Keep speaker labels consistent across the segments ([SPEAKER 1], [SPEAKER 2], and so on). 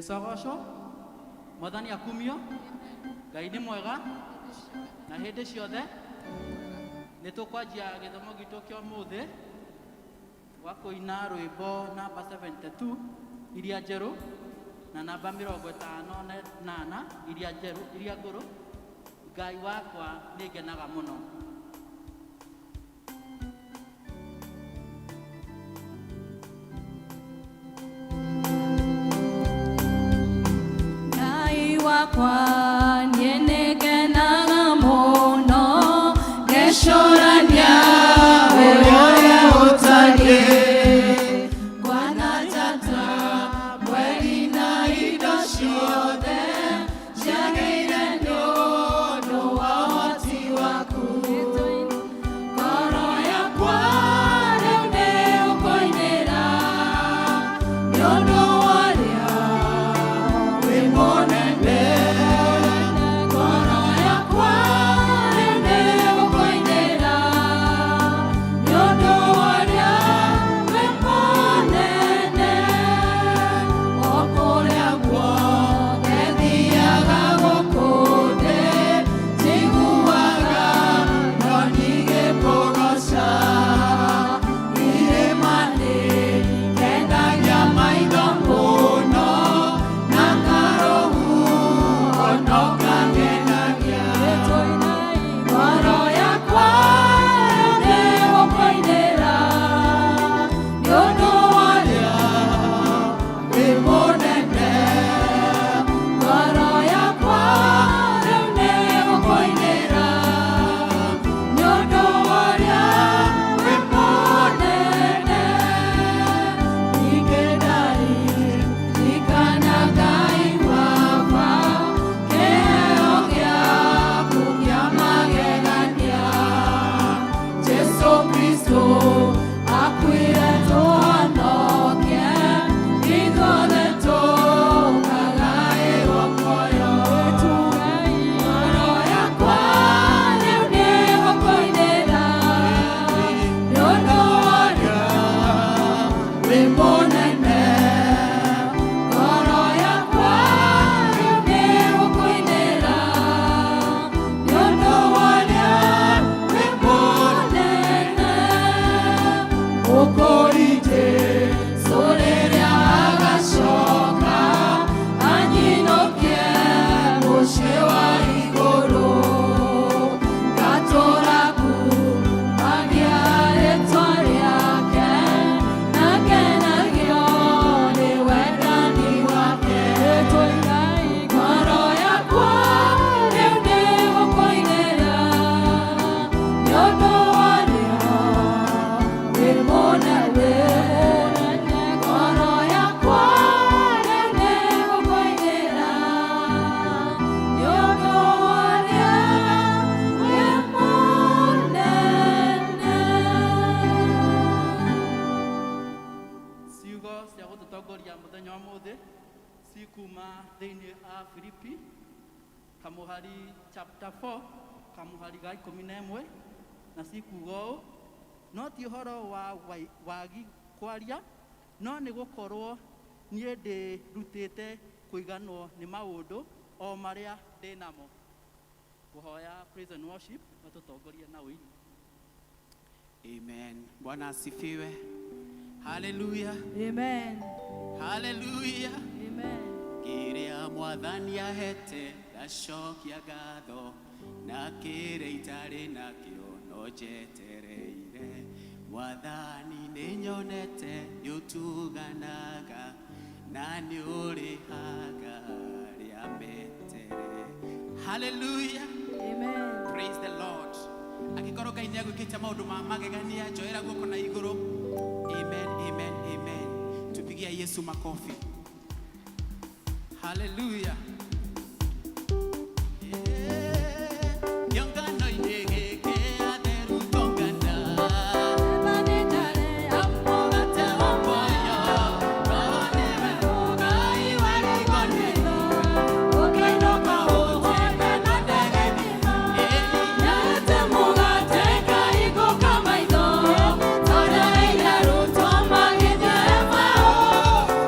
[SPEAKER 1] Jesu agocwo, Mwathani akumio, Ngai nĩ mwega na hĩndĩ ciothe. Nĩ tũkwanjia gĩthomo gitũ kĩa ũmũthĩ gwa kũina rwĩmbo namba 72 iria njerũ na namba 58 iria njerũ iria ngũrũ, Ngai wakwa nĩ ngenaga mũno.
[SPEAKER 2] Ngai wakwa niĩ nĩngenaga mũno ngecũrania ũrĩa ũtariĩ ngwana njata mweri na indo ciothe ciagĩire nĩ ũndũ wa ũhoti waku. Ngoro yakwa rĩu nĩ ũkũinĩra nĩ ũndũ wa ũrĩa wĩ mũnene. Ngoro yakwa rĩu nĩ ũkũinĩra nĩ ũndũ wa ũrĩa wĩ mũnene. O kũrĩa guothe thiaga gũkũ thĩ njiguaga ngoni igĩkũgooca. Irĩma-inĩ kenagia maitho mũno na karũhuho no kangenagia. Ngoro yakwa nĩ gũkũinĩra nĩ ũndũ wa ũrĩa wĩ mũnene. Ngoro yakwa rĩu nĩ gũkũinĩra nĩ ũndũ wa ũrĩa wĩ mũnene. Ningĩ ndaririkana Ngai wakwa kĩheo gĩaku kĩa magegania. Jesu Kristo akuire tũhonokie ithuothe tũkagaĩrwo muoyo. Ngoro yakwa rĩu nĩ gũkũinĩra nĩ ũndũ wa ũrĩa wĩ mũnene. Ngoro yakwa rĩu nĩ gũkũinĩra nĩ ũndũ wa ũrĩa wĩ mũnene. Mũkũri Jesũ rĩrĩa agacoka anyinũkie mũciĩ wa igũrũ ngatũra kumagia rĩtwa rĩake na ngenagio nĩ wendani wake. Ngoro yakwa rĩu nĩ gũkũinĩra nĩ ũndũ wa ũrĩa wĩ mũnene. Ngoro yakwa rĩu nĩ gũkũinĩra nĩ ũndũ wa ũrĩa wĩ mũnene.
[SPEAKER 1] Ciugo cia gũtũtongoria mũthenya wa ũmũthĩ cikuma thĩinĩ wa Filipi kamũhari chapter 4 kamũhari ga 11 na cikuga ũũ: no ti ũhoro wa wagi kwaria, no nĩ gũkorwo niĩ ndĩrutĩte kũiganwo nĩ maũndũ o marĩa ndĩ namo. Kũhoya praise and worship matũtongorie na ũini.
[SPEAKER 3] Amen. Bwana asifiwe. Haleluya.
[SPEAKER 2] Amen.
[SPEAKER 3] Haleluya.
[SPEAKER 2] Amen.
[SPEAKER 3] Kĩrĩa Mwathani ahete ndacokia ngatho na kĩrĩa itarĩ nakĩo no njetereire. Mwathani nĩ nyonete nĩ ũtuganaga na nĩ ũrĩhaga arĩa metere. Haleluya.
[SPEAKER 2] Amen.
[SPEAKER 3] Praise the Lord. Angĩkorwo Ngai nĩ agwĩkĩte maũndũ ma magegania, njoera guoko na igũrũ. Amen, amen, amen. Tupigia Yesu makofi. Haleluya. Kĩũngano-inĩ gĩkĩ atheru tũngana. Mũgate wa muoyo, Roho nĩwe Ngai wa rigoni. Ũkĩinũka ũhũte na ndegethima.
[SPEAKER 2] Nyate mũgate ngahingũka maitho torĩa irarutwo magĩthiĩ Emau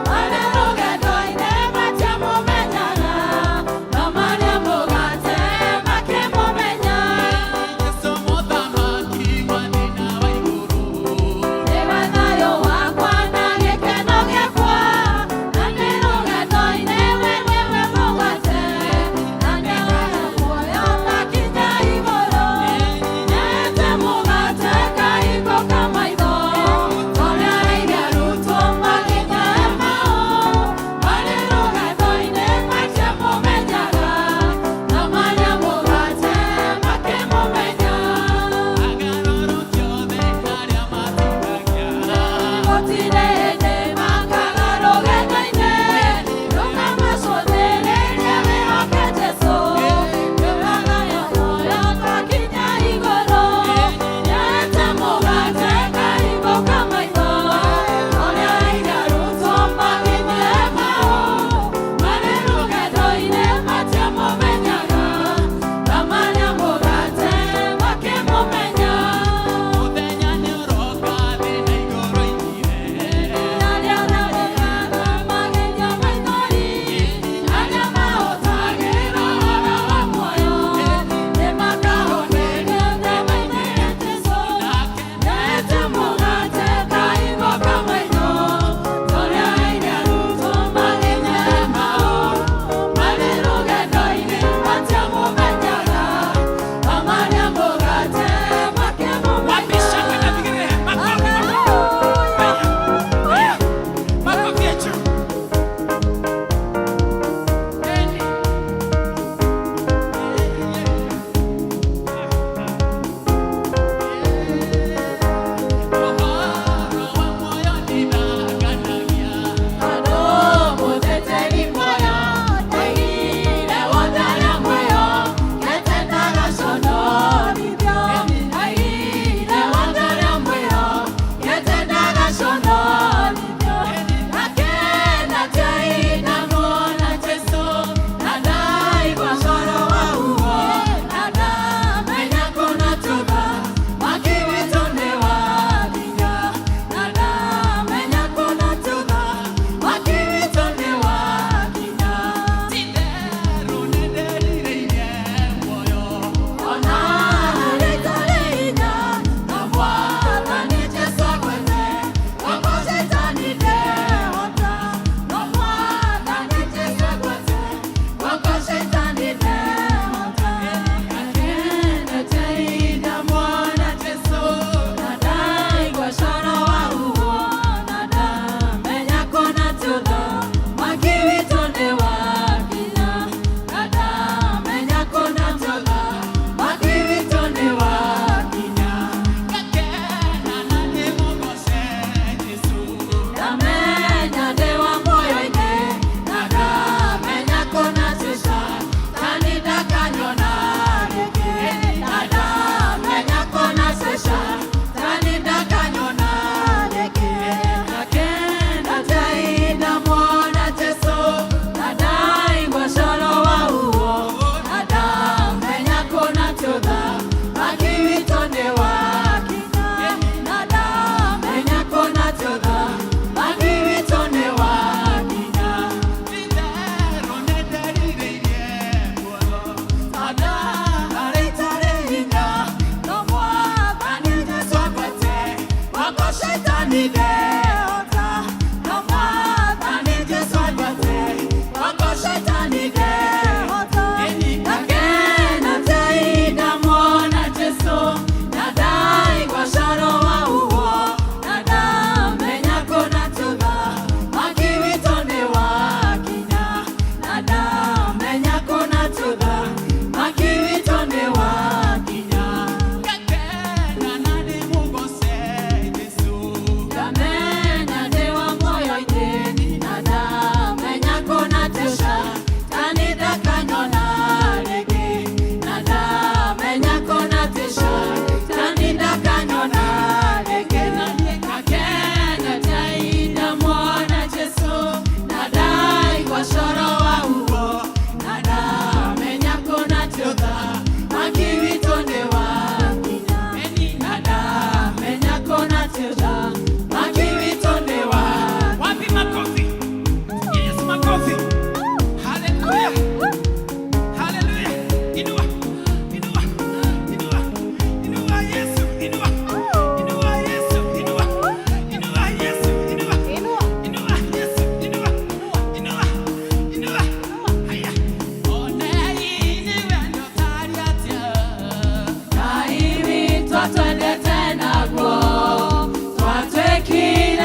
[SPEAKER 2] marĩ rũgendo-inĩ matiamũmenye.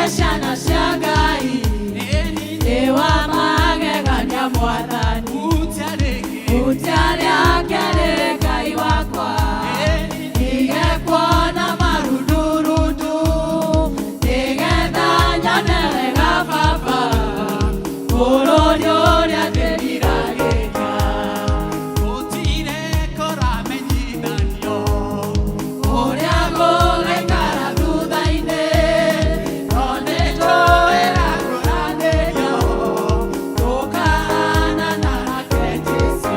[SPEAKER 2] Ciana cia Ngai nĩ wa magegania Mwathani. Hutia rĩake nĩ Ngai wakwa, ndige kuona marundurundu, nĩgetha nyone wega Baba bũrũri ũrĩa ndĩriragĩria. Ũrĩa gũgaikara thutha-inĩ, no nĩnjũĩ gakũranĩrio, tũkahaana nake Jesũ.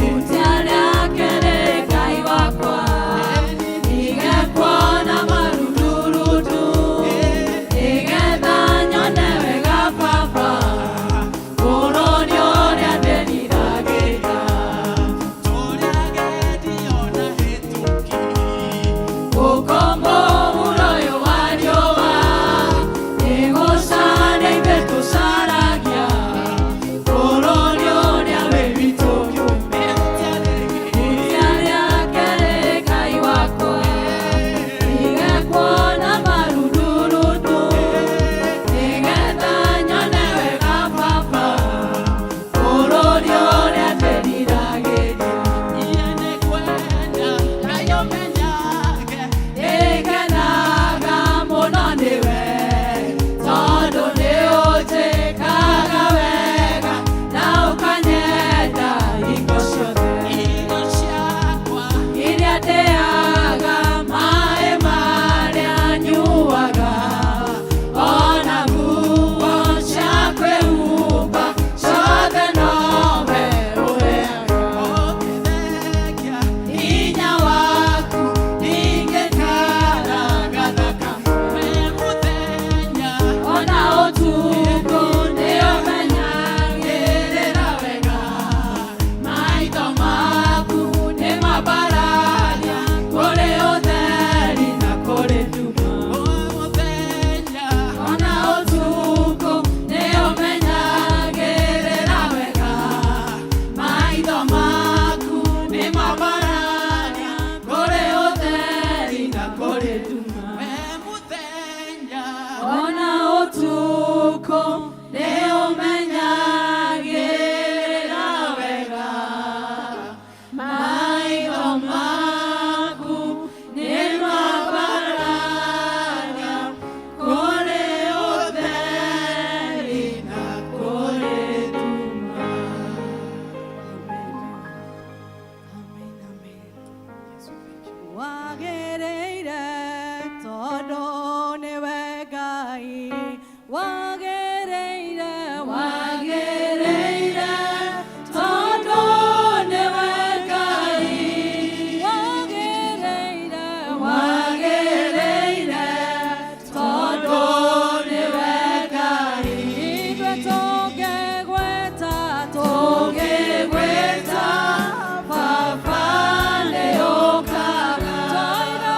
[SPEAKER 2] Hutia rĩake nĩ Ngai wakwa, ndige kuona marundurundu, nĩgetha nyone wega Baba bũrũri ũrĩa ndĩriragĩria. Gũkombo ũyũ wa riũa, nĩgũcaria ithuĩ tũcaragia bũrũri ũrĩa wĩ witũ kĩũmbe. Hutia rĩake nĩ Ngai wakwa, ndige kuona marundurundu, nĩgetha nyone wega Baba bũrũri ũrĩa ndĩriragĩria. Nĩngenaga mũno nĩwe, tondũ nĩũnjĩkaga wega na ũkanyenda hingo ciothe. Iria ndĩaga, maĩ marĩa nyuaga, ona nguo cia kwĩhumba, ciothe nowe ũheaga. Hinya waku ndingĩtara thakame, ona ũtukũ nĩũmenyagĩrĩra wega. Maitho maku nĩmambararia kũrĩ ũtheri na kũrĩ nduma. Ona ũtukũ nĩũmenyagĩrĩra wega. Maitho maku nĩmambararia kũrĩ ũtheri na kũrĩ nduma. Ona ũtukũ nĩũmenyagĩrĩra wega. Maitho maku nĩmambararia kũrĩ ũtheri na kũrĩ nduma.
[SPEAKER 4] Amen, amen. Wagĩrĩire tondũ nĩwe Ngai, wagĩrĩire.
[SPEAKER 2] Wagĩrĩire tondũ nĩwe Ngai.
[SPEAKER 4] Wagĩrĩire.
[SPEAKER 2] Wagĩrĩire tondũ nĩwe Ngai.
[SPEAKER 4] Ithuĩ tũngĩgwĩta,
[SPEAKER 2] Tũngĩgwĩta Baba nĩũkaga.
[SPEAKER 4] Twaira.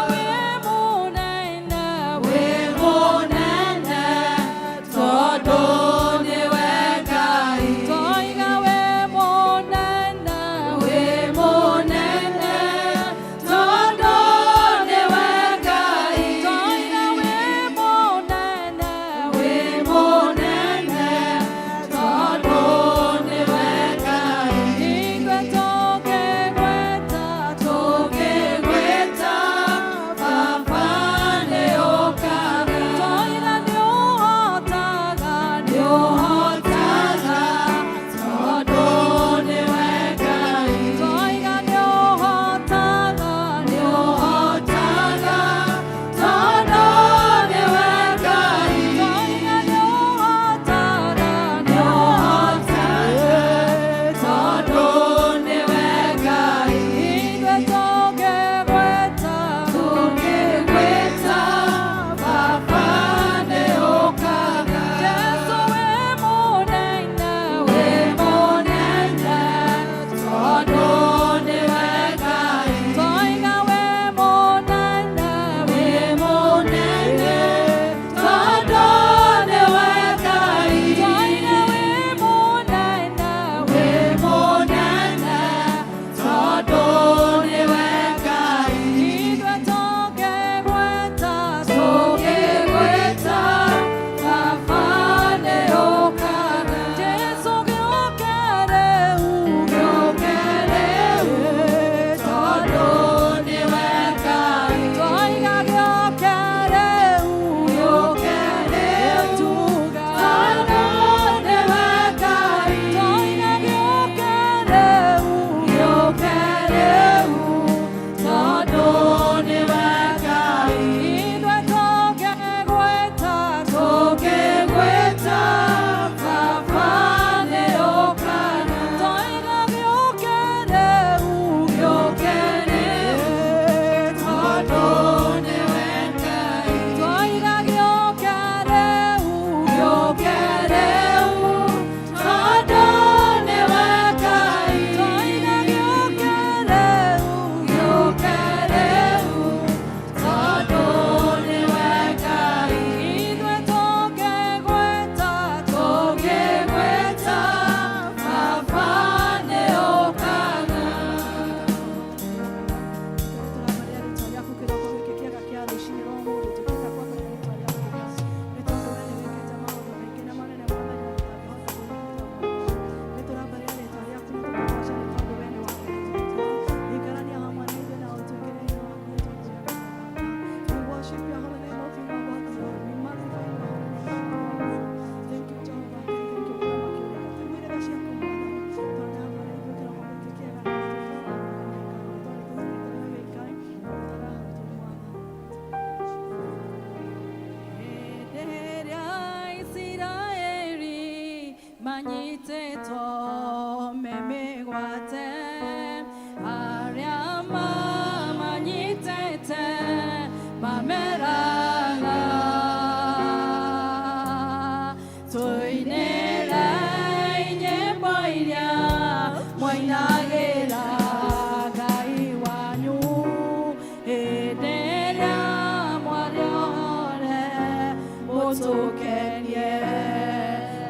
[SPEAKER 2] Mũtũkenie.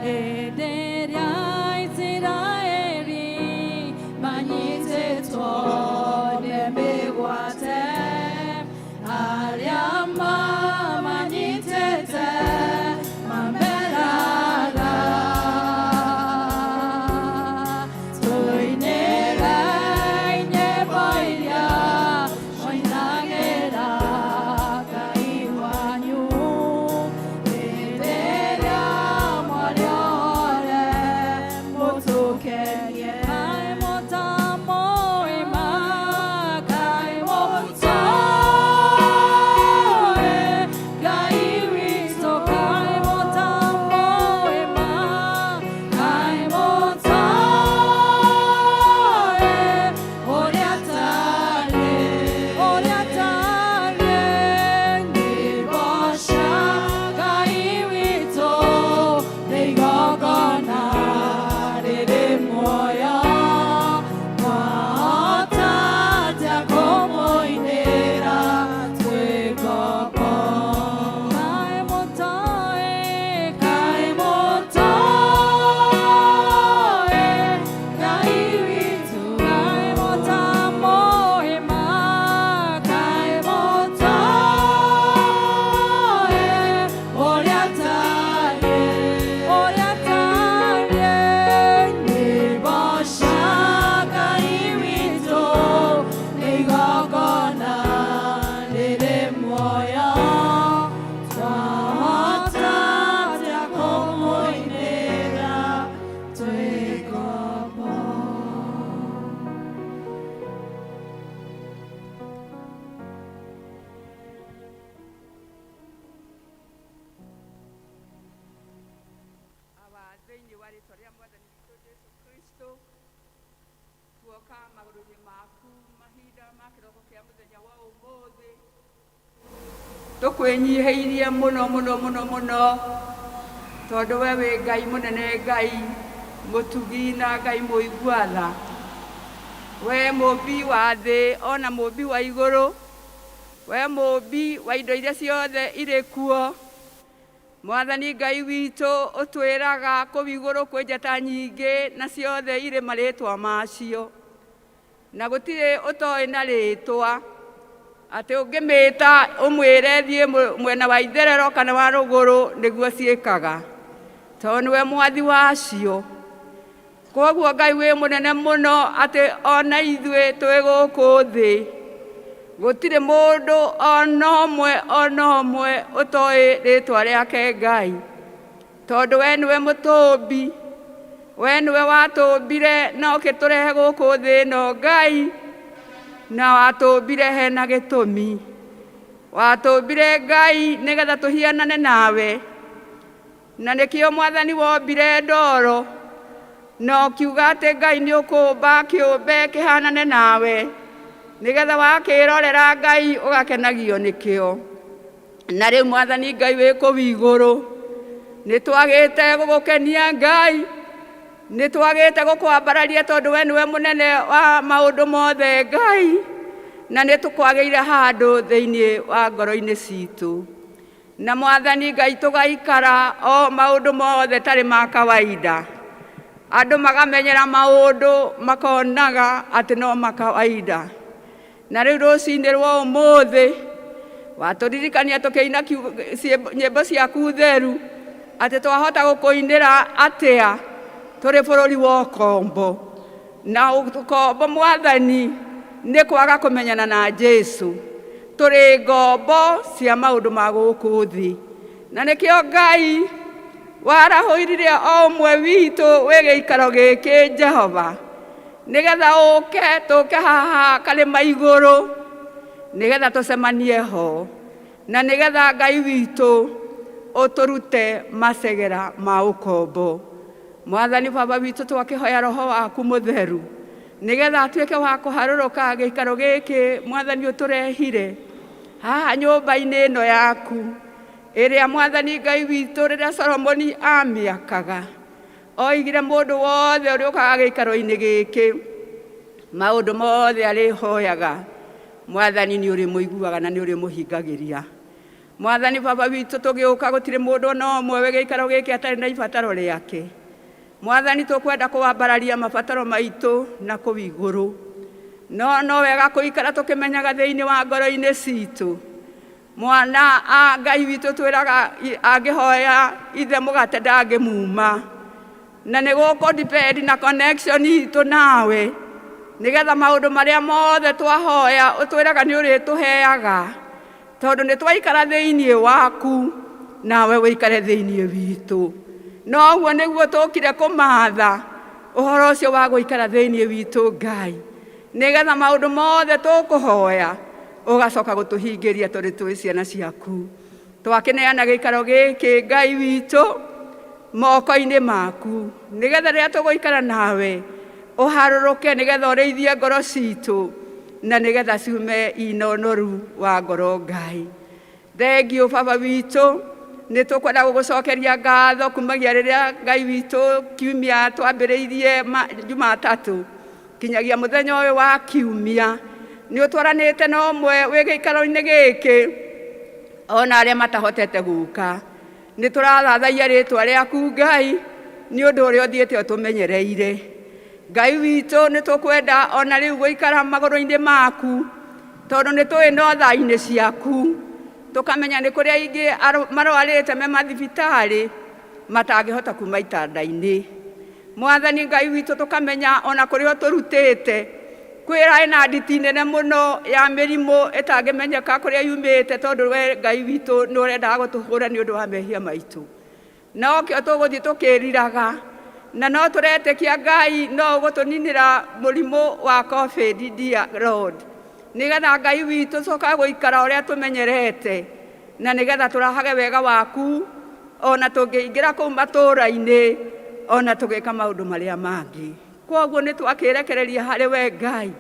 [SPEAKER 2] Hĩndĩ ĩrĩa Isiraeli manyitĩtwo nĩ mĩgwate, arĩa mamanyitĩte mameraga, tũinĩre nyĩmbo iria mũinagĩra Ngai wanyu. Hĩndĩ ĩrĩa mwarĩ othe mũtũkenie. Kaĩ mũtamũĩ ma, kaĩ mũtoĩ Ngai witũ, kaĩ mũtamũĩ ma, kaĩ mũtoĩ ũrĩa atariĩ, ũrĩa atariĩ. Nyĩmbo cia Ngai witũ nĩ igongona rĩrĩ muoyo, twahota atĩa kũmũinĩra twĩ ngombo? Kaĩ mũtoĩ, kaĩ mũtoĩ Ngai witũ, kaĩ mũtamũĩ ma, kaĩ mũtoĩ ũrĩa atariĩ, ũrĩa atariĩ. Nyĩmbo cia Ngai witũ nĩ igongona rĩrĩ muoyo, twahota atĩa kũmũinĩra twĩ ngombo?
[SPEAKER 5] Awa thĩinĩ wa rĩtwa rĩa Mwathani witũ Jesu Kristo, tuoka magũrũ-inĩ maku mahinda ma kĩroko kĩa mũthenya wa ũmũthĩ, tũkwĩnyihĩirie mũno mũno mũno mũno, tondũ we wĩ Ngai mũnene, Ngai mũtugi na Ngai mũigua tha. We mũmbi wa thĩ ona mũmbi wa igũrũ, we mũmbi wa indo iria ciothe irĩ kuo. Mwathani Ngai witũ, ũtwĩraga kũu igũrũ kwĩ njata nyingĩ na ciothe irĩ marĩtwa macio, na gũtirĩ ũtoĩ na rĩtwa, atĩ ũngĩmĩta ũmwĩre thiĩ mwena wa itherero kana wa rũgũrũ nĩguo ciĩkaga, tondũ nĩwe mwathi wacio. Koguo Ngai wĩ mũnene mũno atĩ ona ithuĩ twĩ gũkũ thĩ gũtirĩ mũndũ ona ũmwe ona ũmwe ũtoĩ rĩtwa rĩake Ngai, tondũ we nĩwe mũtũmbi, we nĩwe watũmbire na ũkĩtũrehe gũkũ thĩ ĩno Ngai, na watũmbire hena gĩtũmi. Watũmbire Ngai nĩgetha tũhianane nawe, na nĩkĩo Mwathani wombire ndoro na ũkiuga atĩ Ngai nĩ ũkũmba kĩũmbe kĩhanane nawe, nĩgetha wakĩrorera Ngai ũgakenagio nĩkĩo. Na rĩu Mwathani Ngai wĩ kũu igũrũ, nĩ twagĩte gũgũkenia Ngai, nĩ twagĩte gũkwambararia, tondũ we nĩwe mũnene wa maũndũ mothe Ngai, na nĩ tũkwagĩire handũ thĩinĩ wa ngoro-inĩ citũ. Na Mwathani Ngai, tũgaikara o maũndũ mothe tarĩ ma kawaida, andũ magamenyera maũndũ makonaga atĩ no makawaida. Na rĩu rũcinĩ rwa ũmũthĩ watũririkania tũkĩina nyĩmbo ciaku theru atĩ twahota gũkũinĩra atĩa tũrĩ bũrũri wa ũkombo. Na ũkombo, Mwathani, nĩ kwaga kũmenyana na Jesu. Tũrĩ ngombo cia maũndũ ma gũkũ thĩ, na nĩkĩo Ngai warahũirire o ũmwe witũ wĩ gĩikaro gĩkĩ, Jehova, nĩgetha ũke tũke haha karĩma igũrũ, nĩgetha tũcemanie ho, na nĩgetha Ngai witũ ũtũrute macegera ma ũkombo. Mwathani Baba witũ, twakĩhoya Roho waku Mũtheru nĩgetha atuĩke wa kũharũrũka gĩikaro gĩkĩ Mwathani ũtũrehire haha nyũmba-inĩ ĩno yaku, ĩrĩa Mwathani Ngai witũ rĩrĩa Solomoni amĩakaga oigire mũndũ wothe ũrĩa ũkaga gĩikaro-inĩ gĩkĩ, maũndũ mothe arĩhoyaga, Mwathani, nĩ ũrĩmũiguaga na nĩ ũrĩmũhingagĩria. Mwathani Baba witũ, tũgĩũka gũtirĩ mũndũ ona ũmwe wĩ gĩikaro gĩkĩ atarĩ na ibataro rĩake. Mwathani, tũkwenda kũwambararia mabataro maitũ na kũu igũrũ, no no wega kũikara tũkĩmenyaga thĩinĩ wa ngoro-inĩ citũ. Mwana a Ngai witũ twĩraga angĩhoya ithe mũgate ndangĩmuma, na nĩ gũkũ depend na connection itũ nawe, nĩgetha maũndũ marĩa mothe twahoya ũtwĩraga nĩ ũrĩtũheaga, tondũ nĩ twaikara thĩinĩ waku nawe wĩikare thĩinĩ witũ. Noguo nĩguo tũkire kũmatha ũhoro ũcio wa gũikara thĩinĩ witũ, Ngai, nĩgetha maũndũ mothe tũkũhoya ũgacoka gũtũhingĩria, tondũ twĩ ciana ciaku. Twakĩneana gĩikaro gĩkĩ, Ngai witũ, moko-inĩ maku, nĩgetha rĩrĩa tũgũikara nawe ũharũrũke, nĩgetha ũrĩithie ngoro citũ na nĩgetha ciume ina ũnoru wa ngoro. Ngai, thengio. Baba witũ, nĩ tũkwenda gũgũcokeria ngatho kumagia rĩrĩa, Ngai witũ, kiumia twambĩrĩirie Jumatatũ kinyagia mũthenya ũyũ wa kiumia. Nĩ ũtwaranĩte na ũmwe wĩ gĩikaro-inĩ gĩkĩ ona arĩa matahotete gũka. Nĩ tũrathathaia rĩtwa rĩaku, Ngai, nĩ ũndũ ũrĩa ũthiĩte ũtũmenyereire. Ngai witũ, nĩ tũkwenda ona rĩu gũikara magũrũ-inĩ maku, tondũ nĩ tũĩ no tha-inĩ ciaku. Tũkamenya nĩ kũrĩ aingĩ marwarĩte me mathibitarĩ matangĩhota kuma itanda-inĩ. Mwathani Ngai witũ, tũkamenya ona kũrĩa ũtũrutĩte kwĩra ĩna nditi nene mũno ya mĩrimũ ĩtangĩmenyeka kũrĩa yumĩte, tondũ we Ngai witũ nĩ ũrendaga gũtũhũra nĩ ũndũ wa mehia maitũ. Nokĩo tũgũthiĩ tũkĩriraga, na no tũretĩkia, Ngai, no ũgũtũninĩra mũrimũ wa COVID, dear Lord, nĩgetha, Ngai witũ, tũcokaga gũikara ũrĩa tũmenyerete, na nĩgetha tũrahage wega waku ona tũngĩingĩra kũu matũũra-inĩ ona tũgĩka maũndũ marĩa mangĩ. Kwoguo nĩ twakĩrekereria harĩ we, Ngai.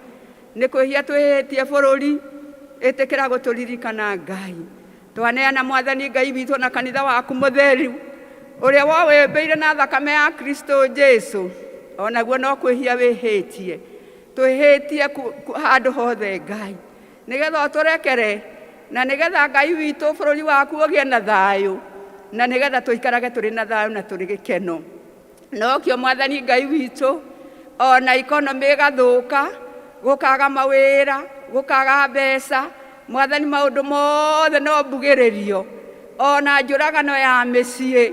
[SPEAKER 5] Nĩ kwĩhia twĩhĩtie bũrũri, ĩtĩkĩra gũtũririkana, Ngai. Twaneana, Mwathani Ngai witũ, na kanitha waku mũtheru ũrĩa wowĩmbĩire na thakame ya Kristo Jesu, onaguo no kwĩhia wĩhĩtie, twĩhĩtie handũ hothe, Ngai, nĩgetha ũtũrekere, na nĩgetha, Ngai witũ, bũrũri waku ũgĩe na thayũ, na nĩgetha tũikarage tũrĩ na thayũ na tũrĩ gĩkeno. Nokĩo, Mwathani Ngai witũ, ona economy ĩgathũka, gũkaga mawĩra, gũkaga mbeca, Mwathani, maũndũ mothe no mbugĩrĩrio, ona njũragano ya mĩciĩ,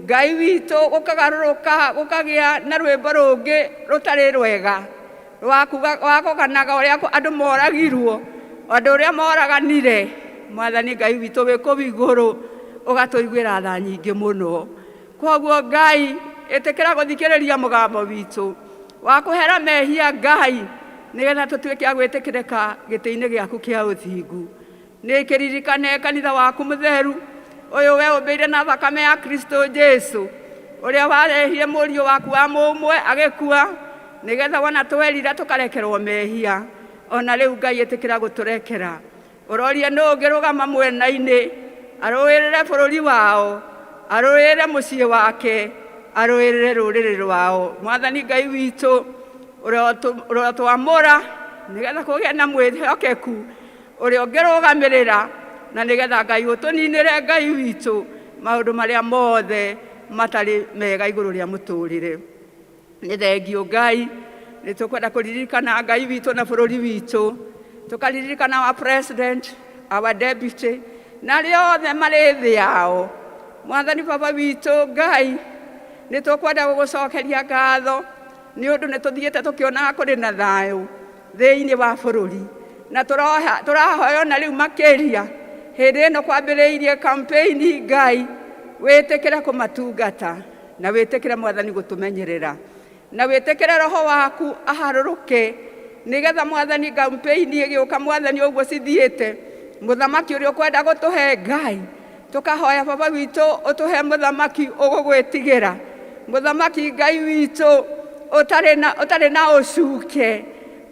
[SPEAKER 5] Ngai witũ, gũkagarũrũka gũkagĩa na rwĩmbo rũngĩ rũtarĩ rwega wa kũganaga ũrĩa andũ moragirwo, andũ ũrĩa moraganire. Mwathani Ngai witũ wĩ kũu igũrũ, ũgatũiguĩra tha nyingĩ mũno. Kwoguo, Ngai, ĩtĩkĩra gũthikĩrĩria mũgambo witũ wa kũhera mehia, Ngai, nĩgetha tũtuĩke a gwĩtĩkĩrĩka gĩtĩ-inĩ gĩaku kĩa ũthingu. Nĩ kĩririkane kanitha waku mũtheru ũyũ we ũmbĩire na thakame ya Kristo Jesu, ũrĩa warehire mũriũ waku wa mũmwe agĩkua nĩgetha wona twerira tũkarekerwo mehia. Ona rĩu, Ngai, ĩtĩkĩra gũtũrekera. Ũrorie nũ ũngĩrũgama mwena-inĩ arũĩrĩre bũrũri wao, arũĩrĩre mũciĩ wake, arũĩrĩre rũrĩrĩ rwao. Mwathani Ngai witũ, ũrotwamũra nĩgetha kũgĩe na mwĩhokeku ũrĩa ũngĩrũgamĩrĩra, na nĩgetha, Ngai, ũtũninĩre, Ngai witũ, maũndũ marĩa mothe matarĩ mega igũrũ rĩa mũtũrĩre. Nĩ thengio, Ngai. Nĩ tũkwenda kũririkana, Ngai witũ, na bũrũri witũ, tũkaririkana our president, our deputy, na arĩa othe marĩ thĩ yao. Mwathani Baba witũ, Ngai, nĩ tũkwenda gũgũcokeria ngatho nĩ ũndũ nĩ tũthiĩte tũkĩonaga kũrĩ na thayũ thĩinĩ wa bũrũri, na tũrahoya ona rĩu makĩria hĩndĩ ĩno kwambĩrĩirie campaign, Ngai, wĩtĩkĩre kũmatungata, na wĩtĩkĩre, Mwathani, gũtũmenyerera, na wĩtĩkĩre roho waku aharũrũke, nĩgetha, Mwathani, campaign ĩgĩũka, Mwathani, ũguo cithiĩte, mũthamaki ũrĩa ũkwenda gũtũhe, Ngai, tũkahoya, Baba witũ, ũtũhe mũthamaki ũgũgwĩtigĩra, mũthamaki, Ngai witũ, ũtarĩ na ũcuke.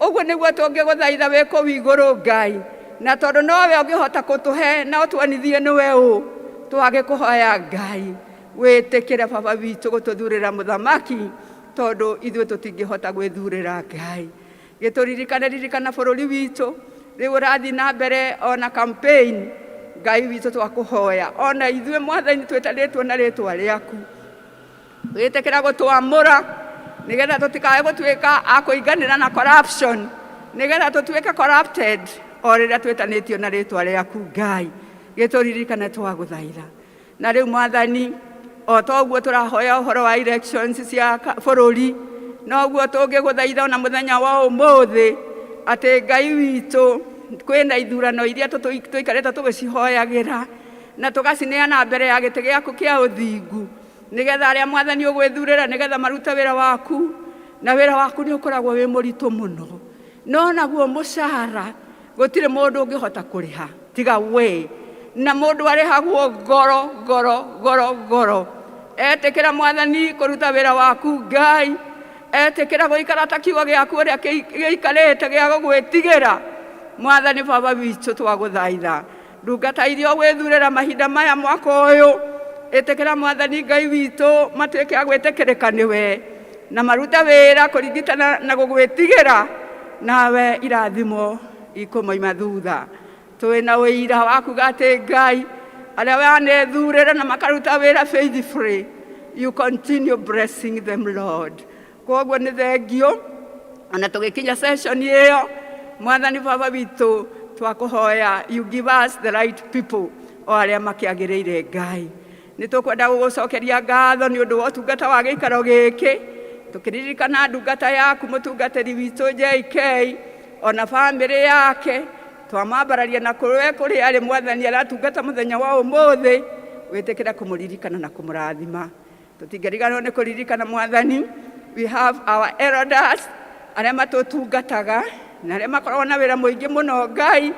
[SPEAKER 5] Ũguo nĩguo tũngĩgũthaitha wĩ kũu igũrũ, Ngai, na tondũ nowe ũngĩhota kũtũhe na ũtuonithie nĩwe ũ, twagĩkũhoya, Ngai, wĩtĩkĩre, Baba witũ, gũtũthurĩra mũthamaki, tondũ ithuĩ tũtingĩhota gwĩthurĩra. Ngai, gĩtũririkane, ririkana bũrũri witũ rĩu ũrathiĩ na mbere ona campaign. Ngai witũ twakũhoya ona ithuĩ Mwathani twĩtanĩtwo na rĩtwa rĩaku, wĩtĩkĩra gũtwamũra nĩgetha tũtikae gũtuĩka a kũinganĩra na corruption, nĩgetha tũtuĩke corrupted o rĩrĩa twĩtanĩtio na rĩtwa rĩaku. Ngai, gĩtũririkane, twagũthaitha. Na rĩu Mwathani, o toguo tũrahoya ũhoro wa elections cia bũrũri, noguo tũngĩgũthaitha ona mũthenya wa ũmũthĩ atĩ Ngai witũ, kwĩna ithurano iria tũikarĩte tũgĩcihoyagĩra na tũgacineana mbere ya gĩtĩ gĩaku kĩa ũthingu, nĩgetha arĩa Mwathani ũgwĩthurĩra nĩgetha marute wĩra waku. Na wĩra waku nĩ ũkoragwo wĩ mũritũ mũno, no naguo mũcara gũtirĩ mũndũ ũngĩhota kũrĩha tiga we, na mũndũ arĩhagwo goro goro goro goro. Etĩkĩra Mwathani kũruta wĩra waku. Ngai, etĩkĩra gũikara ta kiugo gĩaku ũrĩa gĩikarĩte gĩa gũgwĩtigĩra. Mwathani Baba witũ, twagũthaitha, ndungata iria ũgwĩthurĩra mahinda maya mwaka ũyũ, ĩtĩkĩra Mwathani Ngai witũ matuĩke a gwĩtĩkĩrĩka nĩwe na marute wĩra kũringitana na gũgwĩtigĩra, nawe irathimo ikũmoima thutha. Twĩna ũira wa kuga atĩ Ngai, arĩa wanethurĩra na makaruta wĩra faithfully, you continue blessing them, Lord. Koguo nĩ thengio ona tũgĩkinya session ĩyo. Mwathani Baba witũ, twakũhoya you give us the right people, o arĩa makĩagĩrĩire. Ngai, nĩ tũkwenda gũgũcokeria ngatho nĩ ũndũ wa ũtungata wa gĩikaro gĩkĩ, tũkĩririkana ndungata yaku, mũtungatĩri witũ JK, ona bamĩrĩ yake. Twamwambararia na kũrĩ kũrĩa arĩ. Mwathani, aratungata mũthenya wa ũmũthĩ, wĩtĩkĩre kũmũririkana na kũmũrathima. Tũtingĩriganĩrwo nĩ kũririkana, Mwathani, we have our elders arĩa matũtungataga na arĩa makoragwo na wĩra mũingĩ mũno. Ngai,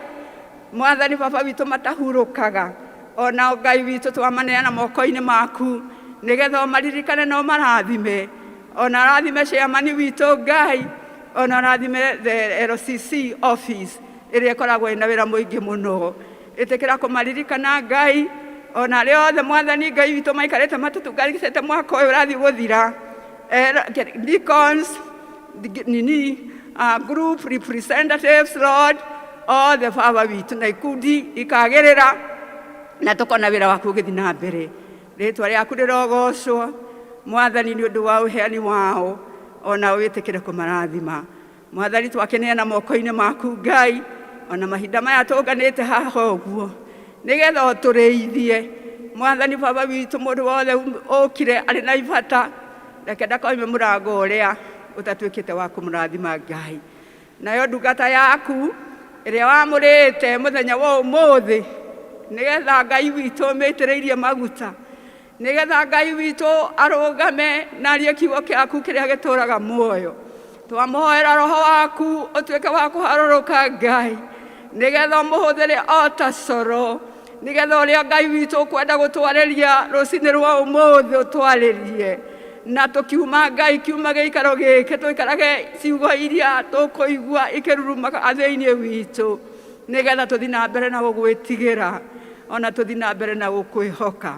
[SPEAKER 5] Mwathani Baba witũ, matahurũkaga onao. Ngai witũ, twamaneana moko-inĩ maku nĩgetha ũmaririkane na ũmarathime, ona arathime chairman witũ. Ngai, ona arathime the LCC office ĩrĩa ĩkoragwo ĩna wĩra mũingĩ mũno. Ĩtĩkĩra kũmaririkana, Ngai, ona arĩa othe, Mwathani Ngai witũ, maikarĩte matũtungatĩte mwaka ũyũ ũrathiĩ gũthira, deacons, nini, group representatives, Lord, othe Baba witũ, na ikundi ikagĩrĩra na tũkona wĩra waku ũgĩthiĩ na mbere. Rĩtwa rĩaku rĩrogocwo, Mwathani, nĩ ũndũ wa ũheani wao. Ona wĩtĩkĩre kũmarathima, Mwathani. Twakĩneana moko-inĩ maku, Ngai, ona mahinda maya tũnganĩte haha ũguo nĩgetha ũtũrĩithie. Mwathani Baba witũ, mũndũ wothe ũkire arĩ na ibata, reke ndakoime mũrango ũrĩa ũtatuĩkĩte wa kũmũrathima. Ngai, nayo ndungata yaku ĩrĩa wamũrĩte mũthenya wa ũmũthĩ nĩgetha, Ngai witũ, ũmĩitĩrĩirie maguta nĩgetha, Ngai witũ, arũgame na arie kiugo gĩaku kĩrĩa gĩtũraga muoyo, twamũhoera roho waku ũtuĩke wa kũharũrũka, Ngai, nĩgetha ũmũhũthĩre o ta coro, nĩgetha ũrĩa, Ngai witũ, ũkwenda gũtwarĩria rũcinĩ rwa ũmũthĩ ũtwarĩrie. Na tũkiuma, Ngai, kiuma gĩikaro gĩkĩ, tũikarage ciugo iria tũkũigua ikĩrurumaga thĩinĩ witũ, nĩgetha tũthiĩ na mbere na gũgwĩtigĩra, ona tũthiĩ na mbere na gũkwĩhoka.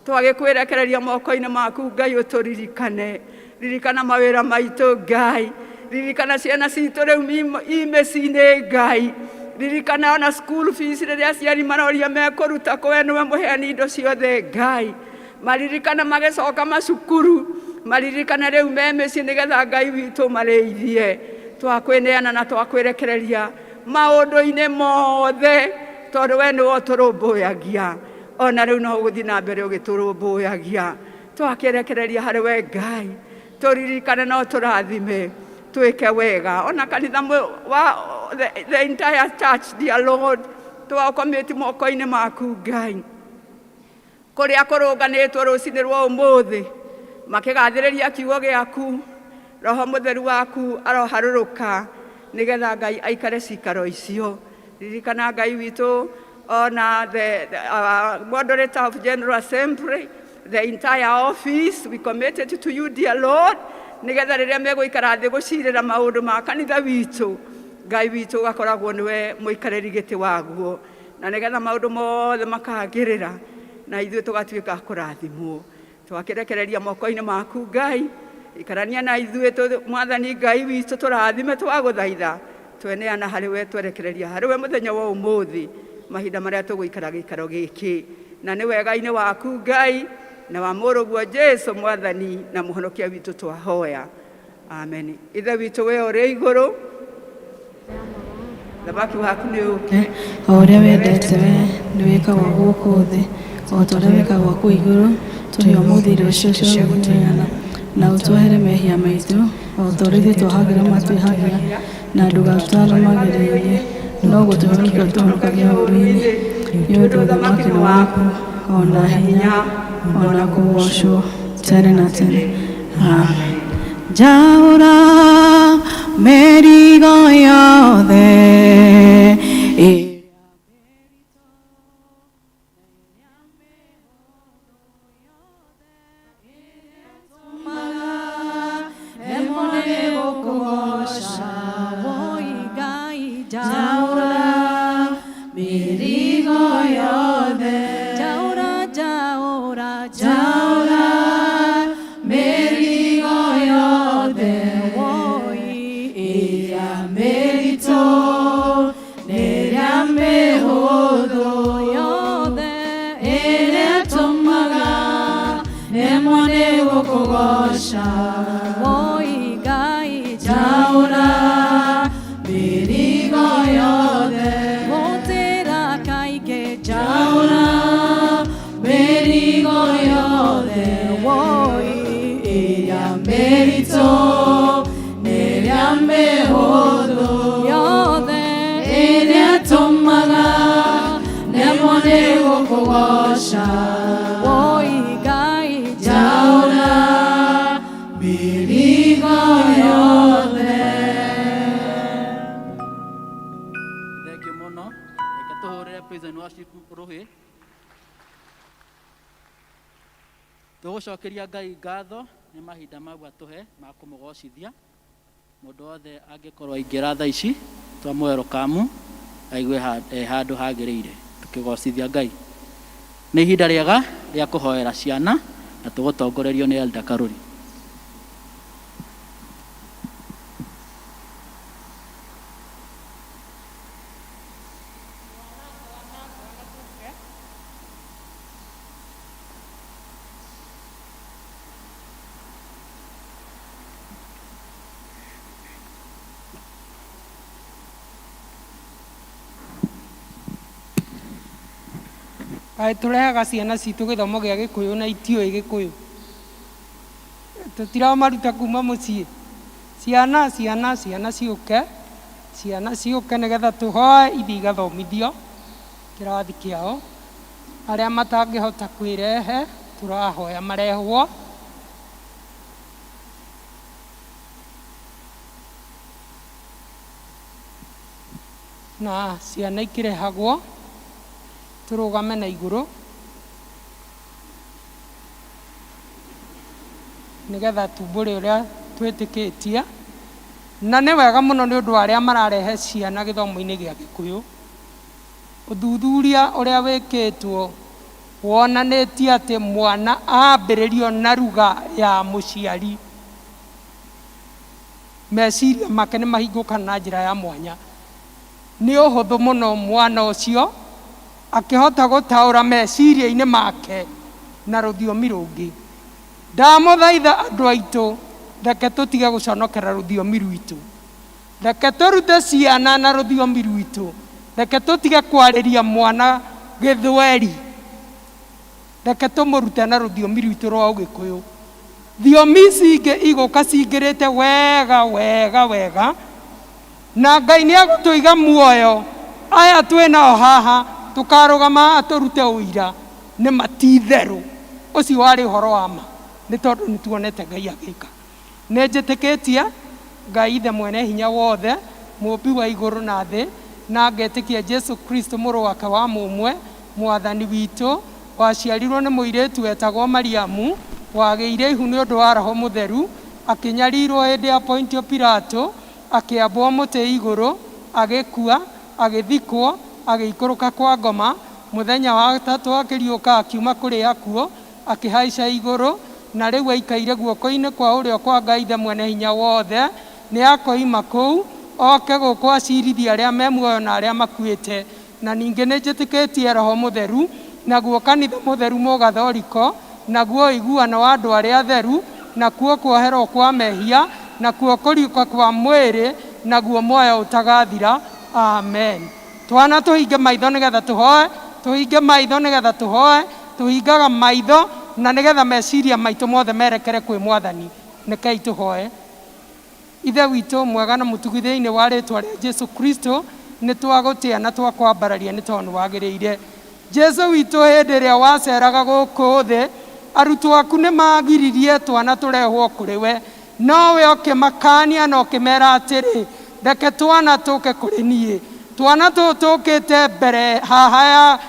[SPEAKER 5] Twagĩkwĩrekereria moko-inĩ maku, Ngai. Ũtũririkane, ririkana mawĩra maitũ. Ngai, ririkana ciana citũ rĩu i mĩciĩ-inĩ. Ngai, ririkana ona school fees rĩrĩa aciari maroria mekũruta kũ. We nĩwe mũheani indo ciothe. Ngai, maririkana magĩcoka macukuru, maririkana rĩu me mĩciĩ, nĩgetha, Ngai witũ, marĩithie. Twakwĩneana na twakwĩrekereria maũndũ-inĩ mothe, tondũ we nĩwe ũtũrũmbũyagia, ona rĩu no ũgũthiĩ na mbere ũgĩtũrũmbũyagia. Twakĩrekereria harĩ we, Ngai. Tũririkane no tũrathime, twĩke wega ona kanitha wa the entire church. Dear Lord, twaũkomĩti moko-inĩ maku, Ngai, kũrĩa kũrũnganĩtwo rũcinĩ rwa ũmũthĩ makĩgathĩrĩria kiugo gĩaku. Roho Mũtheru waku aroharũrũka nĩgetha, Ngai, aikare cikaro icio. Ririkana, Ngai witũ, ona the moderator of General Assembly, the entire office we committed to you, dear Lord, nĩgetha rĩrĩa megũikara thĩ gũcirĩra maũndũ ma kanitha witũ, Ngai witũ, ũgakoragwo nĩwe mũikarĩri gĩtĩ waguo, na nĩgetha maũndũ mothe makagĩrĩra na ithuĩ tũgatuĩka a kũrathimwo. Twakĩrekereria moko-inĩ maku, Ngai. Ikarania na ithuĩ. Mwathani Ngai witũ, tũrathime, twagũthaitha. Tweneana harĩ we, twerekereria harĩ we mũthenya wa ũmũthĩ. Mahinda marĩa tũgũikara gĩikaro gĩkĩ, na nĩ wega-inĩ waku Ngai na wa mũrũguo Jesu mwathani na mũhonokia witũ twahoya, amen. Ithe witũ we ũrĩ igũrũ, thamaki waku nĩ ũke.
[SPEAKER 2] O ũrĩa wendete we nĩ wĩkagwo gũkũ thĩ o ta ũrĩa wĩkagwo kũu igũrũ. Tũhe ũmũthĩ irio ciitũ cia gũtũigana, na ũtuohere mehia maitũ o ta ũrĩa ithuĩ tuohagĩra matwĩhagia, na ndũgatũtware magerio-inĩ, no gũtũhonokia ũtũhonokagie ũũru-inĩ, nĩ ũndũ ũthamaki nĩ waku, o na hinya, o na kũgoocwo tene na tene. Amen.
[SPEAKER 4] Njaũra mĩrigo yothe ĩrĩa ndemwo nĩ gũkũgoca. Woi Ngai, njaũra mĩrigo yothe, njaũra, njaũra, njaũra mĩrigo yothe, woi ĩrĩa mĩritũ nĩrĩa mĩhũthũ yothe ĩrĩa ĩtũmaga nemwo nĩ gũkũgoca. Woi Ngai, njaũra mĩrigo yothe, gũtĩra kaingĩ, njaũra mĩrigo yothe, woi ĩrĩa mĩritũ nĩrĩa mĩhũthũ yothe ĩrĩa ĩtũmaga nemwo nĩ gũkũgoca. Woi Ngai, njaũra mĩrigo yothe.
[SPEAKER 1] Thengiũ mũno. Reke tũhũrĩre praise and worship rũhĩ. Tũgũcokeria Ngai ngatho nĩ mahinda mau atũhe ma kũmũgocithia. Mũndũ wothe angĩkorwo aingĩra thaa ici, twamũhe rũkamu aigue handũ hagĩrĩire tũkĩgocithia Ngai. Nĩ ihinda rĩega rĩa kũhoera ciana na tũgũtongorerio nĩ Elder Karũri.
[SPEAKER 6] Kaĩ tũrehaga ciana citũ gĩthomo gĩa Gĩkũyũ na itiũĩ Gĩkũyũ? Tũtiramaruta kuma mũciĩ? Ciana, ciana, ciana ciũke, ciana ciũke nĩgetha tũhoe ithiĩ igathomithio kĩrathi kĩao. Arĩa matangĩhota kwĩrehe tũrahoya marehwo. Na ciana ikĩrehagwo tũrũgame na igũrũ nĩgetha tumbũre ũrĩa twĩtĩkĩtie. Na nĩ wega mũno nĩ ũndũ wa arĩa mararehe ciana gĩthomo-inĩ gĩa Gĩkũyũ. Ũthuthuria ũrĩa wĩkĩtwo wonanĩtie atĩ mwana ambĩrĩrio na ruga ya mũciari, meciria make nĩ mahingũkaga na njĩra ya mwanya. Nĩ ũhũthũ mũno mwana ũcio akĩhota gũtaũra meciria-inĩ make na rũthiomi rũngĩ. Ndamũthaitha andũ aitũ, reke tũtige gũconokera rũthiomi rwitũ. Reke tũrute ciana na rũthiomi rwitũ. Reke tũtige kwarĩria mwana gĩthweri. Reke tũmũrute na rũthiomi rwitũ rwa Ũgĩkũyũ. Thiomi ici ingĩ igũka cingĩrĩte wega wega wega, na Ngai nĩ egũtũiga muoyo. Aya twĩ nao haha tũkarũgama haha tũrute ũira nĩ ma ti itherũ ũcio warĩ ũhoro wa ma, nĩ tondũ nĩ tuonete Ngai agĩka. Nĩ njĩtĩkĩtie Ngai Ithe Mwene Hinya Wothe, Mũũmbi wa igũrũ na thĩ, na ngetĩkia Jesu Kristo Mũrũ wake wa mũmwe, Mwathani witũ, waciarirũo nĩ mũirĩtu wetagwo Mariamu, wagĩire ihu nĩ ũndũ wa Roho Mũtheru, akĩnyarirũo hĩndĩ ya Pontio Pilato, akĩambwo mũtĩ igũrũ, agĩkua, agĩthikwo, agĩikũrũka kwa ngoma, mũthenya wa gatatũ akĩriũka akiuma kũrĩ akuũ, akĩhaica igũrũ, na rĩu aikaire guoko-inĩ kwa ũrĩo kwa Ngai Ithe Mwene-Hinya-Wothe, nĩakoima kũu, oke gũkũ acirithie arĩa me muoyo na arĩa makuĩte. Na ningĩ nĩ njĩtĩkĩtie Roho Mũtheru, naguo kanitha mũtheru mũgathoriko, naguo ũiguano wa andũ arĩa atheru, nakuo kuoherwo kwa mehia, nakuo kũriũka kwa mwĩrĩ, naguo muoyo ũtagathira. Amen. Twana tũhinge maitho nĩgetha tũhoe, tũhinge maitho nĩgetha tũhoe, tũhingaga maitho na nĩgetha meciria maitũ mothe merekere kwĩ Mwathani. Rekei tũhoe. Ithe witũ mwega na mũtugi thĩinĩ wa rĩtwa rĩa Jesu Kristo, nĩ twagũtĩa na twakwambararia nĩ tondũ nĩ wagĩrĩire. Jesu witũ hĩndĩ ĩrĩa waceraga gũkũ thĩ, arutwo aku nĩ magiririe twana tũrehwo kũrĩ we, nowe ũkĩmakania na ũkĩmera atĩrĩ, reke twana tũke kũrĩ niĩ. Twana tũtũ tũkĩte mbere haha ya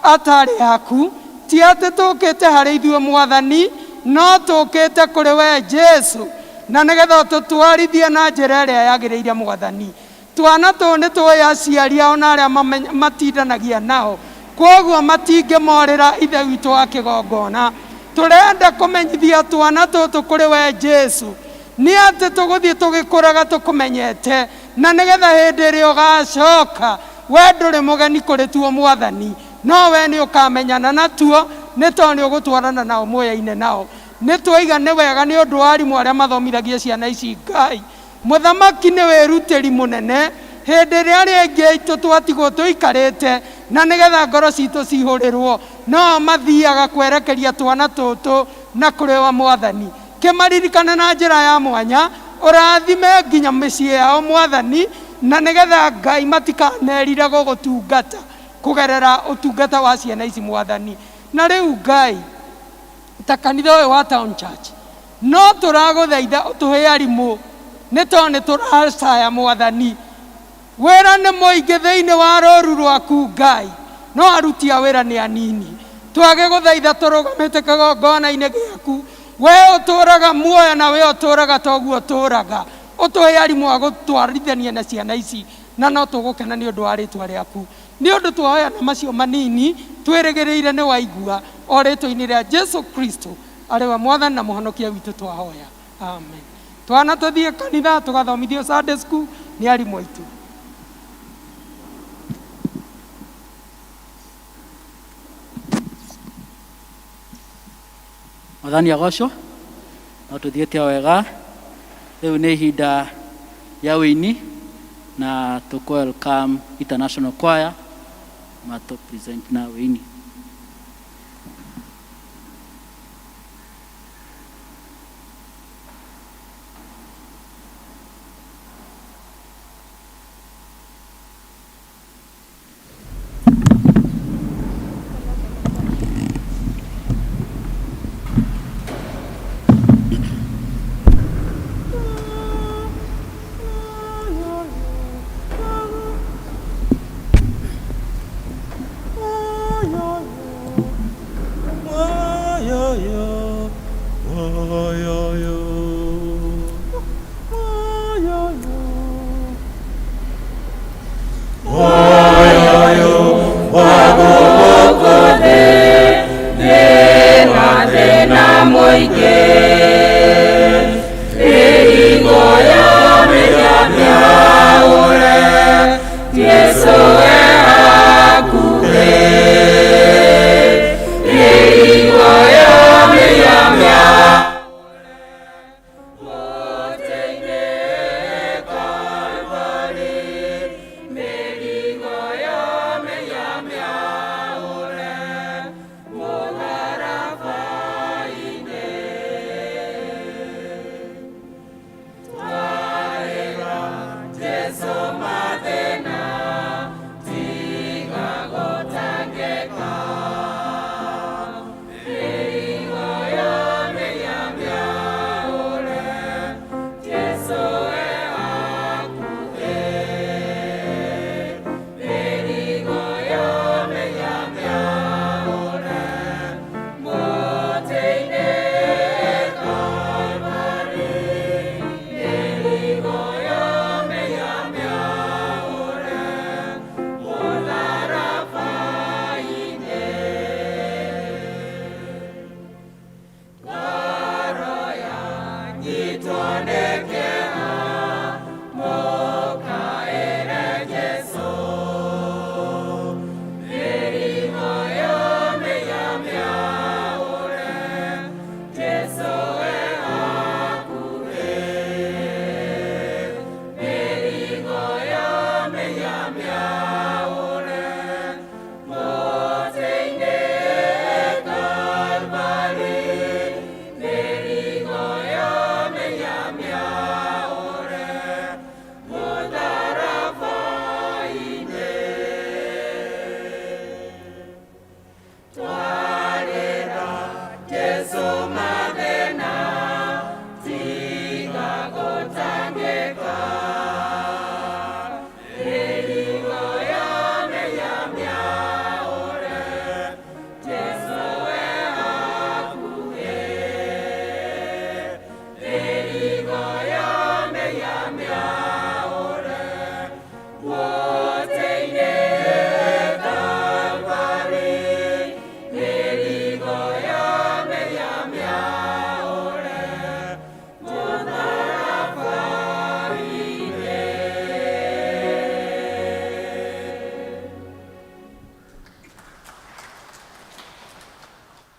[SPEAKER 6] atarĩ aku, ti atĩ tũkĩte harĩ ithuĩ Mwathani, no tũkĩte kũrĩ we Jesu, na nĩgetha ũtũtwarithie na njĩra ĩrĩa yagĩrĩire Mwathani. Twana tũũ nĩ tũĩ aciari ao na arĩa matindanagia nao, kwoguo matingĩmorĩra Ithe witũ wa kĩgongona. Tũrenda kũmenyithia twana tũtũ kũrĩ we Jesu, nĩ atĩ tũgũthiĩ tũgĩkũraga tũkũmenyete, na nĩgetha hĩndĩ ĩrĩa ũgacoka we ndũrĩ mũgeni kũrĩ tuo Mwathani, no we nĩ ũkamenyana natuo, nĩ tondũ nĩ ũgũtwarana nao muoyo-inĩ nao. Nĩ twaiga nĩ wega nĩ ũndũ wa arimũ arĩa mathomithagia ciana ici Ngai. Mũthamaki nĩ wĩrutĩri mũnene, hĩndĩ ĩrĩa arĩa aingĩ aitũ twatigwo tũikarĩte, na nĩgetha ngoro citũ cihũrĩrwo, no mathiaga kwerekeria twana tũtũ na kũrĩ wa Mwathani. Kĩmaririkane na njĩra ya mwanya, ũrathime nginya mĩciĩ yao Mwathani, na nĩgetha Ngai matikanerire gũgũtungata kũgerera ũtungata wa ciana ici Mwathani. Na rĩu Ngai, ta kanitha ũyũ wa Town Church, no tũragũthaitha ũtũhe arimũ, nĩ tondũ nĩ tũracaya Mwathani. Wĩra nĩ mũingĩ thĩinĩ wa rũru rwaku Ngai, no aruti a wĩra nĩ anini. Twagĩgũthaitha tũrũgamĩte kĩgongona-inĩ gĩaku, we ũtũraga muoyo na we ũtũraga toguo ũtũraga, ũtũhe arimũ a gũtwarithania na ciana ici, na no tũgũkena nĩ ũndũ wa rĩtwa rĩaku. Nĩ ũndũ twahoya na macio manini, twĩrĩgĩrĩire nĩ waigua, o rĩtwa-inĩ rĩa Jesu Kristo, arĩ we Mwathani na Mũhonokia witũ twahoya. Amen. Twana tũthiĩ kanitha tũgathomithio Sunday school nĩ arimũ aitũ.
[SPEAKER 1] Mwathani agocwo, no tũthiĩte o wega. Rĩu nĩ ihinda rĩa ũini na tũkũ welcome International Choir matũ present na ũini.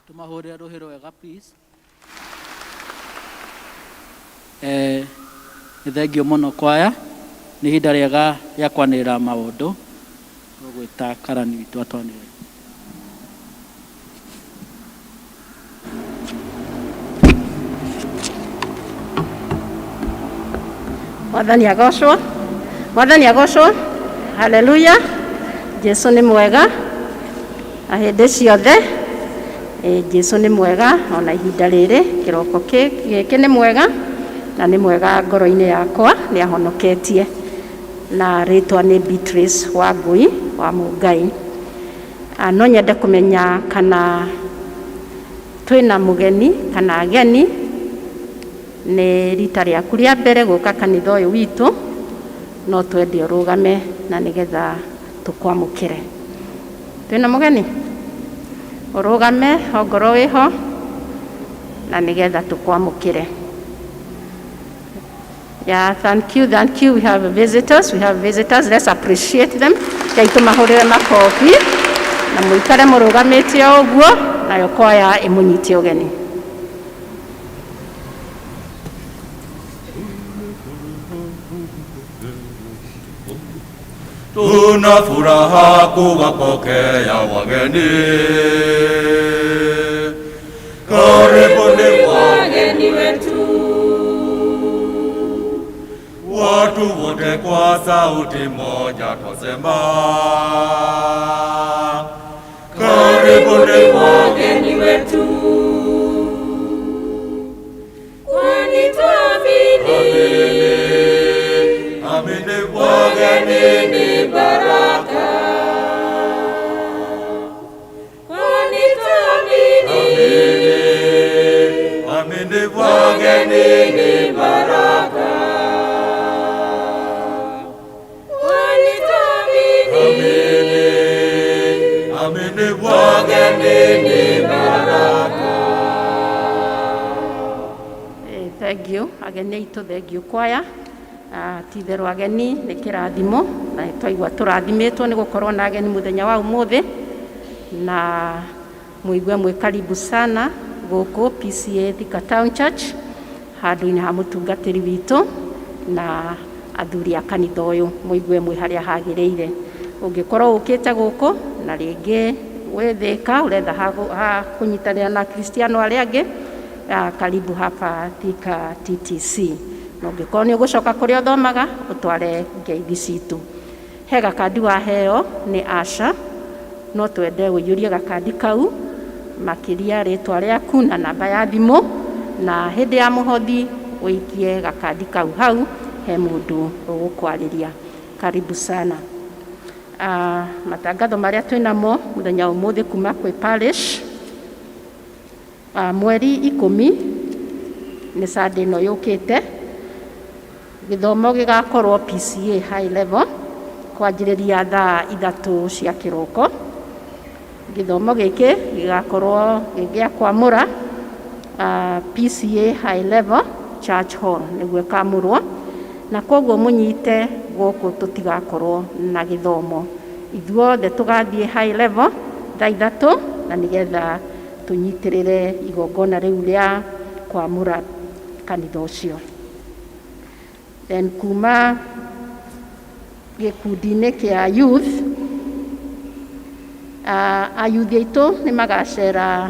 [SPEAKER 1] Tũmahũrĩre rũhĩ rwega please. Eh, nĩ thengiũ mũno kwaya, nĩ ihinda rĩega rĩa kwanĩrĩra maũndũ. Tũgwĩta karani witũ atwanĩrĩre.
[SPEAKER 7] Mwathani agocwo, Mwathani agocwo, haleluya. Jesu nĩ mwega na hĩndĩ ciothe. Jesu nĩ mwega ona ihinda rĩrĩ kĩroko gĩkĩ nĩ mwega na nĩ mwega ngoro-inĩ yakwa nĩ ahonoketie na rĩtwa nĩ Beatrice Wangui wa Mũngai. No nyende kũmenya kana twĩna mũgeni kana ageni nĩ rita rĩaku rĩa mbere gũka kanitha ũyũ witũ, no twende ũrũgame na nĩgetha tũkwamũkĩre. Twĩna mũgeni? Ũrũgame ongorwo wĩho na nĩgetha tũkwamũkĩre. Yeah, thank you, thank you. We have visitors, we have visitors. Let's appreciate them. Ngai tũmahũrĩre makobi na mũikare mũrũgamĩte o ũguo nayo kwaya ĩmũnyite ũgeni.
[SPEAKER 8] Tuna furaha kuwapokea wageni. Karibuni
[SPEAKER 4] wageni wetu,
[SPEAKER 8] watu wote kwa sauti moja twasema, karibuni
[SPEAKER 4] wageni wetu, kwani twamini
[SPEAKER 8] amini wageni
[SPEAKER 4] ni baraka, kwani twamini
[SPEAKER 8] amini wageni
[SPEAKER 4] ni baraka, kwani twamini
[SPEAKER 8] amini wageni ni baraka.
[SPEAKER 7] Thank you ageni aitũ, thank you kwaya. Ti itherũ ageni nĩ kĩrathimo na twaigua tũrathimĩtwo nĩ gũkorwo na ageni mũthenya wa ũmũthĩ, na mũigue mwĩ karibu sana gũkũ PCA Thika Town Church handũ-inĩ ha mũtungatĩri witũ na athuri a kanitha ũyũ, mũigue mwĩ harĩa hagĩrĩire. Ũngĩkorwo ũkĩte gũkũ na rĩngĩ wĩ Thika ũretha ha kũnyitanĩra na Akristiano arĩa angĩ, karibu hapa Thika TTC. Na ũngĩkorwo nĩ ũgũcoka kũrĩa ũthomaga ũtware ngeithi citũ. He gakandi waheo nĩ Asha, no twende ũiyũrie gakandi kau makĩria rĩtwa rĩaku na namba ya thimũ, na hĩndĩ ya mũhothi ũikie gakandi kau hau he mũndũ ũgũkwarĩria. Karibu sana. Matangatho marĩa twĩnamo mũthenya wa ũmũthĩ kuma kwĩ parish, mweri 10 nĩ Sunday ĩno yũkĩte, gĩthomo gĩgakorwo PCA high level kwanjĩrĩria thaa 3 cia kĩroko. Gĩthomo gĩkĩ gĩgakorwo gĩa kwamũra PCA high level church hall nĩguo ĩkamũrwo, na koguo mũnyite gũkũ tũtigakorwo na gĩthomo. Ithuothe tũgathiĩ high level thaa 3 na nĩgetha tũnyitĩrĩre igongona rĩu rĩa kwamũra kanitha ũcio. Then kuma gĩkundi-inĩ kĩa youth, ayuthi aitũ nĩ magacera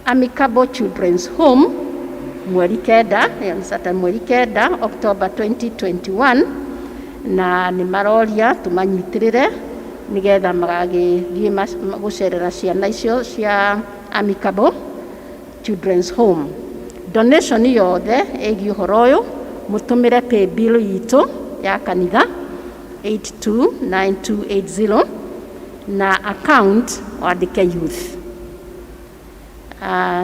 [SPEAKER 7] Amicable Children's Home mweri 9, ĩyo nĩ Saturday mweri 9 October 2021, na nĩ maroria tũmanyitĩrĩre nĩgetha magagĩthiĩ gũcerera ciana icio cia Amicable Children's Home. Donation yothe ĩgiĩ ũhoro ũyũ mũtũmĩre pay bill itũ ya kanitha 829280 na account wandĩke youth.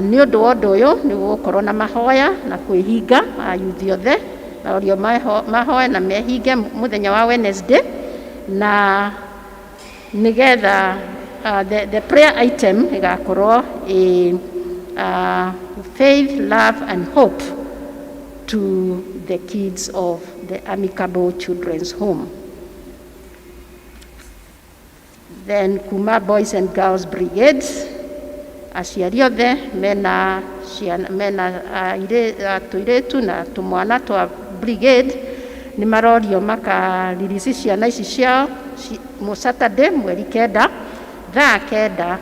[SPEAKER 7] Nĩ ũndũ wa ũndũ ũyũ nĩ gũgũkorwo na mahoya na kwĩhinga ayuthi othe marorio mahoe na mehinge mũthenya wa Wednesday, na nĩgetha the prayer item ĩgakorwo ĩ faith, love and hope to the kids of the Amicable Children's Home. Then kuma Boys and Girls Brigades Aciari othe mena ciana mena tũirĩtu na tũmwana twa brigade nĩ marorio makaririci ciana ici ciao mu Saturday mweri 9 thaa 9,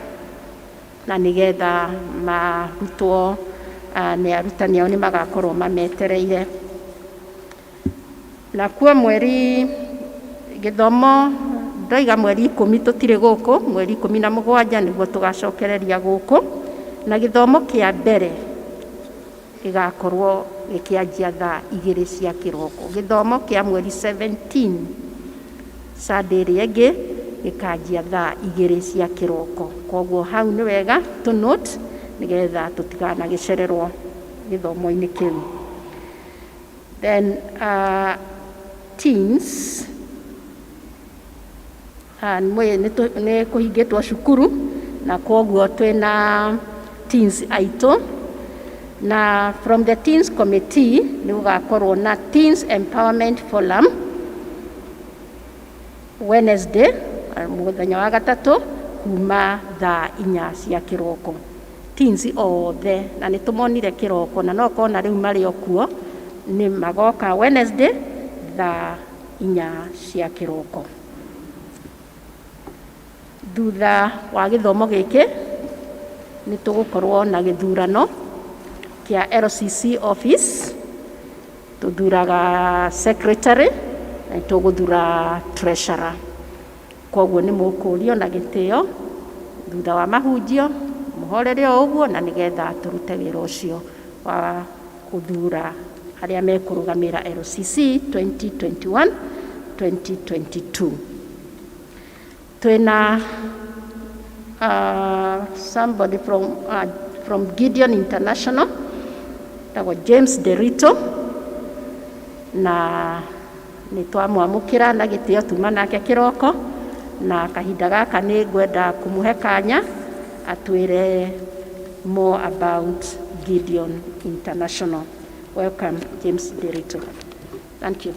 [SPEAKER 7] na nĩgetha marutwo nĩ arutani ao, nĩ magakorwo mametereire. Nakuo mweri gĩthomo ndoiga mweri 10 tũtirĩ gũkũ, mweri 17 nĩguo tũgacokereria gũkũ, na gĩthomo kĩa mbere gĩgakorwo gĩkĩanjia thaa 2 cia kĩroko. Gĩthomo kĩa mweri 17, Sunday ĩrĩa ĩngĩ, gĩkanjia thaa 2 cia kĩroko. Koguo hau nĩ wega tũ note nĩgetha tũtikanagĩcererwo gĩthomo-inĩ kĩu. Then teens, nĩ kũhingĩtwo cukuru, na koguo twĩna teens aitũ, na from the teens committee nĩ gũgakorwo na Teens Empowerment Forum Wednesday, mũthenya wa gatatũ, kuma thaa 4 cia kĩroko. Teens othe na nĩ tũmonire kĩroko, na no kona rĩu marĩ o kuo, nĩ magoka Wednesday thaa 4 cia kĩroko. Thutha wa gĩthomo gĩkĩ nĩ tũgũkorwo na gĩthurano kĩa LCC office. Tũthuraga secretary na nĩ tũgũthura treasurer. Koguo nĩ mũkũrio na gĩtĩo thutha wa mahunjio mũhorere o ũguo, na nĩgetha tũrute wĩra ũcio wa gũthura arĩa mekũrũgamĩra LCC 2021 2022. Twĩna somebody from Gideon International, tagwo James Derito, na nĩ twamwamũkĩra na gĩtĩo, tuma nake kĩroko, na kahinda gaka nĩ ngwenda kũmũhe kanya atwĩre more about Gideon International. Welcome, James Derito. Thank you.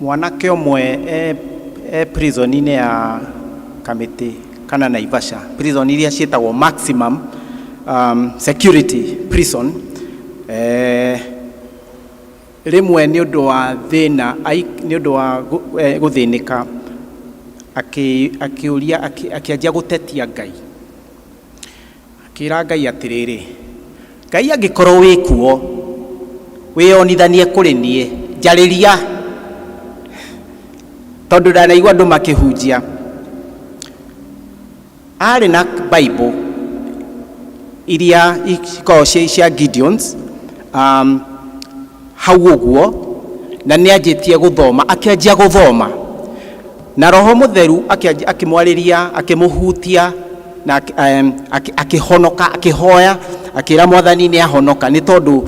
[SPEAKER 9] Mwanake ũmwe e prison-inĩ ya Kamĩtĩ kana Naivasha, prison iria ciĩtagwo maximum security prison, rĩmwe nĩ ũndũ wa thĩna, nĩ ũndũ wa gũthĩnĩka, akĩũria, akĩanjia gũtetia Ngai, akĩra Ngai atĩrĩrĩ, "Ngai, angĩkorwo wĩ kuo, wĩyonithanie kũrĩ niĩ, njarĩria, tondũ ndanaigua andũ makĩhunjia." Arĩ na Bible iria ikoragwo cia Gideons hau ũguo, na nĩ anjĩtie gũthoma, akĩanjia gũthoma na Roho Mũtheru akĩmwarĩria, akĩmũhutia na akĩhonoka, akĩhoya, akĩra Mwathani nĩ ahonoka, nĩ tondũ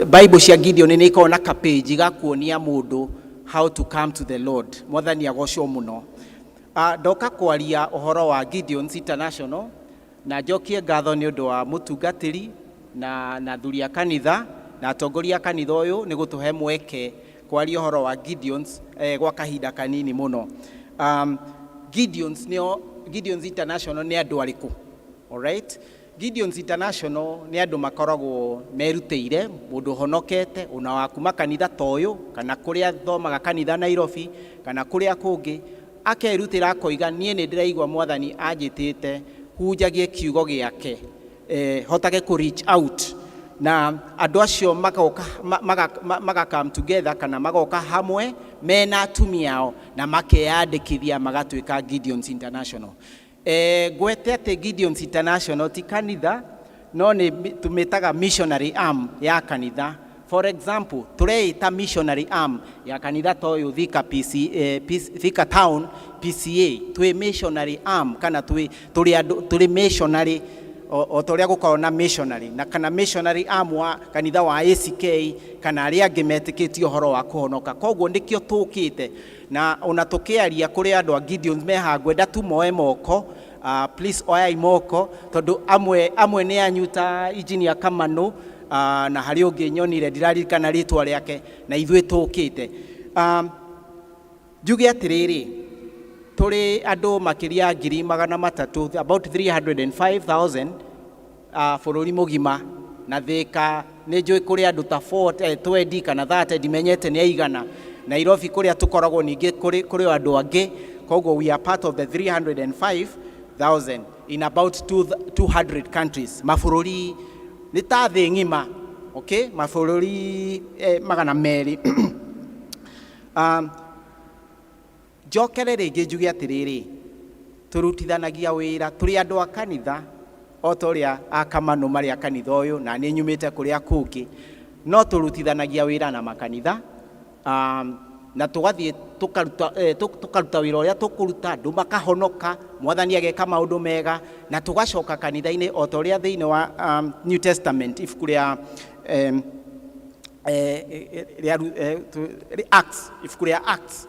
[SPEAKER 9] Bible cia Gideon nĩ ikoragwo na kapĩnji ga kuonia mũndũ how to come to the Lord. Mwathani agocwo mũno. Ndoka kwaria ũhoro wa Gideons International, na njokie ngatho nĩ ũndũ wa mũtungatĩri na thuri a kanitha na atongoria a kanitha ũyũ nĩ gũtũhe mweke kwaria ũhoro wa Gideons gwa kahinda kanini mũno. Gideons nĩo, Gideons International nĩ andũ arĩkũ? Alright? Gideons International nĩ andũ makoragwo merutĩire, mũndũ ũhonokete ona wa kuma kanitha ta ũyũ kana kũrĩa thomaga kanitha Nairobi kana kũrĩa kũngĩ, akerutĩra akoiga, "Niĩ nĩ ndĩraigua Mwathani anjĩtĩte hunjagie kiugo gĩake, hotage kũ reach out." Na andũ acio magoka maga come together kana magoka hamwe mena atumia ao na makeyandĩkithia magatuĩka Gideons International. Ngwete atĩ Gideons International ti kanitha, no nĩ tũmĩtaga missionary arm ya kanitha. For example, tũreĩta missionary arm ya kanitha ta ũyũ Thika PC, PC, Thika Town PCA. Twĩ missionary arm kana twĩ tũrĩ andũ tũrĩ missionary. O ta ũrĩa gũkoragwo na missionary na kana missionary arm wa kanitha wa ACK kana arĩa angĩ metĩkĩtie ũhoro wa kũhonoka. Koguo nĩkĩo tũkĩte na ona tũkĩaria kũrĩ andũ a Gideons me haha, ngwenda tu moe moko. Please oyai moko tondũ amwe amwe nĩ anyu ta engineer Kamanu, na harĩ ũngĩ nyonire ndiraririkana rĩtwa rĩake, na ithuĩ tũkĩte. Njuge atĩrĩrĩ, tũrĩ andũ makĩria 300,000, about 305,000, bũrũri mũgima, na Thĩka nĩ njũĩ kũrĩ andũ ta 40, 20 kana 30, ndimenyete nĩ aigana. Nairobi kũrĩa tũkoragwo ningĩ kũrĩ o andũ angĩ. Koguo we are part of the 305,000 in about 200 countries, mabũrũri nĩ ta thĩ ng'ima, okay? Mabũrũri 200. Njokere rĩngĩ njuge atĩrĩrĩ, tũrutithanagia wĩra tũrĩ andũ a kanitha o ta ũrĩa akamano marĩ a kanitha ũyũ, na nĩ nyumĩte kũrĩa kũngĩ, no tũrutithanagia wĩra na makanitha, na tũgathiĩ tũkaruta wĩra ũrĩa tũkũruta, andũ makahonoka, mwathani ageka maũndũ mega, na tũgacoka kanitha-inĩ o ta ũrĩa thĩinĩ wa New Testament, ibuku rĩa Acts, ibuku rĩa Acts,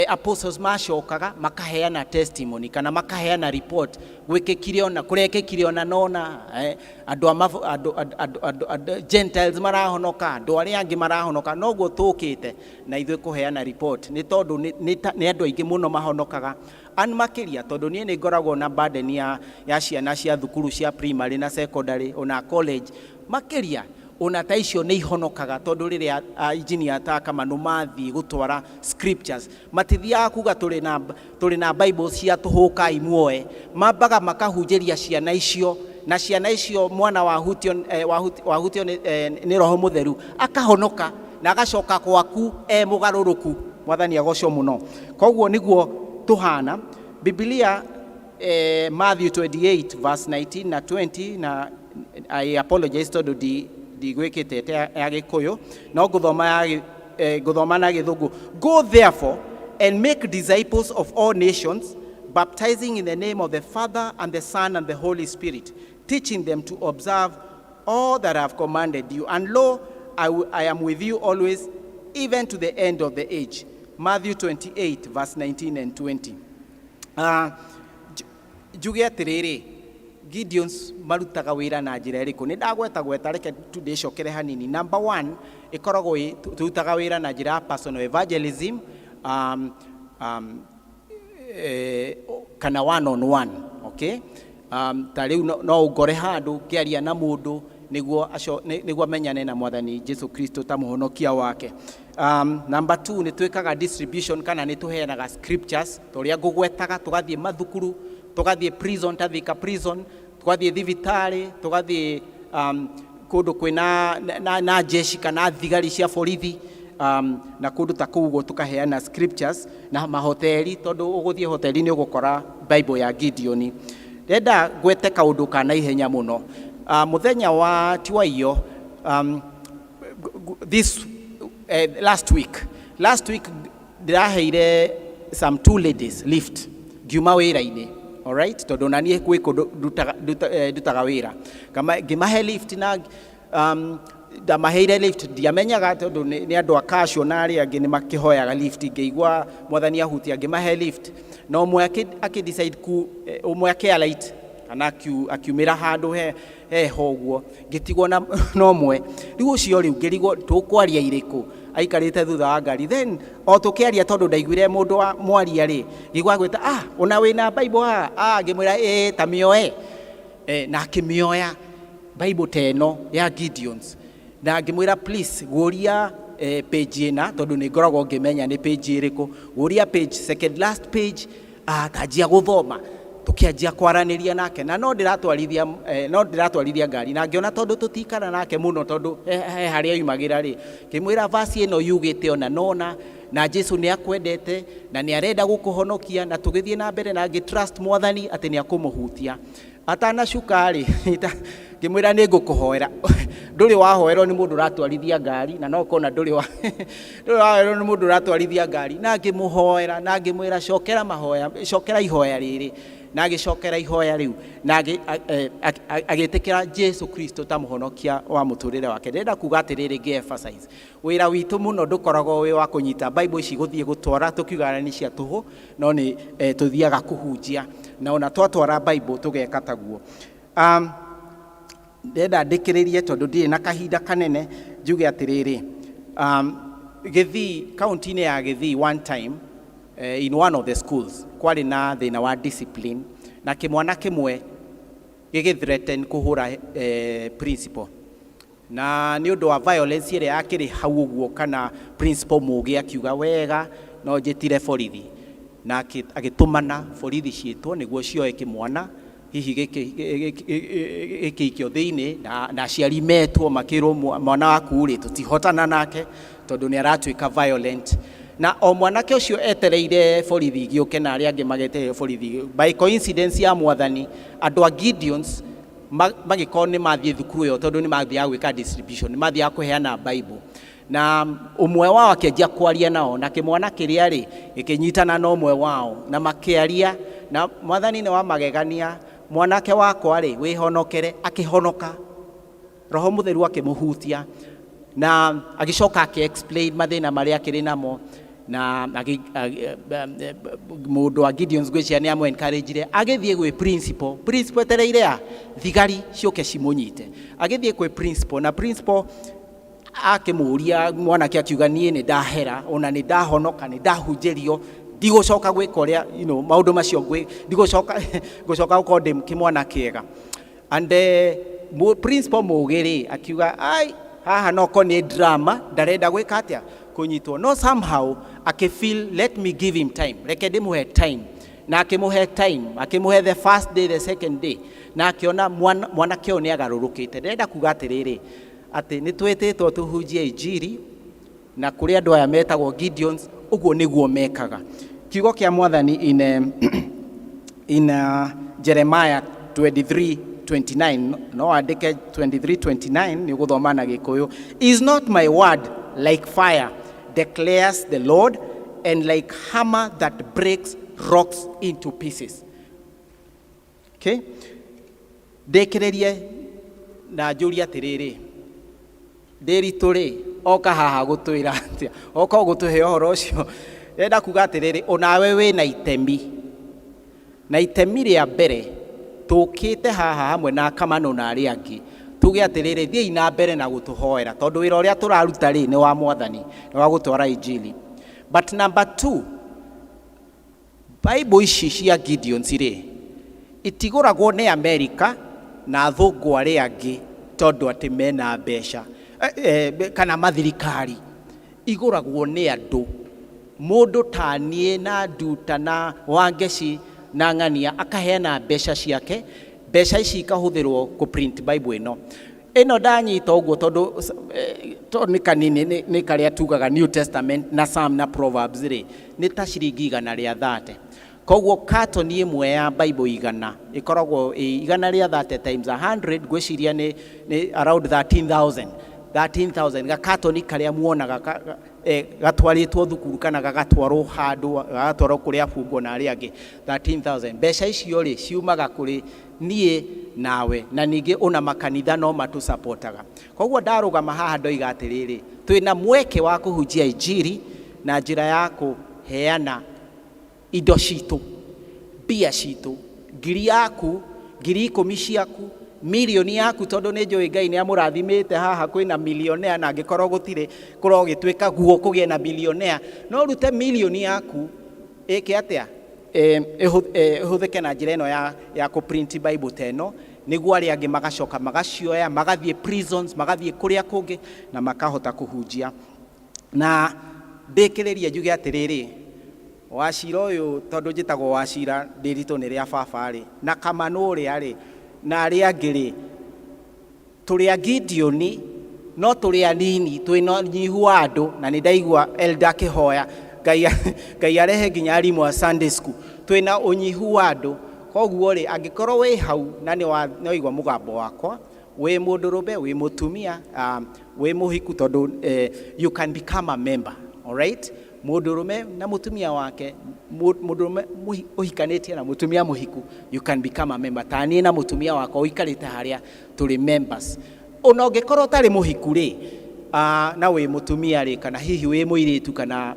[SPEAKER 9] apostles macokaga makaheana testimony kana makaheana report gwĩkĩkire ona kũrekĩkire ona nona, andũ a andũ andũ andũ andũ andũ Gentiles marahonoka, andũ arĩa angĩ marahonoka. Noguo tũkĩte na ithuĩ kũheana report, nĩ tondũ nĩ andũ aingĩ mũno mahonokaga an makĩria, tondũ niĩ nĩ ngoragwo na burden ya ciana cia thukuru cia primary na secondary ona college, makĩria ona ta icio nĩ ihonokaga, tondũ rĩrĩa engineer ta Kamanu mathiĩ gũtwara scriptures, matithiaga kuga tũrĩ na Bible cia tũhũkai muoe, mambaga makahunjĩria ciana icio, na ciana icio mwana wahutio nĩ Roho Mũtheru akahonoka na agacoka gwaku e mũgarũrũku. Mwathani agocwo mũno. Koguo nĩguo tũhana. Bibilia, Matthew 28 verse 19 na 20, na I apologize tondũ ndigwĩkĩte ta ya Gĩkũyũ, no ngũthoma ngũthoma na Gĩthũngũ. "Go therefore and make disciples of all nations, baptizing in the name of the Father and the Son and the Holy Spirit, teaching them to observe all that I have commanded you. And lo, I am with you always, even to the end of the age." Matthew 28 verse 19 and 20. Njuge atĩrĩrĩ, Gideons marutaga wĩra na njĩra ĩrĩkũ? Nĩ ndagweta gweta, reke tu ndĩcokere hanini. Number one, ĩkoragwo tũrutaga wĩra na njĩra ya personal evangelism, kana one on one, okay? Ta rĩu no ũngore handũ ngĩaria na mũndũ nĩguo amenyane na mwathani Jesu Kristo ta mũhonokia wake. Number two, nĩ twĩkaga distribution kana nĩ tũheanaga scriptures ta ũrĩa ngũgwetaga, tũgathiĩ mathukuru, tũgathiĩ prison ta Thika Prison, tũgathiĩ thibitarĩ, tũgathiĩ kũndũ kwĩna na jeshi kana thigari cia borithi, na kũndũ ta kũu ũguo, tũkaheana scriptures, na mahoteli, tondũ ũgũthiĩ hoteli nĩ ũgũkora Bible ya Gideon. Ndenda ngwete kaũndũ ka naihenya mũno. Mũthenya wa tiwaiyo, this last week ndĩraheire some two ladies lift ngiuma wĩra-inĩ, alright, tondũ na niĩ gwĩ kũndũ ndutaga wĩra. Ngĩmahe lift na ndamaheire lift, ndiamenyaga tondũ nĩ andũ a casual na arĩa angĩ nĩ makĩhoyaga lift. Ngĩigua mwathani ahutia, ngĩmahe lift, na ũmwe akĩ decide ũmwe akĩalight kana akiumĩra handũ he heho ũguo, ngĩtigwo na ũmwe. Rĩu ũcio rĩu ngĩrigwo tũkwaria irĩkũ, aikarĩte thutha wa ngari. Then o tũkĩaria, tondũ ndaiguire mũndũ wa mwaria rĩ, ngĩigua agwĩta, "Ah, ona wĩna Bible haha?" Ah, ngĩmwĩra, "Ĩĩ, ta mĩoe." Na akĩmĩoya Bible ta ĩno ya Gideons, na ngĩmwĩra, "Please guũria page ĩna," tondũ nĩ ngoragwo ngĩmenya nĩ page ĩrĩkũ. "Guũria page, second last page." Ah, tanjia gũthoma. Tũkĩanjia kwaranĩria nake na no ndĩratwarithia ngari, na ngĩona tondũ tũtikara nake mũno, tondũ he harĩa oimagĩra rĩ, ngĩmwĩra verse ĩno yugĩte ona nona na Jesu nĩ akwendete na nĩ arenda gũkũhonokia, na tũgĩthiĩ na mbere na ngĩ trust mwathani atĩ nĩ akũmũhutia. Atanacuka rĩ, ngĩmwĩra, "Nĩ ngũkũhoera." Ndũrĩ wahoerwo nĩ mũndũ ũratwarithia ngari, na no kona ndũrĩ wahoerwo nĩ mũndũ ũratwarithia ngari. Na ngĩmũhoera na ngĩmwĩra, "Cokera mahoya, cokera ihoya rĩrĩ." Na agĩcokera ihoya rĩu na agĩtĩkĩra Jesu Kristo ta mũhonokia wa mũtũrĩre wake. Ndĩrenda kuga atĩrĩrĩ, ngĩ emphasize, wĩra witũ mũno ndũkoragwo wĩ wa kũnyita Bible ici gũthiĩ gũtwara tũkiugaga nĩ cia tũhũ, no nĩ tũthiaga kũhunjia, na ona twatwara Bible tũgeka taguo. Ndĩrenda ndĩkĩrĩrie tondũ ndirĩ na kahinda kanene, njuge atĩrĩrĩ, Gĩthii, kaunti-inĩ ya Gĩthii, one time in one of the schools kwarĩ na thĩna wa discipline, na kĩmwana kĩmwe gĩgĩ threaten kũhũra principal, na nĩ ũndũ wa violence ĩrĩa yakĩrĩ hau ũguo, kana principal mũgĩ akiuga wega no njĩtire borithi, na agĩtũmana borithi ciĩtwo nĩguo cioe kĩmwana hihi gĩkĩikio thĩinĩ, na aciari metwo makĩrwo mwana waku rĩ, tũtihotana nake tondũ nĩ aratuĩka violent. Na o mwanake ũcio etereire borithi igĩũke na arĩa angĩ magetereire borithi, by coincidence ya Mwathani, andũ a Gideons magĩkorwo nĩ mathiĩ thukuru ĩyo, tondũ nĩ mathiaga gwĩka distribution, nĩ mathiaga kũheana Bible, na ũmwe wao akĩanjia kwaria nao, na kĩmwana kĩrĩa rĩ gĩkĩnyitana na ũmwe wao na makĩaria, na Mwathani nĩ wa magegania. Mwanake wakwa rĩ, wĩhonokere, akĩhonoka. Roho Mũtheru akĩmũhutia na agĩcoka akĩ explain mathĩna marĩa akĩrĩ namo, na mũndũ wa Gideons ngwĩciria nĩ amũ encourage agĩthiĩ gwĩ principal. Principal etereire a thigari ciũke cimũnyite, agĩthiĩ kwĩ principal, na principal akĩmũria, mwanake akiuga, "Niĩ nĩ ndahera, ona nĩ ndahonoka, nĩ ndahunjĩrio, ndigũcoka gwĩka ũrĩa maũndũ macio, ndigũcoka ngũcoka gũkorwo ndĩ kĩmwana kĩega." And principal mũgĩ rĩ akiuga, "Ai, haha no ko nĩ drama, ndarenda gwĩka atĩa, kũnyitwo." No somehow akĩfeel, "Let me give him time, reke ndĩmũhe time." Na akĩmũhe time, akĩmũhe the first day, the second day, na akĩona mwanake ũyũ nĩ agarũrũkĩte. Ndĩrenda kuga atĩrĩrĩ, atĩ nĩ twĩtĩtwo tũhunjie injiri, na kũrĩ andũ aya metagwo Gideons, ũguo nĩguo mekaga. Kiugo kĩa Mwathani in Jeremiah 23:29, no andĩke 23:29, nĩ ũgũthoma na Gĩkũyũ. "Is not my word like fire, declares the Lord, and like hammer that breaks rocks into pieces?" Okay, ndĩkĩrĩrie na njũrie atĩrĩrĩ, ndĩritũ rĩ oka haha gũtwĩra atĩa? Oka gũtũhe ũhoro ũcio. Ndĩrenda kuga atĩrĩrĩ, onawe wĩna itemi, na itemi rĩa mbere tũkĩte haha hamwe na Kamano na arĩa angĩ tuge atĩrĩrĩ, thiĩi na mbere na gũtũhoera, tondũ wĩra ũrĩa tũraruta rĩ nĩ wa Mwathani, nĩ wa gũtwara injili. But number two, Bible ici cia Gideons rĩ, itigũragwo nĩ Amerika na athũngũ arĩa angĩ tondũ atĩ mena mbeca kana mathirikari. Igũragwo nĩ andũ, mũndũ ta niĩ na Nduta na Wangeci na Ng'ania, akaheana mbeca ciake. Mbeca ici ikahũthĩrwo kũ print Bible ĩno. Ĩno ndanyita ũguo tondũ tondũ nĩ kanini, nĩ karĩa tugaga New Testament na Psalm na Proverbs rĩ, nĩ ta ciringi 130. Koguo katoni ĩmwe ya Bible 100 ĩkoragwo ĩ 130 times 100, ngwĩciria nĩ around 13,000, 13,000 gakatoni karĩa muonaga gatwarĩtwo thukuru kana gagatwarwo handũ, gagatwarwo kũrĩ abungwo na arĩa angĩ, 13,000. Mbeca icio rĩ ciumaga kũrĩ niĩ nawe, na ningĩ ona makanitha no matũsapotaga. Koguo ndarũgama haha ndoiga atĩrĩrĩ, twĩna mweke wa kũhunjia injiri na njĩra ya kũheana indo citũ, mbia citũ, ngiri yaku, 10,000 ciaku, mirioni yaku, tondũ nĩ njũĩ Ngai nĩ amũrathimĩte. Haha kwĩna milionea, na angĩkorwo gũtirĩ, kũrogĩtuĩka guo kũgĩe na bilionea. No ũrute mirioni yaku ĩke atĩa? Ĩhũthĩke na njĩra ĩno ya kũ print Bible ta ĩno, nĩguo arĩa angĩ magacoka magacioya, magathiĩ prisons, magathiĩ kũrĩa kũngĩ na makahota kũhunjia. Na ndĩkĩrĩrie njuge atĩrĩrĩ, Wacira ũyũ, tondũ njĩtagwo Wacira Ndĩritũ nĩ rĩa baba rĩ, na Kamanũ ũrĩa rĩ, na arĩa angĩ rĩ, tũrĩ a Gideoni, no tũrĩ anini, twĩna nyihu wa andũ, na nĩ ndaigua elder akĩhoya Ngai arehe nginya arimũ a Sunday school. Twĩna ũnyihu wa andũ, koguo rĩ, angĩkorwo wĩ hau na nĩ waigua mũgambo wakwa, wĩ mũndũrũme, wĩ mũtumia, wĩ mũhiku, tondũ you can become a member, alright? Mũndũrũme na mũtumia wake, mũndũrũme ũhikanĩtie na mũtumia mũhiku, you can become a member. Ta niĩ na mũtumia wakwa ũikarĩte harĩa tũrĩ members. Ona ũngĩkorwo ũtarĩ mũhiku rĩ, na wĩ mũtumia rĩ, kana hihi wĩ mũirĩtu, kana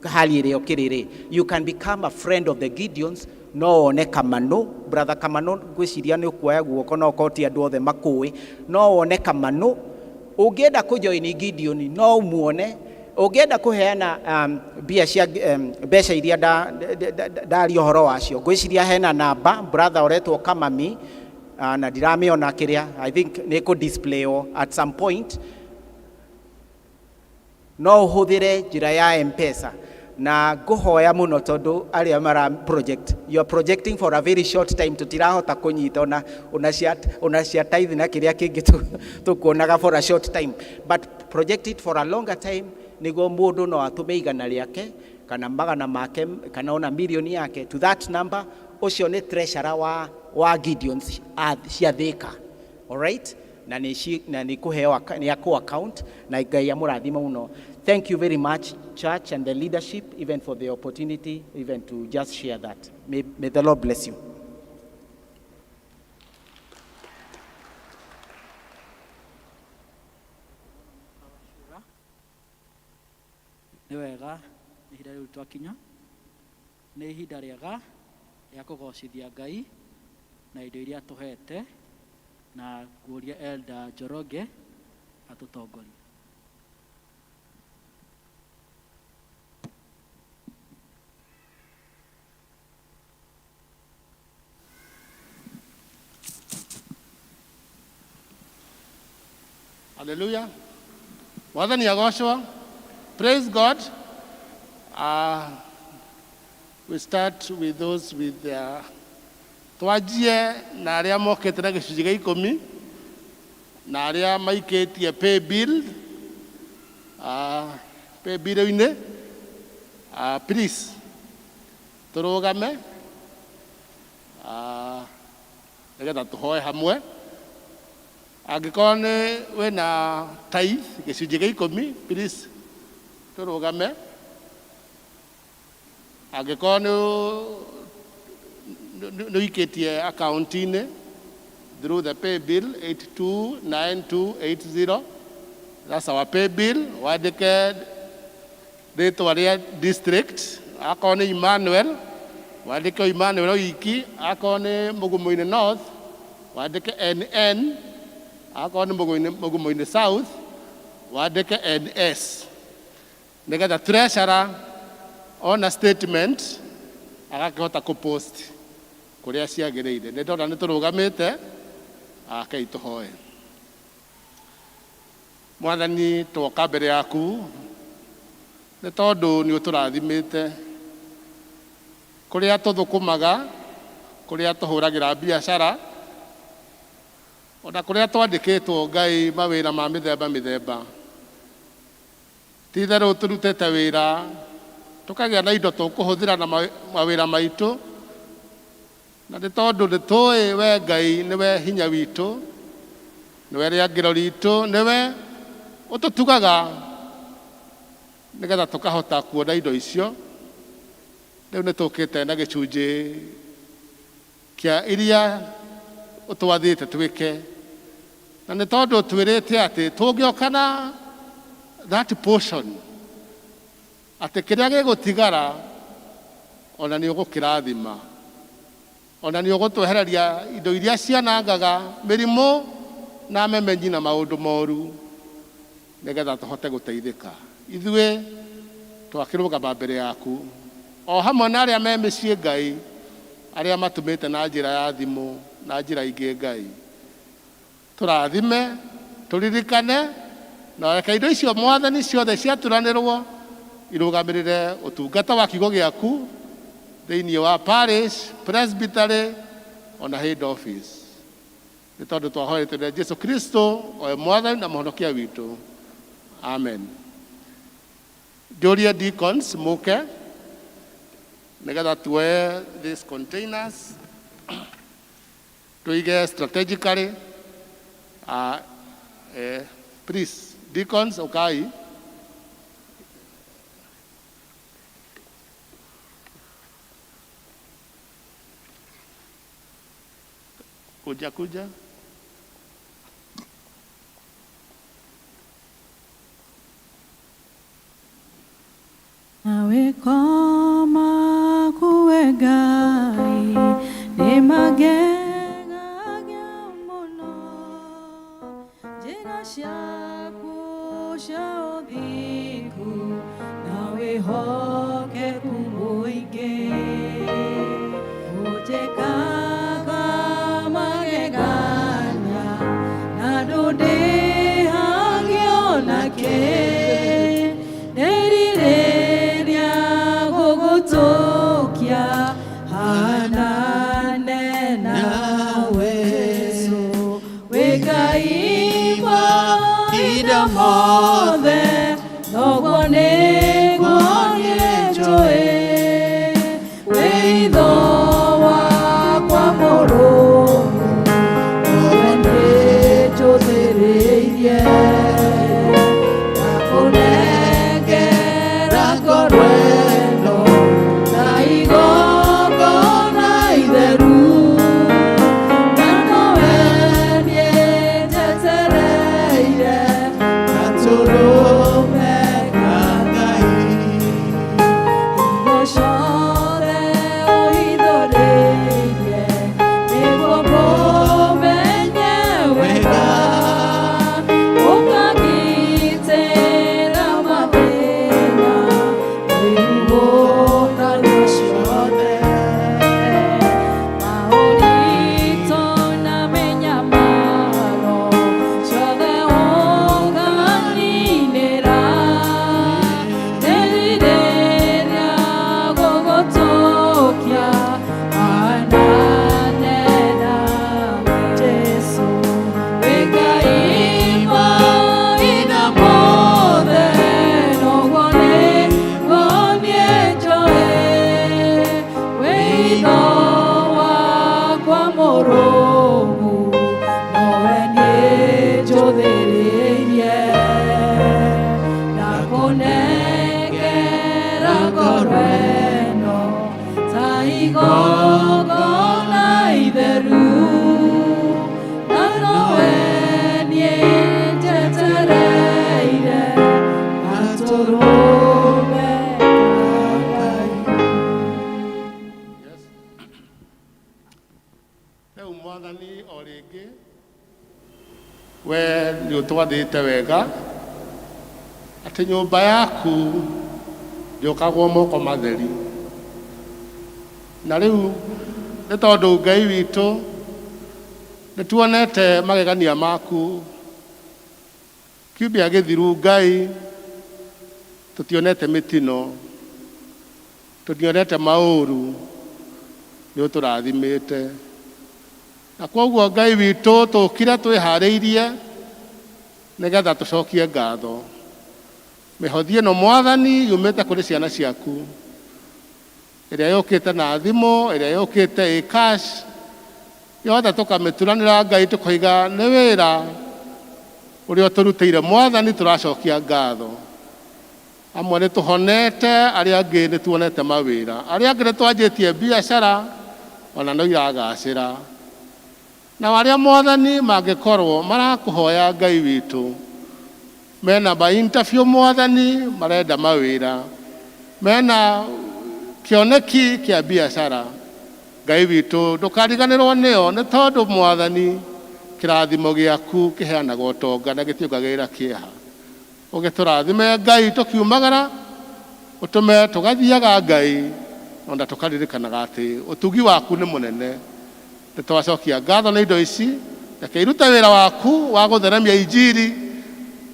[SPEAKER 9] hali ĩrĩa ũkĩrĩ rĩ, you can become a friend of the Gideons. No wone Kamanu, brother Kamanu, ngwĩciria nĩ ũkuoya guoko, no ũkorwo ti andũ othe makũĩ, no wone Kamanu. Ũngĩenda kũjoin Gideon no umuone. Ũngĩenda kũheana mbia cia mbeca iria ndaria ũhoro wacio, ngwĩciria hena namba brother ũretwo Kamami, na ndiramĩona kĩrĩa, I think nĩ kũ display at some point. No ũhũthĩre njĩra ya M-Pesa, na ngũhoya mũno tondũ arĩa mara project, you are projecting for a very short time, tũtirahota kũnyita ona cia tithe na kĩrĩa kĩngĩ tũkuonaga for a short time, but project it for a longer time, nĩguo mũndũ no atũme igana rĩake kana magana make kana ona milioni yake to that number. Ũcio nĩ treasurer wa Gideons cia Thika. Alright, na nĩ na nĩ kũheo nĩ akũ account, na Ngai amũrathime mũno. Thank you very much, church and the leadership, even for the opportunity even to just share that. May the Lord bless you.
[SPEAKER 1] Nĩ wega, nĩ ihinda rĩu twakinya, nĩ ihinda rĩega rĩa kũgocithia Ngai na indo iria tũhete, na nguũria Elder Njoroge atũtongorie.
[SPEAKER 10] Hallelujah. Mwathani agocwo. Praise God. We start with those with their twanjie na arĩa mokĩte na gĩcunjĩ gĩa ikũmi na arĩa maikĩtie pay bill, pay bill-inĩ. Please tũrũgame nĩgetha tũhoe hamwe. Angĩkorwo nĩ wĩna tithe gĩcunjĩ gĩa ikũmi, please tũrũgame. Angĩkorwo nĩ ũikĩtie akaunti-inĩ through the pay bill 829280, that's our pay bill, wandĩke rĩtwa rĩa district. Akorwo nĩ Emmanuel, wandĩke Emmanuel oiki. Akorwo nĩ Mugumo-inĩ North, wandĩke NN. Akorwo nĩ Mugumo-inĩ South, wandĩke NS, nĩgetha treasurer ona statement agakĩhota kũpost kũrĩa ciagĩrĩire. Nĩ ndona nĩ tũrũgamĩte, akei tũhoe. Mwathani, twoka mbere yaku nĩ tondũ nĩ ũtũrathimĩte kũrĩa tũthũkũmaga, kũrĩa tũhũragĩra biacara, ona kũrĩa twandĩkĩtwo Ngai mawĩra ma mĩthemba mĩthemba. Ti itherũ tũrutĩte wĩra tũkagĩa na indo tũkũhũthĩra na mawĩra maitũ, na nĩ tondũ nĩ tũĩ we Ngai nĩwe hinya witũ, nĩwe rĩangĩro ritũ, nĩwe ũtũtugaga nĩgetha tũkahota kuona indo icio. Rĩu nĩ tũkĩte na gĩcunjĩ kĩa iria ũtwathĩte twĩke, na nĩ tondũ twĩrĩte atĩ tũngĩoka na that portion, atĩ kĩrĩa gĩgũtigara ona nĩ ũgũkĩrathima, ona nĩ ũgũtwehereria indo iria cianangaga mĩrimũ na memenyi na maũndũ moru, nĩgetha tũhote gũteithĩka. Ithuĩ twakĩrũgama mbere yaku o hamwe na arĩa me mĩciĩ, Ngai, arĩa matũmĩte na njĩra ya thimũ na njĩra ingĩ. Ngai, tũrathime, tũririkane, na reke indo icio, Mwathani, ciothe ciaturanĩrwo irũgamĩrĩre ũtungata wa kiugo gĩaku thĩinĩ wa parish, presbytery ona head office, nĩ tondũ twahoete rĩa Jesu Kristo, owe Mwathani na Mũhonokia witũ, amen. Njũrie deacons mũke nĩgetha tuoye these containers tuige strategically. Please, deacons, ukai. Kuja kuja.
[SPEAKER 2] Nawe koma kuwe Ngai nĩ magegagia mũno njĩra ciaku cia ũthingu na wĩhokeku mũingĩ ũnjĩkaga magegania na ndũndĩhagio nakĩ ndĩrirĩria gũgũtũkia hanane nawe Jesũ wĩ Ngai mahinda mothe noguo nĩguo niĩ njũĩ wĩ itho wakwa mũrũmu nowe nĩnjũthĩrĩirie ndakũnengera ngoro ĩno na igongona itheru na nowe niĩ njetereire gatũrũme ka Ngai hingo ciothe ũhithũrĩirie nĩguo ngũmenye wega ũkangitĩra mathĩna mĩrimũ na ruo ciothe maũritũ na mĩnyamaro ciothe ũkaninĩra ndĩrirĩria gũgũtũkia hanane nawe Jesũ wĩ Ngai mahinda mothe noguo nĩguo niĩ njũĩ wĩ itho wakwa mũrũmu nowe niĩ njũthĩrĩirie ndakũnengera ngoro ĩno ta igongona itheru na nowe niĩ njetereire gatũrũme ka Ngai.
[SPEAKER 10] Rĩu mwathani o rĩngĩ we nĩ ũtwathĩte wega atĩ nyũmba yaku ndĩũkagwo moko matheri na rĩu nĩ tondũ Ngai witũ nĩ tuonete magegania maku kiumia gĩthiru Ngai tũtionete mĩtino tũtionete maũru nĩ ũtũrathimĩte na kwoguo Ngai witũ tũkire twĩharĩirie nĩgetha tũcokie ngatho mĩhothi ĩno mwathani yumĩte kũrĩ ciana ciaku ĩrĩa yũkĩte na thimũ ĩrĩa yũkĩte ĩ cash yothe tũkamĩturanĩra Ngai tũkoiga nĩ wĩra ũrĩa ũtũrutĩire mwathani tũracokia ngatho amwe nĩ tũhonete arĩa angĩ nĩ tuonete mawĩra arĩa angĩ nĩ twanjĩtie biacara ona no iragacĩra na arĩa mwathani mangĩkorwo marakũhoya Ngai witũ mena ma interview mwathani marenda mawĩra mena kĩoneki kĩa biacara Ngai witũ ndũkariganĩrwo nĩo nĩ tondũ mwathani kĩrathimo gĩaku kĩheanaga ũtonga na gĩtiongagĩrĩra kĩeha ũgĩtũrathime Ngai tũkiumagara ũtũme tũgathiaga Ngai ona tũkaririkanaga atĩ ũtugi waku nĩ mũnene nĩ twacokia ngatho nĩ indo ici reke irute wĩra waku wa gũtheremia injiri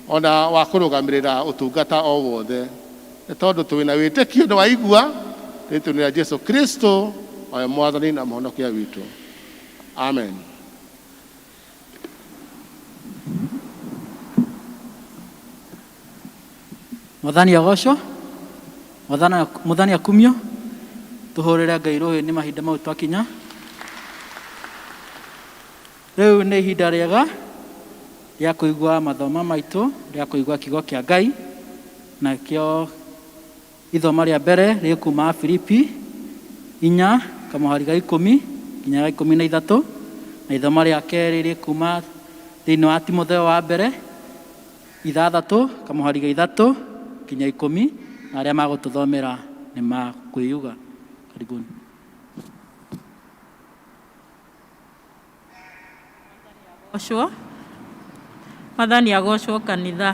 [SPEAKER 10] ona wa kũrũgamĩrĩra ũtungata o wothe nĩ tondũ twĩna wĩtĩkio nĩ waigua rĩtwa-inĩ rĩa Jesu Kristo owe mwathani na mũhonokia witũ amen.
[SPEAKER 1] Mwathani agocwo Mwathani akumio tũhũrĩre Ngai rũhĩ nĩ mahinda mau twakinya rĩu nĩ ihinda rĩega rĩa kũigua mathoma maitũ rĩa kũigua kiugo kĩa Ngai nakĩo ithoma rĩa mbere rĩkuma Filipi inya kamũhari ga ikũmi nginya ga 13. Na ithomo rĩa kerĩ rĩkuma thĩinĩ wa Timotheo wa mbere ithathatũ kamũhari ga ithatũ nginya ikũmi, na arĩa magũtũthomera nĩ makwĩyuga. Karibuni.
[SPEAKER 11] Agocwo. Mwathani agocwo kanitha.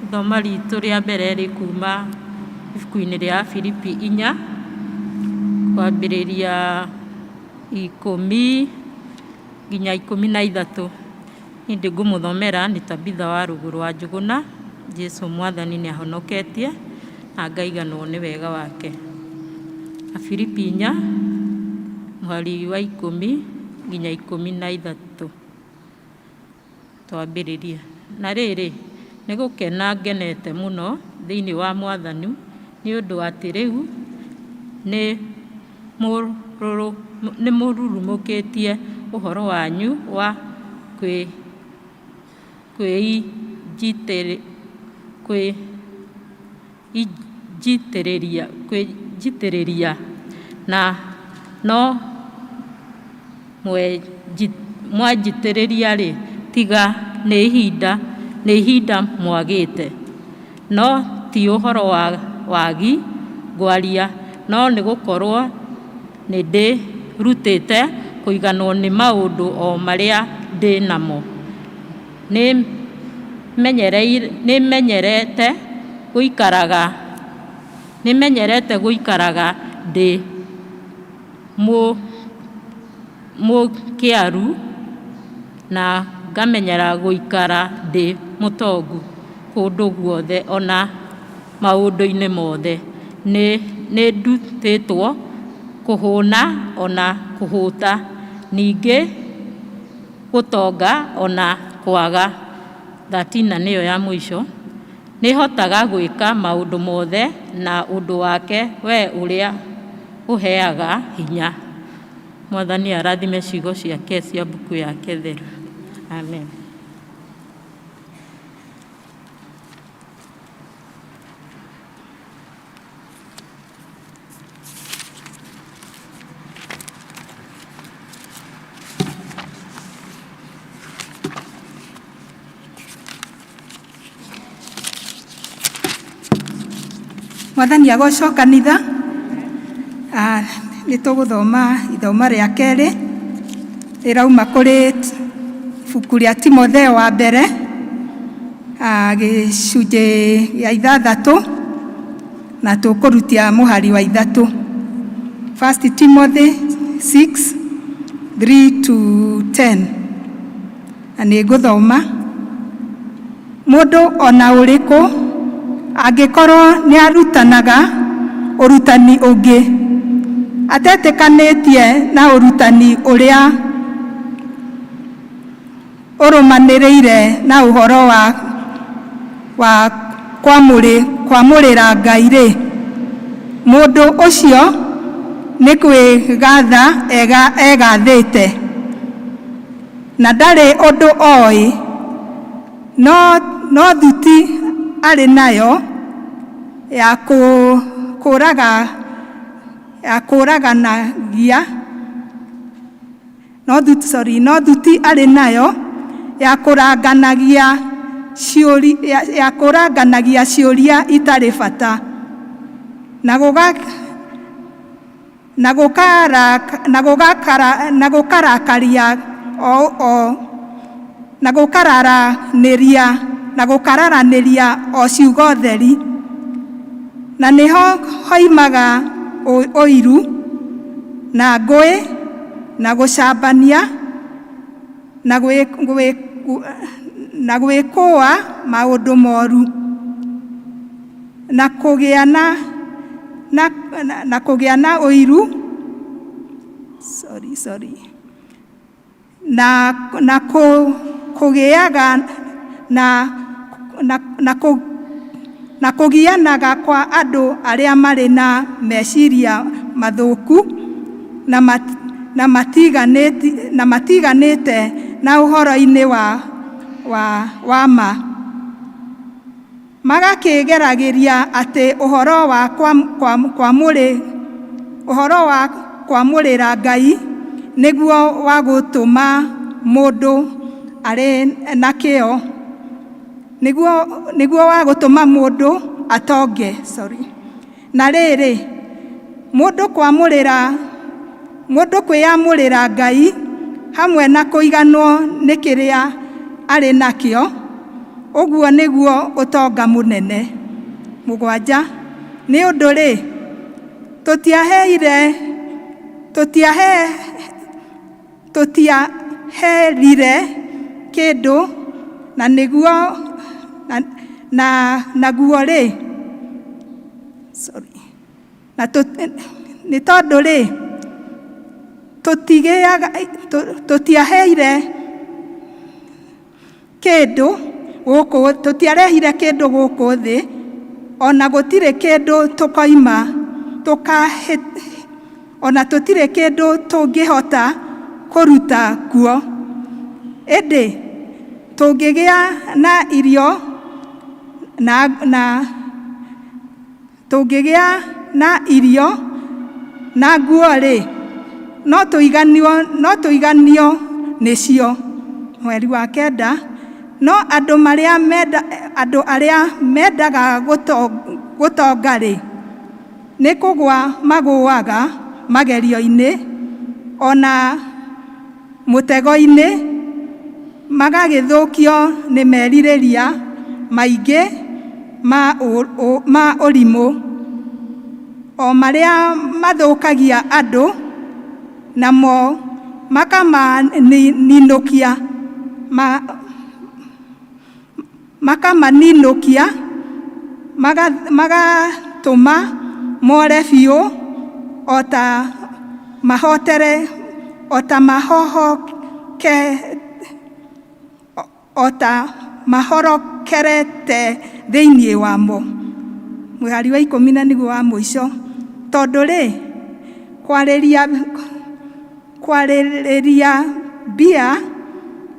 [SPEAKER 11] Ithoma ritũ rĩa mbere rĩkuma ibuku-inĩ rĩa Filipi inya kwambĩrĩria ikũmi nginya ikũmi na ithatũ. Niĩ ndĩngũmũthomera nĩ Tabitha wa Rũgũrũ wa Njũgũna. Jesu Mwathani nĩ ahonoketie na ngaiganwo nĩ wega wake. Afilipi inya mũhari wa ikũmi nginya ikũmi na ithatũ. Twambĩrĩrie. Na rĩrĩ, nĩ gũkena ngenete mũno thĩinĩ wa Mwathani nĩ ũndũ atĩ rĩu nĩ mũrurumũkĩtie ũhoro wanyu wa kwĩnjitĩrĩria, na no mwanjitĩrĩria-rĩ, tiga nĩ ihinda mwagĩte. No ti ũhoro wa wagi ngwaria, no nĩ gũkorwo nĩndĩrutĩte kũiganwo nĩ maũndũ o marĩa ndĩ namo. Nĩmenyerete gũikaraga ndĩ mũkĩaru na ngamenyera gũikara ndĩ mũtongu kũndũ guothe ona maũndũ-inĩ mothe. Nĩndutĩtwo kũhũna ona kũhũta, ningĩ gũtonga ona kwaga. 13 na nĩyo ya mũico. Nĩhotaga gwĩka maũndũ mothe na ũndũ wake we ũrĩa ũheaga hinya. Mwathani arathime ciugo ciake cia mbuku yake theru. Amen.
[SPEAKER 12] Mwathani agocwo kanitha. Nĩ tũgũthoma ithoma rĩa kerĩ rĩrauma kũrĩ ibuku rĩa Timotheo wa mbere gĩcunjĩ gĩa ithathatũ na tũkũrutia mũhari wa ithatũ. First Timothy 6 3 to 10. Na nĩ ngũthoma. Mũndũ ona ũrĩkũ angĩkorwo nĩ arutanaga ũrutani ũngĩ atetĩkanĩtie na ũrutani ũrĩa ũrũmanĩrĩire na ũhoro wa kwamũrĩra Ngai rĩ, mũndũ ũcio nĩ kwĩgatha egathĩte na ndarĩ ũndũ oĩ, no thuti arĩ nayo ya kũraganagia no thuti arĩ nayo ya kũranganagia ciũria itarĩ bata na gũkararanĩria o ciugo theri, na nĩho hoimaga ũiru na ngũĩ na gũcambania na gwĩkũa maũndũ moru na kũgĩa na ũiru na kũgĩaga na kũgianaga kwa andũ arĩa marĩ na meciria mathũku na matiganĩte na ũhoro-inĩ wa ma. Magakĩgeragĩria atĩ ũhoro wa kwamũrĩra Ngai Nĩguo wa gũtũma mũndũ arĩ na kĩyo, nĩguo wa gũtũma mũndũ atonge, sorry. Na rĩrĩ, mũndũ kwamũrĩra, mũndũ kwĩyamũrĩra Ngai hamwe na kũiganwo nĩ kĩrĩa arĩ nakĩo, ũguo nĩguo ũtonga mũnene. 7, nĩ ũndũ rĩ, tũtiaheire tũtiahe tũtiaherire kĩndũ, na nĩguo na naguo rĩ, sorry, na nĩ tondũ rĩ, tũtigĩaga tũtiaheire kĩndũ gũkũ, tũtiarehire kĩndũ gũkũ thĩ, ona gũtirĩ kĩndũ tũkoima tũkahĩ, ona tũtirĩ kĩndũ tũngĩhota kũruta kuo. Ĩndĩ tũngĩgĩa na irio na tũngĩgĩa na irio na nguo rĩ, no tũiganio nĩcio. Mweri wa 9, no andũ arĩa mendaga gũtonga rĩ, nĩ kũgwa magũaga magerio-inĩ ona mũtego-inĩ, magagĩthũkio nĩ merirĩria maingĩ ma ũrimũ, o marĩa mathũkagia andũ, namo makamaninũkia, magatũma more biũ o ta mahotere o ta mahohoke o ta mahorokerete thĩinĩ wamo. Mũhari wa 10 na nĩguo wa mũico. Tondũ rĩ, kwarĩrĩria mbia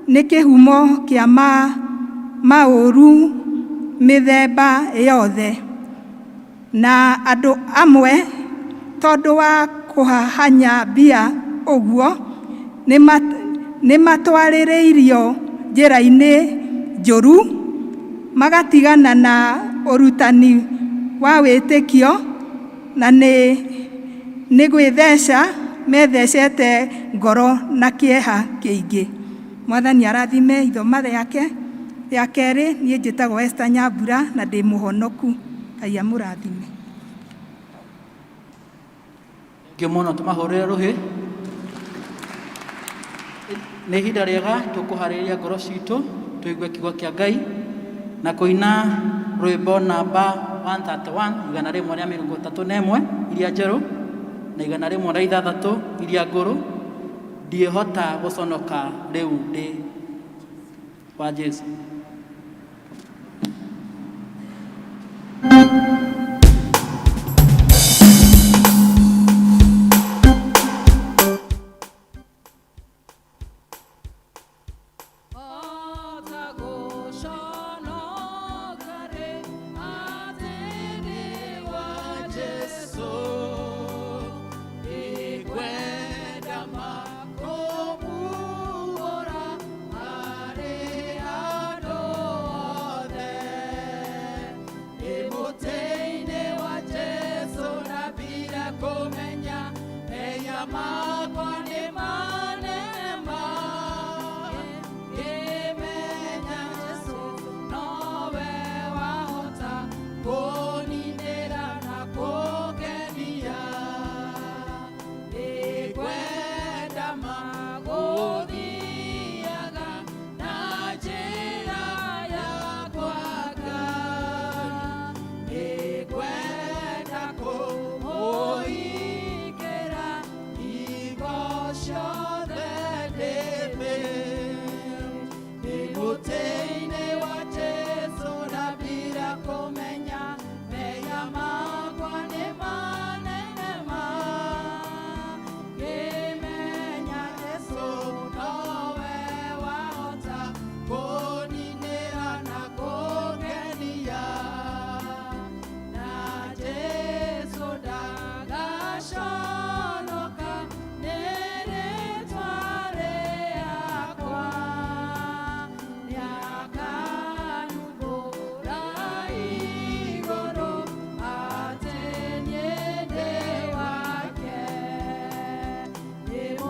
[SPEAKER 12] nĩ kĩhumo kĩa maũru mĩthemba yothe, na andũ amwe tondũ wa kũhahanya mbia ũguo nĩ matwarĩrĩirio njĩra-inĩ njũru, magatigana na ũrutani wa wĩtĩkio, na nĩ gwĩtheca methecete ngoro na kĩeha kĩingĩ. Mwathani arathime ithoma rĩake rĩa kerĩ. Niĩ njĩtagwo Esther Nyambura na ndĩ mũhonoku. Ngai amũrathime.
[SPEAKER 1] Thengiũ mũno, tũmahũrĩre rũhĩ. Nĩ ihinda rĩega tũkũharĩrĩria ngoro citũ tũigue kiugo kĩa Ngai na kũina rwĩmbo namba 131, 131 iria njerũ, na 106 iria ngũrũ, ndiĩhota gũconoka rĩu ndĩ wa Jesu.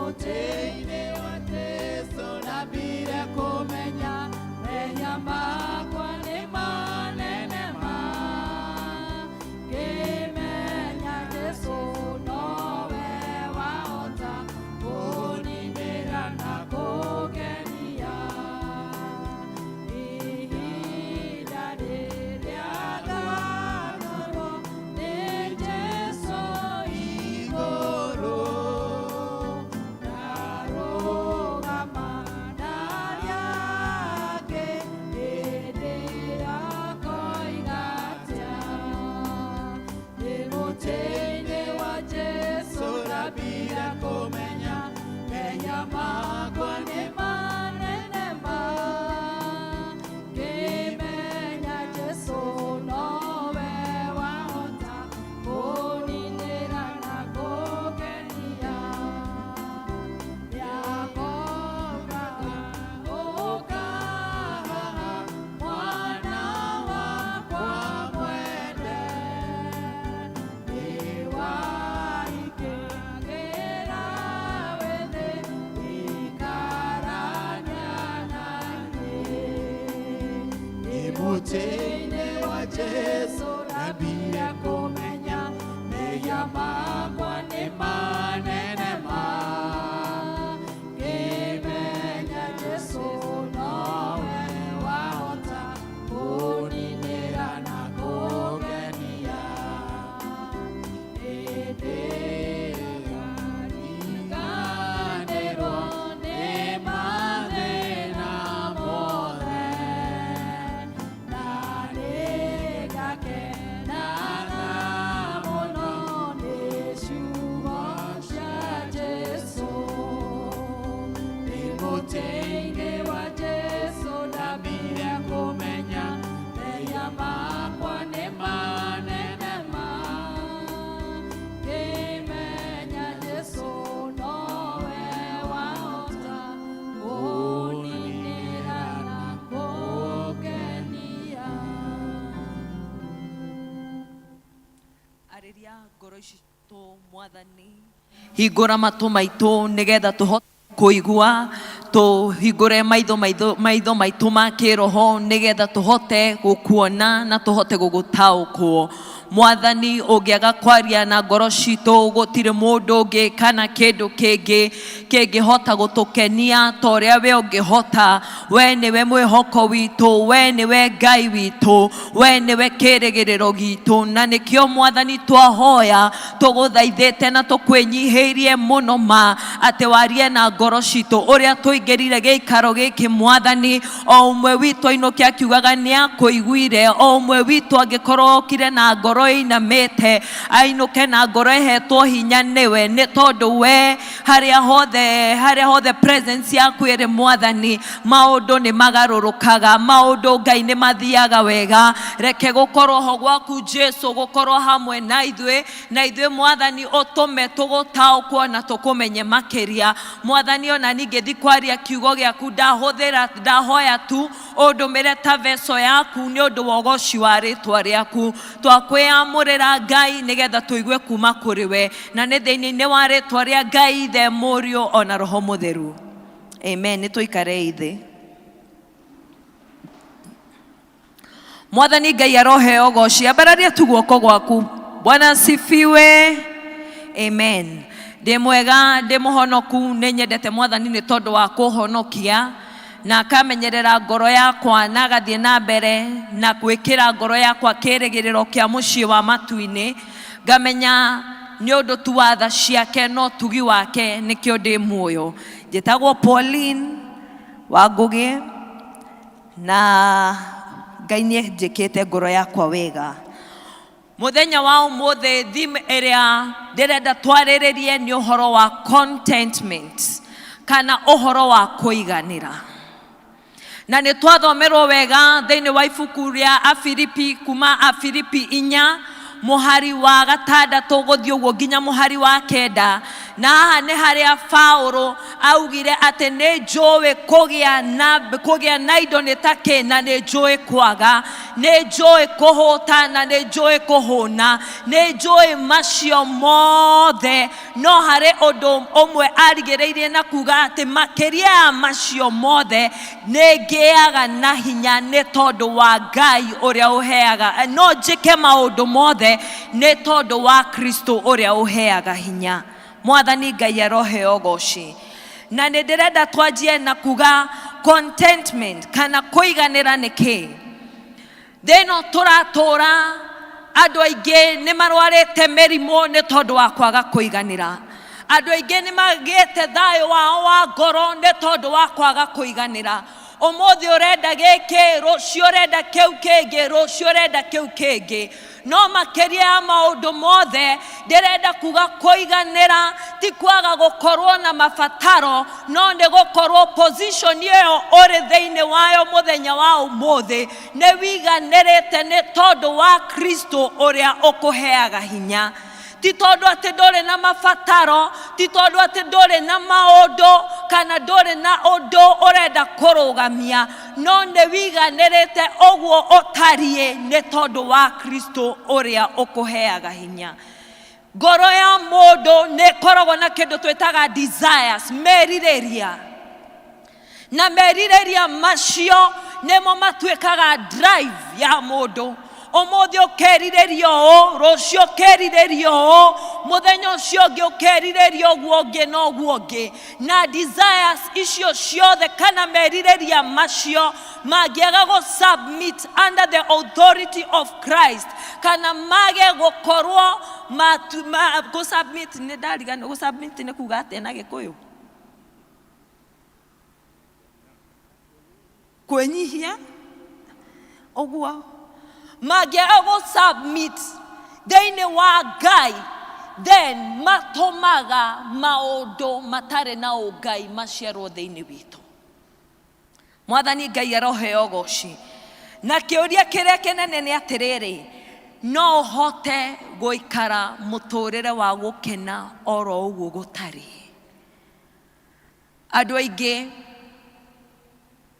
[SPEAKER 4] Mũtĩ-inĩ wa Jesũ ndambire kũmenya mehia makwa nĩ manene ma. Ngĩmenya Jesũ nowe wahota kũninĩra na kũngenia. Ihinda rĩrĩa ngatwarwo nĩ Jesũ igũrũ, ndarũgama na arĩa angĩ, hĩndĩ ĩyo ngoiga atĩa? Nĩ mũtĩ-inĩ wa Jesũ ndambire kũmenya mehia makwa nĩ manene ma. Ngĩmenya Jesũ nowe wahota kũninĩra na kũngenia. Nĩakokaga, ũka haha, mwana wakwa mwende. Nĩwaingĩra wĩthĩ, ikarania na niĩ. Nĩ mũtĩ-inĩ wa Jesũ ndambire kũmenya mehia makwa nĩ manene ma. Ngĩmenya Jesũ nowe wahota kũninĩra na kũngenia. Hĩndĩ ĩyo ngariganĩrwo nĩ mathĩna mothe, na nĩngakenaga mũno nĩ ciugo cia Jesũ. Nĩ mũtĩ-inĩ wa Jesũ ndambire kũmenya mehia makwa nĩ manene ma. Ngĩmenya Jesũ nowe wahota kũninĩra na kũngenia.
[SPEAKER 13] Arĩria ngoro citũ Mwathani, hingũra matũ maitũ nĩgetha tũhote kũigua, tũhingũre maitho maitho maitho maitũ ma kĩroho nĩgetha tũhote gũkuona na tũhote gũgũtaũkwo. Mwathani, ũngĩaga kwaria na ngoro citũ, gũtirĩ mũndũ ũngĩ kana kĩndũ kĩngĩ kĩngĩhota gũtũkenia ta ũrĩa we ũngĩhota. We nĩwe mwĩhoko witũ, we nĩwe Ngai witũ, we nĩwe kĩrĩgĩrĩro gitũ, na nĩkĩo Mwathani twahoya tũgũthaithĩte na tũkwĩnyihĩirie mũno ma atĩ warie na ngoro citũ. Ũrĩa tũingĩrire gĩikaro gĩkĩ Mwathani, o ũmwe witũ ainũke akiugaga nĩ akũiguire, o ũmwe witũ angĩkorwo okire na ngoro ĩinamĩte, ainũke na ngoro ĩhetwo hinya nĩwe, nĩ tondũ we harĩa hothe, harĩa hothe presence yaku ĩrĩ Mwathani, maũndũ nĩ magarũrũkaga, maũndũ Ngai nĩ mathiaga wega. Reke gũkorwo ho gwaku Jesu gũkorwo hamwe na ithuĩ, na ithuĩ Mwathani ũtũme tũgũtaũkwo na tũkũmenye makĩria. Mwathani, ona ningĩ kwaria kiugo gĩaku, ndahũthĩra ndahoya tu ũndũmĩre ta veso yaku nĩ ũndũ wa ũgoci wa rĩtwa rĩaku. Twakwĩyamũrĩra Ngai nĩgetha tũigue kuma kũrĩ we, na nĩ thĩinĩ-inĩ wa rĩtwa rĩa Ngai Ithe, Mũriũ ona Roho Mũtheru, amen. Nĩ tũikarei thĩ. Mwathani Ngai aroheo goci. Ambararia tu guoko gwaku. Bwana asifiwe, amen. Ndĩ mwega, ndĩ mũhonoku, nĩ nyendete Mwathani nĩ tondũ wa kũhonokia na akamenyerera ngoro yakwa na agathiĩ na mbere na gwĩkĩra ngoro yakwa kĩrĩgĩrĩro kĩa mũciĩ wa matu-inĩ. Ngamenya nĩ ũndũ tu wa tha ciake no tugi wake nĩkĩo ndĩ muoyo. Njĩtagwo Pauline wa Ngũgĩ na Ngai nĩ anjĩkĩte ngoro yakwa wega. Mũthenya wa ũmũthĩ theme ĩrĩa ndĩrenda twarĩrĩrie nĩ ũhoro wa contentment kana ũhoro wa kũiganĩra. Na nĩ twathomerwo wega thĩinĩ wa ibuku rĩa Afilipi, kuma Afilipi 4 mũhari wa 6 gũthiĩ ũguo nginya mũhari wa 9. Na haha nĩ harĩa Paũlũ augire atĩ nĩ njũĩ kũgĩa na kũgĩa na indo nĩ ta kĩ na nĩ njũĩ kwaga, nĩ njũĩ kũhũta na nĩ njũĩ kũhũna, nĩ njũĩ macio mothe. No harĩ ũndũ ũmwe arigĩrĩirie na kuga atĩ makĩria ya macio mothe nĩ ngĩaga na hinya nĩ tondũ wa Ngai ũrĩa ũheaga, no njĩke maũndũ mothe nĩ tondũ wa Kristo ũrĩa ũheaga hinya. Mwathani Ngai aroheo ũgoci. Na nĩ ndĩrenda twanjie na kuga contentment kana kũiganĩra nĩ kĩ. Thĩ ĩno tũratũra andũ aingĩ nĩ marwarĩte mĩrimũ nĩ tondũ wa kwaga kũiganĩra. Andũ aingĩ nĩ magĩte thayũ wao wa ngoro nĩ tondũ wa kwaga kũiganĩra. Ũmũthĩ ũrenda gĩkĩ, rũciũ ũrenda kĩu kĩngĩ, rũciũ ũrenda kĩu kĩngĩ. No makĩria ya maũndũ mothe ndĩrenda kuga kũiganĩra ti kwaga gũkorwo na mabataro, no nĩ gũkorwo position ĩyo ũrĩ thĩinĩ wayo mũthenya wa ũmũthĩ nĩ wiganĩrĩte nĩ tondũ wa Kristo ũrĩa ũkũheaga hinya. Ti tondũ atĩ ndũrĩ na mabataro, ti tondũ atĩ ndũrĩ na maũndũ kana ndũrĩ na ũndũ ũrenda kũrũgamia, no nĩ wiganĩrĩte ũguo ũtariĩ nĩ tondũ wa Kristo ũrĩa ũkũheaga hinya. Ngoro ya mũndũ nĩ ĩkoragwo na kĩndũ twĩtaga desires, merirĩria. Na merirĩria macio nĩmo matuĩkaga drive ya mũndũ. Ũmũthĩ ũkerirĩria ũũ, rũciũ ũkerirĩria ũũ, mũthenya ũcio ũngĩ ũkerirĩria ũguo ũngĩ na ũguo ũngĩ. Na desires icio ciothe kana merirĩria macio mangĩaga gũ submit under the authority of Christ, kana mage gũkorwo gũ submit, nĩ ndariganĩrwo gũ submit nĩ kuga atĩa na Gĩkũyũ? Kwĩnyihia ũguo. Mangĩaga gũ submit thĩinĩ wa Ngai, then matũmaga maũndũ matarĩ na ũngai maciarwo thĩinĩ witũ. Mwathani Ngai aroheo ũgoci. Na kĩũria kĩrĩa kĩnene nĩ atĩrĩrĩ, no ũhote gũikara mũtũrĩre wa gũkena oro ũguo gũtarĩ? Andũ aingĩ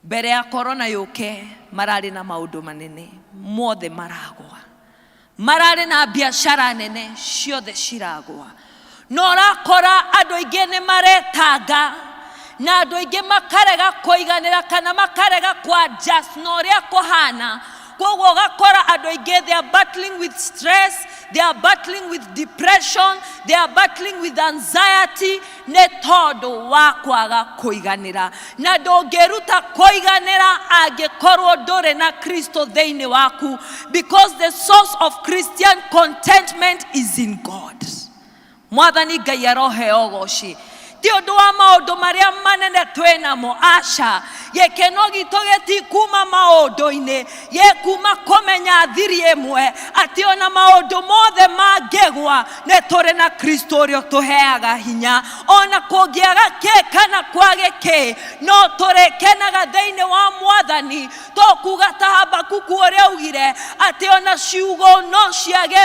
[SPEAKER 13] mbere ya corona yũke mararĩ na maũndũ manene mothe maragwa, mararĩ na biacara nene ciothe ciragwa. No ũrakora andũ aingĩ nĩ maretanga na andũ aingĩ makarega kũiganĩra kana makarega kũ adjust na ũrĩa kũhana. Koguo ũgakora andũ aingĩ they are battling with stress, they are battling with depression, they are battling with anxiety nĩ tondũ wa kwaga kũiganĩra. Na ndũngĩruta kũiganĩra angĩkorwo ndũrĩ na Kristo thĩinĩ waku, because the source of Christian contentment is in God. Mwathani Ngai aroheo ũgoci. Ti ũndũ wa maũndũ marĩa manene twĩ namo, aca. Gĩkeno gitũ gĩtikuma maũndũ-inĩ, gĩkuma kũmenya thiri ĩmwe atĩ ona maũndũ mothe mangĩgwa nĩ tũrĩ na Kristo ũrĩa ũtũheaga hinya. Ona kũngĩaga kĩ kana kwage kĩ, no tũrĩkenaga thĩinĩ wa Mwathani. Tokuga ta Habakuku ũrĩa augire atĩ ona ciugo no ciage,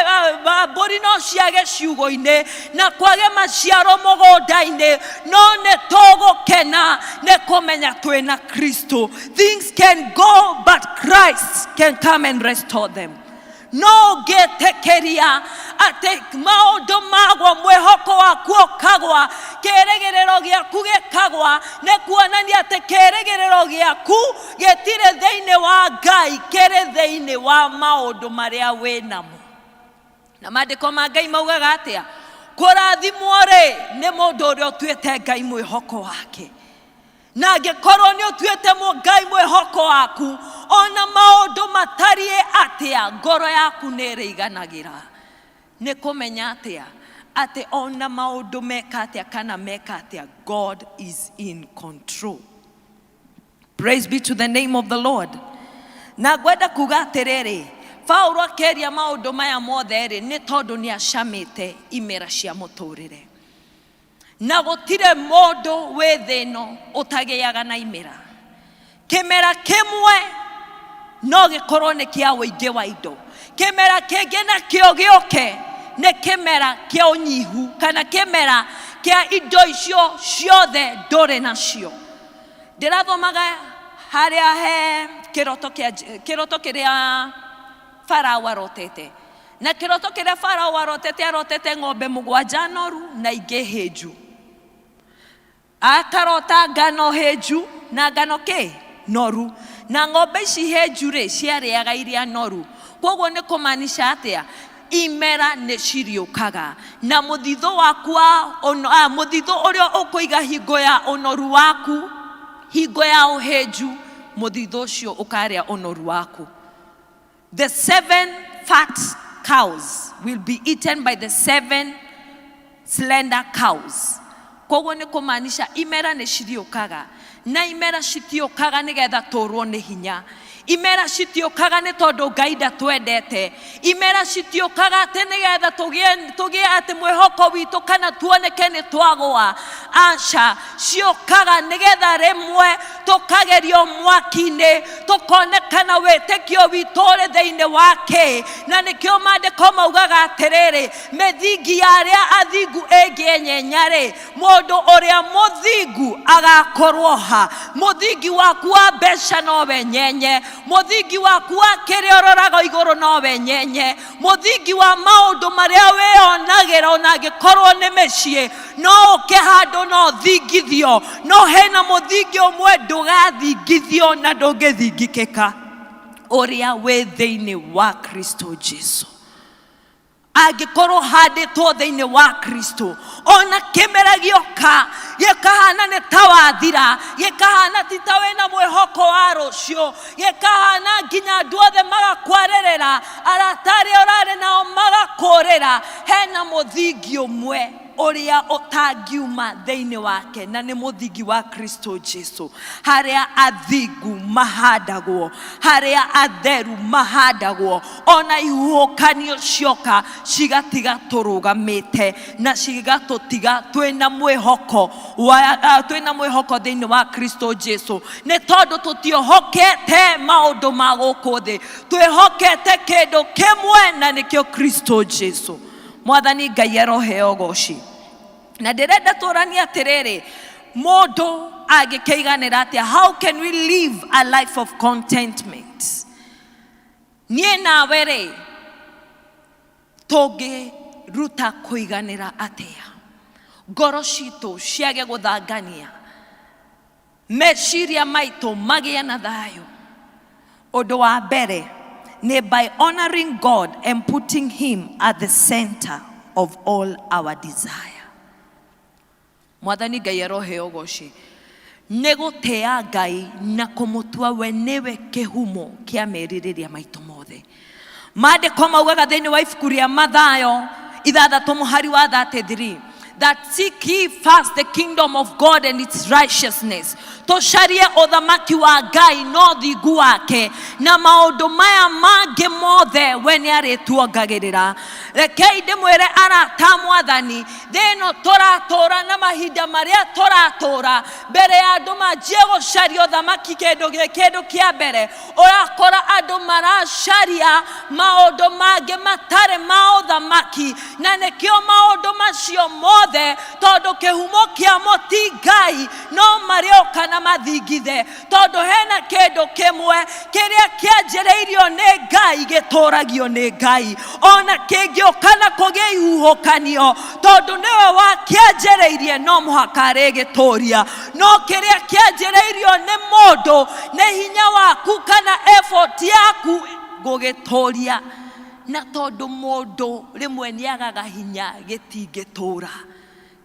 [SPEAKER 13] mbũri no ciage ciugo-inĩ na kwage maciaro mũgũnda-inĩ, no nĩ tũgũkena nĩ kũmenya twĩna Kristo. Things can go but Christ can come and restore them. No ũngĩtĩkĩria atĩ maũndũ magwa, mwĩhoko waku ũkagwa, kĩĩrĩgĩrĩro gĩaku gĩkagwa, nĩ kuonania atĩ kĩĩrĩgĩrĩro gĩaku gĩtirĩ thĩinĩ wa Ngai, kĩrĩ thĩinĩ wa maũndũ marĩa wĩ namo. Na maandĩko ma Ngai maugaga atĩa? Kũrathimwo rĩ nĩ mũndũ ũrĩa ũtuĩte Ngai mwĩhoko wake. Na angĩkorwo nĩ ũtuĩte Ngai mwĩhoko waku, ona maũndũ matariĩ atĩa, ngoro yaku nĩ ĩrĩiganagĩra. Nĩ kũmenya atĩa? Atĩ ona maũndũ meka atĩa kana meka atĩa, God is in control. Praise be to the name of the Lord. Na ngwenda kuga atĩrĩrĩ, Paulo akĩaria maũndũ maya mothe rĩ, nĩ tondũ nĩ acamĩte imera cia mũtũrĩre. Na gũtirĩ mũndũ wĩ thĩ ĩno ũtagĩaga na imera. Kĩmera kĩmwe no gĩkorwo nĩ kĩa ũingĩ wa indo, kĩmera kĩngĩ nakĩo gĩũke nĩ kĩmera kĩa ũnyihu kana kĩmera kĩa indo icio ciothe ndũrĩ nacio. Ndĩrathomaga harĩa he kĩroto kĩa kĩroto kĩrĩa Farao arotete. Na kĩroto kĩrĩa Farao arotete, arotete ng'ombe mũgwanja noru na ingĩ hĩnju. Akarota ngano hĩnju na ngano kĩ noru. Na ng'ombe ici hĩnju rĩ, ciarĩaga iria noru. Koguo nĩ kũmaanisha atĩa? Imera nĩ ciriũkaga na mũthithũ waku wa ũno, ah, mũthithũ ũrĩa ũkũiga hingo ya ũnoru waku, hingo ya ũhĩnju, mũthithũ ũcio ũkarĩa ũnoru waku. The seven fat cows will be eaten by the seven slender cows. Koguo nĩ kũmaanisha imera nĩ ciriũkaga, na imera citiũkaga nĩgetha tũrwo nĩ hinya. Imera citiũkaga nĩ tondũ Ngai ndatwendete. Imera citiũkaga atĩ nĩgetha tũgĩe tũgĩe atĩ mwĩhoko witũ kana tuoneke nĩ twagũa. Aca, ciũkaga nĩgetha rĩmwe tũkagerio mwaki-inĩ, tũkonekana wĩtĩkio witũ ũrĩ thĩinĩ wa kĩ. Na nĩkĩo maandĩko maugaga atĩrĩrĩ, mĩthingi ya arĩa athingu ĩngĩenyenya-rĩ, mũndũ ũrĩa mũthingu agakorwo ha? Mũthingi waku wa mbeca no wenyenye, mũthingi waku wa kĩrĩa ũroraga igũrũ no wenyenye, mũthingi wa maũndũ marĩa wĩyonagĩra ona angĩkorwo nĩ mĩciĩ no ũke handũ no ũthingithio, no hena mũthingi ũmwe ndũgathingithio na ndũngĩthingikĩka, ũrĩa wĩ thĩinĩ wa Kristo Jesu. Angĩkorwo handĩtwo thĩinĩ wa Kristo, ona kĩmera gĩoka gĩkahana nĩ ta wathira, gĩkahana ti ta wĩna mwĩhoko wa rũciũ, gĩkahana nginya andũ othe magakwarĩrĩra, arata arĩa ũrarĩ nao magakũrĩra, hena mũthingi ũmwe ũrĩa ũtangiuma thĩinĩ wake, na nĩ mũthingi wa Kristo Jesu, harĩa athingu mahandagwo, harĩa atheru mahandagwo, ona ihuhũkanio cioka cigatiga tũrũgamĩte na cigatũtiga twĩna mwĩhoko wa, twĩna mwĩhoko thĩinĩ wa Kristo Jesu, nĩ tondũ tũtiĩhokete maũndũ ma gũkũ thĩ, twĩhokete kĩndũ kĩmwe na nĩkĩo Kristo Jesu. Mwathani Ngai aroheo ũgoci. Na ndĩrenda tũranie atĩrĩrĩ, mũndũ angĩkĩiganĩra atĩa? How can we live a life of contentment? Niĩ nawe rĩ, tũngĩruta kũiganĩra atĩa? Ngoro citũ ciage gũthangania, meciria maitũ magĩe na thayũ. Ũndũ wa mbere nĩ by honoring God and putting him at the center of all our desire. Mwathani Ngai aroheo ũgoci. Nĩ gũtĩa Ngai na kũmũtua we nĩwe kĩhumo kĩa merirĩria maitũ mothe. Maandĩko maugaga thĩinĩ wa ibuku rĩa Mathayo ithathatũ mũhari wa 33, that seek ye first the kingdom of God and its righteousness. Tũcarie ũthamaki wa Ngai na ũthingu wake, na maũndũ maya mangĩ mothe we nĩ arĩtuongagĩrĩra. Rekei ndĩmwĩre arata Mwathani, thĩ ĩno tũratũra na mahinda marĩa tũratũra, mbere ya andũ manjie gũcaria ũthamaki kĩndũ gĩ kĩndũ kĩa mbere, ũrakora andũ maracaria maũndũ mangĩ matarĩ ma ũthamaki, na nĩkĩo maũndũ macio mothe, tondũ kĩhumo kĩamo ti Ngai, no marĩũka na mathingithe, tondũ hena kĩndũ kĩmwe kĩrĩa kĩanjĩrĩirio nĩ Ngai gĩtũragio nĩ Ngai, ona kĩngĩũka na kũgĩa ihuhũkanio, tondũ nĩwe wakĩanjĩrĩirie no mũhaka arĩgĩtũria. No kĩrĩa kĩanjĩrĩirio nĩ mũndũ, nĩ hinya waku kana effort yaku gũgĩtũria, na tondũ mũndũ rĩmwe nĩagaga hinya gĩtingĩtũra.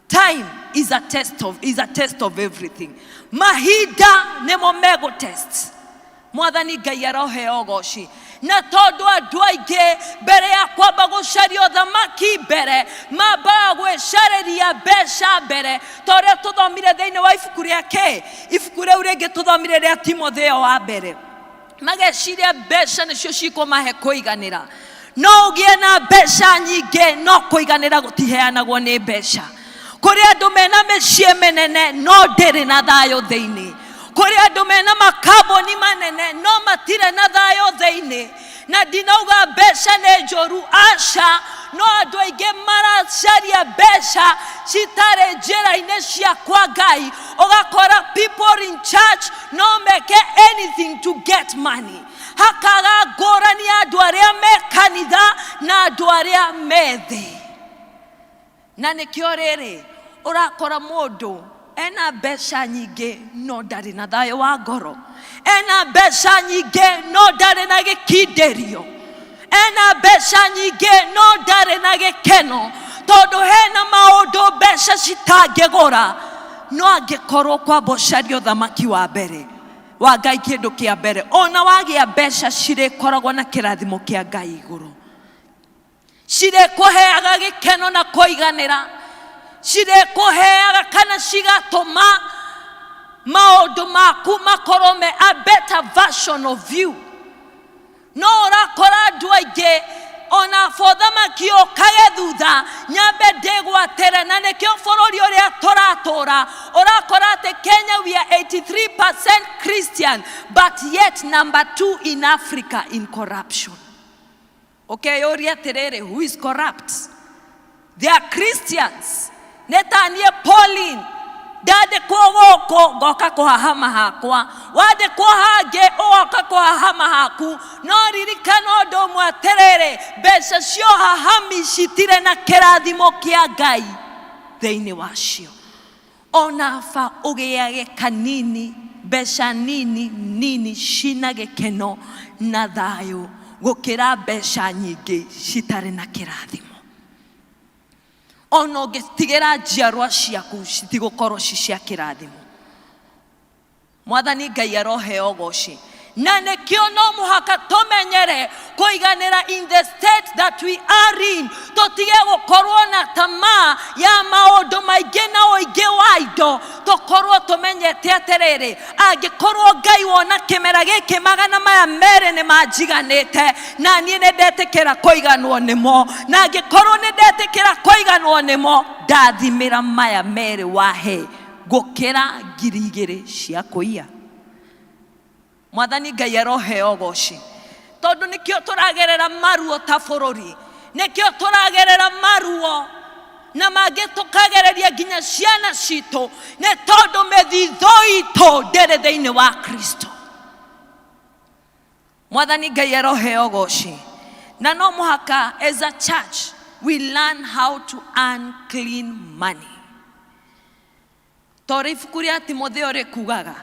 [SPEAKER 13] Time is a test of, is a test of everything. Mahinda nĩmo megũtest. Mwathani Ngai aroheo ũgoci. Na tondũ andũ aingĩ mbere ya kwamba gũcaria ũthamaki mbere, mambaga gwĩcarĩria mbeca mbere, ta ũrĩa tũthomire thĩinĩ wa ibuku rĩa kĩ, ibuku rĩu rĩngĩ tũthomire rĩa Timotheo wa mbere. Mageciria mbeca nĩcio cikũmahe kũiganĩra. No ũgĩe na mbeca nyingĩ, no kũiganĩra gũtiheanagwo nĩ mbeca. Kũrĩ andũ mena mĩciĩ mĩnene no ndĩrĩ na thayũ thĩinĩ. Kũrĩ andũ mena makambuni manene no matirĩ na thayũ thĩinĩ. Na ndinauga mbeca nĩ njũru, aca, No andũ aingĩ maracaria mbeca citarĩ njĩra-inĩ cia kwa Ngai. Ũgakora people in church no meke anything to get money. Hakaga ngũrani ya andũ arĩa me kanitha na andũ arĩa me thĩ. Na nĩkĩo rĩrĩ ũrakora mũndũ ena mbeca nyingĩ no ndarĩ na thayũ wa ngoro, ena mbeca nyingĩ no ndarĩ na gĩkindĩrio, ena mbeca nyingĩ no ndarĩ na gĩkeno, tondũ hena maũndũ mbeca citangĩgũra. No angĩkorwo kwamba ũcarie ũthamaki wa mbere wa Ngai kĩndũ kĩa mbere, ona wagĩa mbeca cirĩkoragwo na kĩrathimo kĩa Ngai igũrũ, cirĩkũheaga gĩkeno na kũiganĩra, cirĩkũheaga kana cigatũma maũndũ maku makorwo me a better version of you. No ũrakora andũ aingĩ ona bothamaki ũkage thutha nyambe ndĩgwatĩre, na nĩkĩo bũrũri ũrĩa tũratũra ũrakora atĩ Kenya we are 83% Christian but yet number 2 in Africa in corruption. Ũkeyũria atĩrĩrĩ, who is corrupt? They are Christians. Nĩ ta niĩ Pauline ndandĩkwo gũkũ ngoka kũhahama hakwa, wandĩkwo hangĩ ũgoka kũhahama haku. No ririkana ũndũ ũmwe atĩrĩrĩ, mbeca cia ũhahami citirĩ na kĩrathimo kĩa Ngai thĩinĩ wacio. Ona ba ũgĩage kanini, mbeca nini nini cina gĩkeno na thayũ gũkĩra mbeca nyingĩ citarĩ na kĩrathimo. Ona ũngĩtigĩra njiarwa ciaku citigũkorwo ci cia kĩrathimo. Mwathani Ngai aroheo ũgoci. Na nĩkĩo no mũhaka tũmenyere kũiganĩra in the state that we are in, tũtige gũkorwo na tamaa ya maũndũ maingĩ na ũingĩ wa indo, tũkorwo tũmenyete atĩrĩrĩ, angĩkorwo Ngai wona kĩmera gĩkĩ magana maya merĩ nĩ manjiganĩte, na niĩ nĩ ndetĩkĩra kũiganwo nĩmo, na angĩkorwo nĩ ndetĩkĩra kũiganwo nĩmo, ndathimĩra maya merĩ wahe gũkĩra ngiri igĩrĩ cia kũiya. Mwathani Ngai aroheo ũgoci, tondũ nĩkĩo tũragerera maruo ta bũrũri, nĩkĩo tũragerera maruo na mangĩ tũkagereria nginya ciana citũ, nĩ tondũ mĩthithũ itũ ndĩrĩ thĩinĩ wa Kristo. Mwathani Ngai aroheo ũgoci. Na no mũhaka as a church we learn how to earn clean money. Ta ũrĩa ibuku rĩa Timotheo rĩkugaga,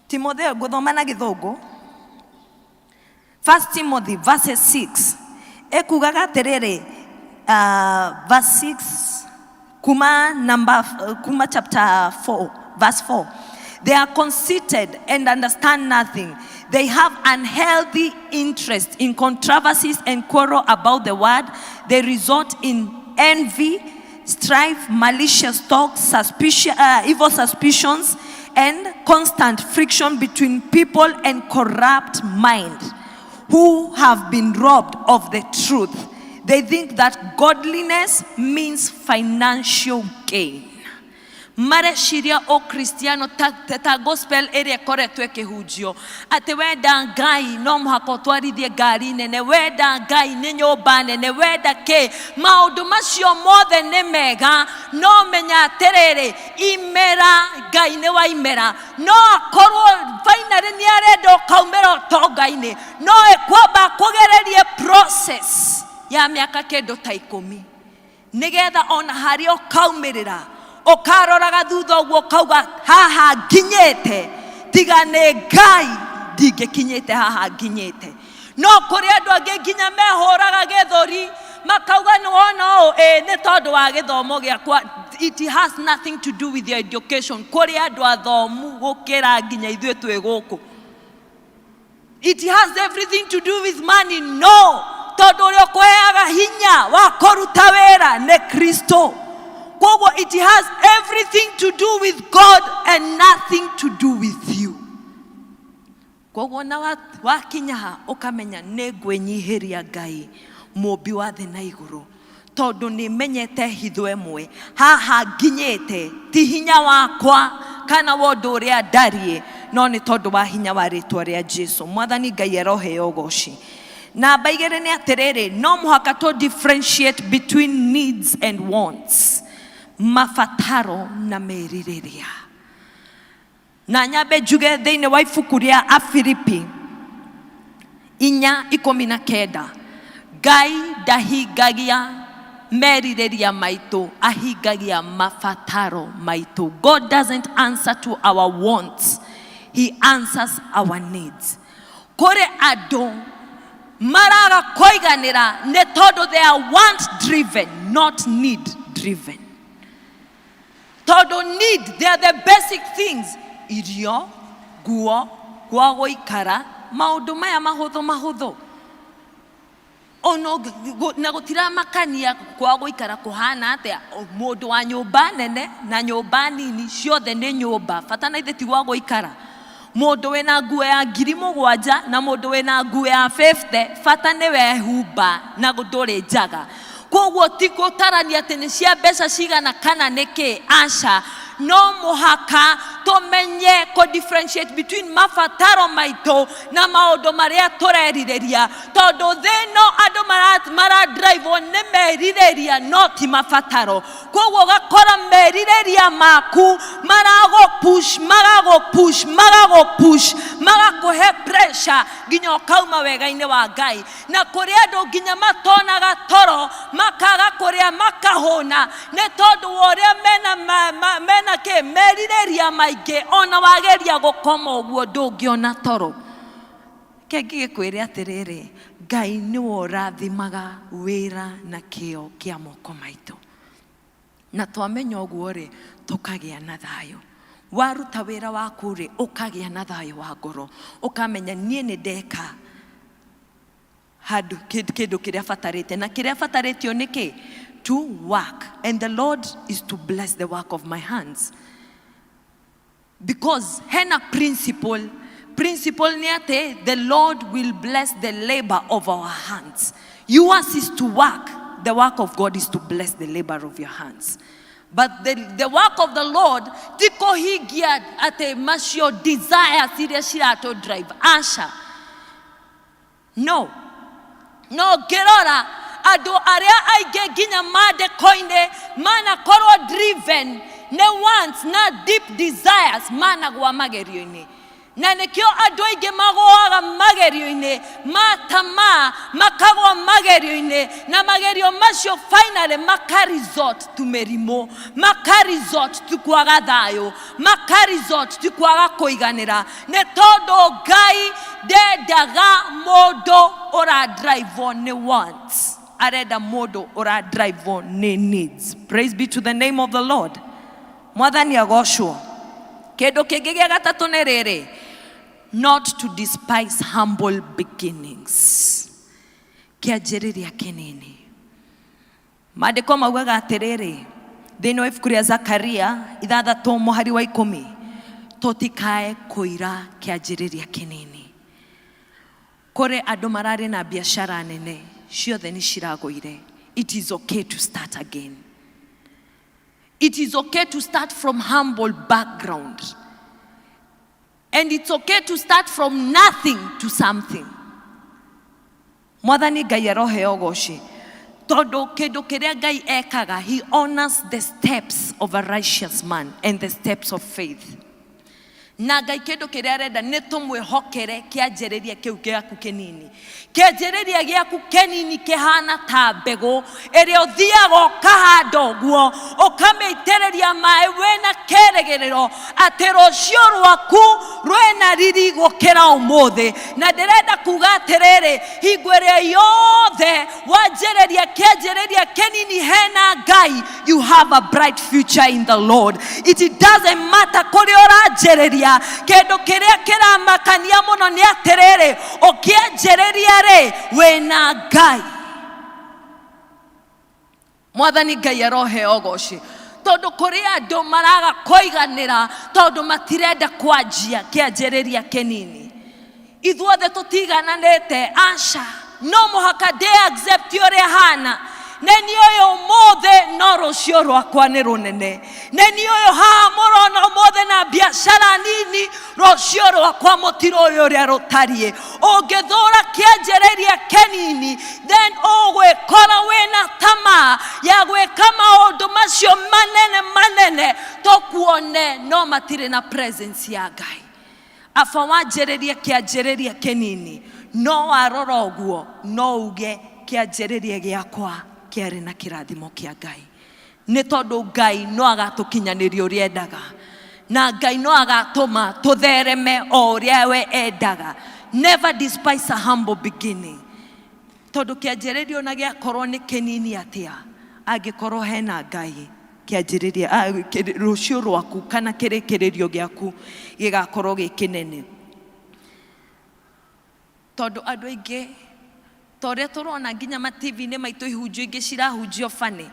[SPEAKER 13] Timotheo, ngũthoma na gĩthũngũ, First Timothy verses 6 ĩkugaga atĩrĩrĩ, verse 6 kuma number, kuma chapter 4 verse 4, they are conceited and understand nothing. They have unhealthy interest in controversies and quarrel about the word. They resort in envy, strife, malicious talk, evil suspicions, and constant friction between people and corrupt mind, who have been robbed of the truth. They think that godliness means financial gain. Mareciria ũkristiano ta gospel ĩrĩa ĩkoretwo ĩkĩhunjio atĩ wenda Ngai no mũhaka ũtwarithie ngari nene, wenda Ngai nĩ nyũmba nene, wenda kĩ, maũndũ macio mothe nĩ mega, no menya atĩrĩrĩ, imera Ngai nĩ waimera, no akorwo finally nĩ arenda ũkaumĩra ũtonga-inĩ, no ĩkwamba kũgererie process ya mĩaka kĩndũ ta 10 nĩgetha ona harĩa ũkaumĩrĩra ũkaroraga thutha ũguo ũkauga haha nginyĩte, tiga nĩ Ngai ndingĩkinyĩte haha nginyĩte. No kũrĩ andũ angĩ nginya mehũraga gĩthũri makauga nĩ wona ũũ, ĩ nĩ tondũ wa gĩthomo gĩakwa. It has nothing to do with your education. Kũrĩ andũ athomu gũkĩra nginya ithuĩ twĩ gũkũ. It has everything to do with money. No, tondũ ũrĩa ũkũheaga hinya wa kũruta wĩra nĩ Kristo. Koguo it has everything to do with God and nothing to do with you. Koguo na wakinya ha ũkamenya nĩ ngwĩnyihĩria Ngai mũmbi wa thĩ na igũrũ, tondũ nĩ menyete hitho ĩmwe haha nginyĩte ti hinya wakwa kana wa ũndũ ũrĩa ndariĩ, no nĩ tondũ wa hinya wa rĩtwa rĩa Jesu. Mwathani Ngai aroheo ũgoci. Namba igĩrĩ nĩ atĩrĩrĩ, no mũhaka tũ differentiate between needs and wants, mabataro na merirĩria. Na nyambe njuge thĩinĩ wa ibuku rĩa Afilipi 4:19, Ngai ndahingagia merirĩria maitũ, ahingagia mabataro maitũ. God doesn't answer to our wants, he answers our needs. Kũrĩ andũ maraga kũiganĩra nĩ tondũ they are want driven, not need driven. Tondũ need, they are the basic things, irio, nguo, gwa gũikara, maũndũ maya mahũthũ mahũthũ. Ona na gũtiramakania kwa gũikara kũhana atĩa, mũndũ wa nyũmba nene na nyũmba nini ciothe nĩ nyũmba, bata na ithe ti gwa gũikara. Mũndũ wĩna nguo ya 7,000 na mũndũ wĩna nguo ya 50, bata nĩ wehumba na ndũrĩ njaga. Koguo ti gũtarania atĩ nĩ cia mbeca cigana kana nĩ kĩ, aca. No mũhaka tũmenye kũ differentiate between mabataro maitũ na maũndũ marĩa tũrerirĩria, tondũ thĩ ĩno andũ maradrivewo nĩ merirĩria no ti mabataro. Koguo ũgakora merirĩria maku maragũ-push, magagũ-push, magagũ-push, magakũhe pressure nginya ũkauma wega-inĩ wa Ngai. Na kũrĩ andũ nginya matonaga toro, makaga kũrĩa, makahũna nĩ tondũ wa ũrĩa mena kĩ merirĩria maingĩ. Ona wageria gũkoma ũguo ndũngĩona toro. Reke ngĩgĩkwĩre atĩrĩrĩ, Ngai nĩwe ũrathimaga wĩra na kĩo kĩa moko maitũ. Na twamenya ũguo rĩ, tũkagĩa na thayũ. Waruta wĩra waku rĩ, ũkagĩa na thayũ wa ngoro, ũkamenya niĩ nĩ ndeka handũ kĩndũ kĩrĩa batarĩte. Na kĩrĩa batarĩtio nĩ kĩ? To work. And the Lord is to bless the work of my hands. Because hena principle. Principle nĩ atĩ the Lord will bless the labor of our hands. Yours is to work. The work of God is to bless the labor of your hands. But the work of the Lord ti kũhingia atĩ macio desires iria ciratũ drive. Aca. No. No ngĩrora andũ arĩa aingĩ nginya maandĩko-inĩ manakorwo driven nĩ wants na deep desires, managwa magerio-inĩ. Na nĩkĩo andũ aingĩ magũaga magerio-inĩ, matamaa makagwa magerio-inĩ, na magerio macio finally maka resort to mĩrimũ, maka resort to kwaga thayũ, maka resort to kwaga kũiganĩra, nĩ tondũ Ngai ndendaga mũndũ ũradrivewo nĩ wants, arenda mũndũ ũradrivewo nĩ needs. Praise be to the name of the Lord. Mwathani agocwo. Kĩndũ kĩngĩ gĩa gatatũ nĩ rĩrĩ, not to despise humble beginnings. Kĩanjĩrĩria kĩnini. Maandĩko maugaga atĩrĩrĩ, thĩinĩ wa ibuku rĩa Zakaria 6 mũhari wa 10, tũtikae kũira kĩanjĩrĩria kĩnini. Kũrĩ andũ mararĩ na biacara nene, ciothe nĩ ciragũire. It is okay to start again. It is okay to start from humble background. And it's okay to start from nothing to something. Mwathani Ngai aroheo ũgoci. Tondũ kĩndũ kĩrĩa Ngai ekaga, he honors the steps of a righteous man and the steps of faith. Na Ngai kĩndũ kĩrĩa arenda nĩ tũmwĩhokere kĩanjĩrĩria kĩu gĩaku kĩnini. Kĩanjĩrĩria gĩaku kĩnini kĩhana ta mbegũ ĩrĩa ũthiaga ũkahanda ũguo, ũkamĩitĩrĩria maĩ wĩna kĩrĩgĩrĩro atĩ rũciũ rwaku rwĩna riri gũkĩra ũmũthĩ. Na ndĩrenda kuga atĩrĩrĩ, hingo ĩrĩa yothe wanjĩrĩria kĩanjĩrĩria kĩnini hena Ngai, you have a bright future in the Lord. It doesn't matter kũrĩa ũranjĩrĩria, kĩndũ kĩrĩa kĩramakania mũno nĩ atĩrĩrĩ, ũkĩanjĩrĩria rĩ, wĩna Ngai. Mwathani Ngai aroheo ũgoci. Tondũ kũrĩ andũ maraga kũiganĩra tondũ matirenda kwanjia kĩanjĩrĩria kĩnini. Ithuothe tũtigananĩte, aca. No mũhaka ndĩ accept ũrĩa hana. Nĩ niĩ ũyũ ũmũthĩ, no rũciũ rwakwa nĩ rũnene. Nĩ niĩ ũyũ haha mũrona ũmũthĩ na na biacara nini, rũciũ rwakwa mũtirũĩ ũrĩa rũtariĩ. Ũngĩthũra kĩanjĩrĩria kĩnini, then ũgwĩkora wĩna tamaa ya gwĩka maũndũ macio manene manene tũkuone, no matirĩ na presence ya Ngai. Aba wanjĩrĩrie kĩanjĩrĩria kĩnini, no warora ũguo no uge kĩanjĩrĩria gĩakwa kĩarĩ na kĩrathimo kĩa Ngai, nĩ tondũ Ngai no agatũkinyanĩria ũrĩa endaga, na Ngai no agatũma tũthereme o ũrĩa we endaga. Never despise a humble beginning, tondũ kĩanjĩrĩria ona gĩakorwo nĩ kĩnini atĩa, angĩkorwo hena Ngai, kĩanjĩrĩria rũciũ rwaku kana kĩrĩkĩrĩrio gĩaku gĩgakorwo gĩ kĩnene. Tondũ andũ aingĩ, ta ũrĩa tũrona nginya ma TV-inĩ maitũ, ihunjio ingĩ cirahunjio bani,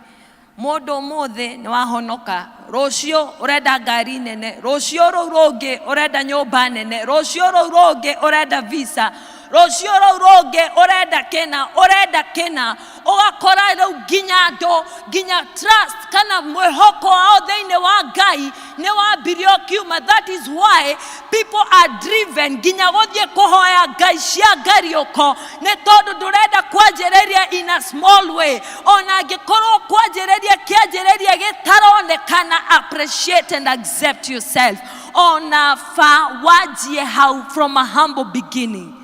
[SPEAKER 13] mũndũ ũmũthĩ nĩ wahonoka, rũciũ ũrenda ngari nene, rũciũ rũu rũngĩ ũrenda nyũmba nene, rũciũ rũu rũngĩ ũrenda visa, rũciũ rũu rũngĩ ũrenda kĩna, ũrenda kĩna. Ũgakora rĩu nginya andũ, nginya trust kana mwĩhoko wao thĩinĩ wa Ngai nĩ wambirie ũkiuma. That is why people are driven nginya gũthiĩ kũhoya ngai cia ngariũko, nĩ tondũ ndũrenda kwanjĩrĩria in a small way. Ona angĩkorwo kwanjĩrĩria kĩanjĩrĩria gĩtaronekana, appreciate and accept yourself. Ona ba wanjie hau from a humble beginning,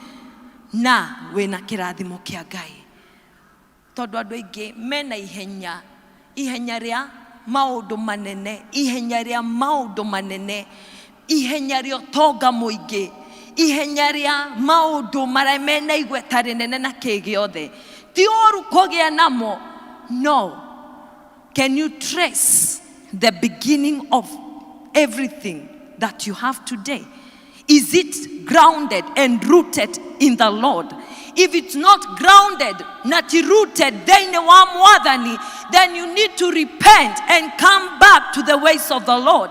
[SPEAKER 13] na wĩna kĩrathimo kĩa Ngai. Tondũ andũ aingĩ mena ihenya, ihenya rĩa maũndũ manene, ihenya rĩa maũndũ manene, ihenya rĩa ũtonga mũingĩ, ihenya rĩa maũndũ marĩa mena igweta rĩnene na kĩ gĩothe. Ti ũru kũgĩa namo, no can you trace the beginning of everything that you have today? Is it grounded and rooted in the Lord? If it's not grounded, not rooted thĩinĩ wa Mwathani, then you need to repent and come back to the ways of the Lord.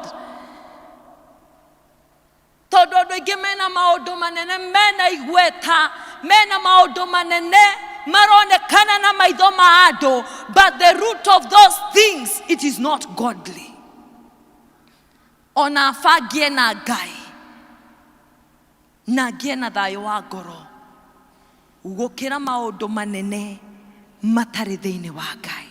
[SPEAKER 13] Tondũ andũ aingĩ mena maũndũ manene, mena igweta, mena maũndũ manene maronekana na maitho ma andũ, but the root of those things, it is not godly. Ona abangie na Ngai na ngĩe na thayũ wa ngoro gũkĩra maũndũ manene matarĩ thĩinĩ wa Ngai,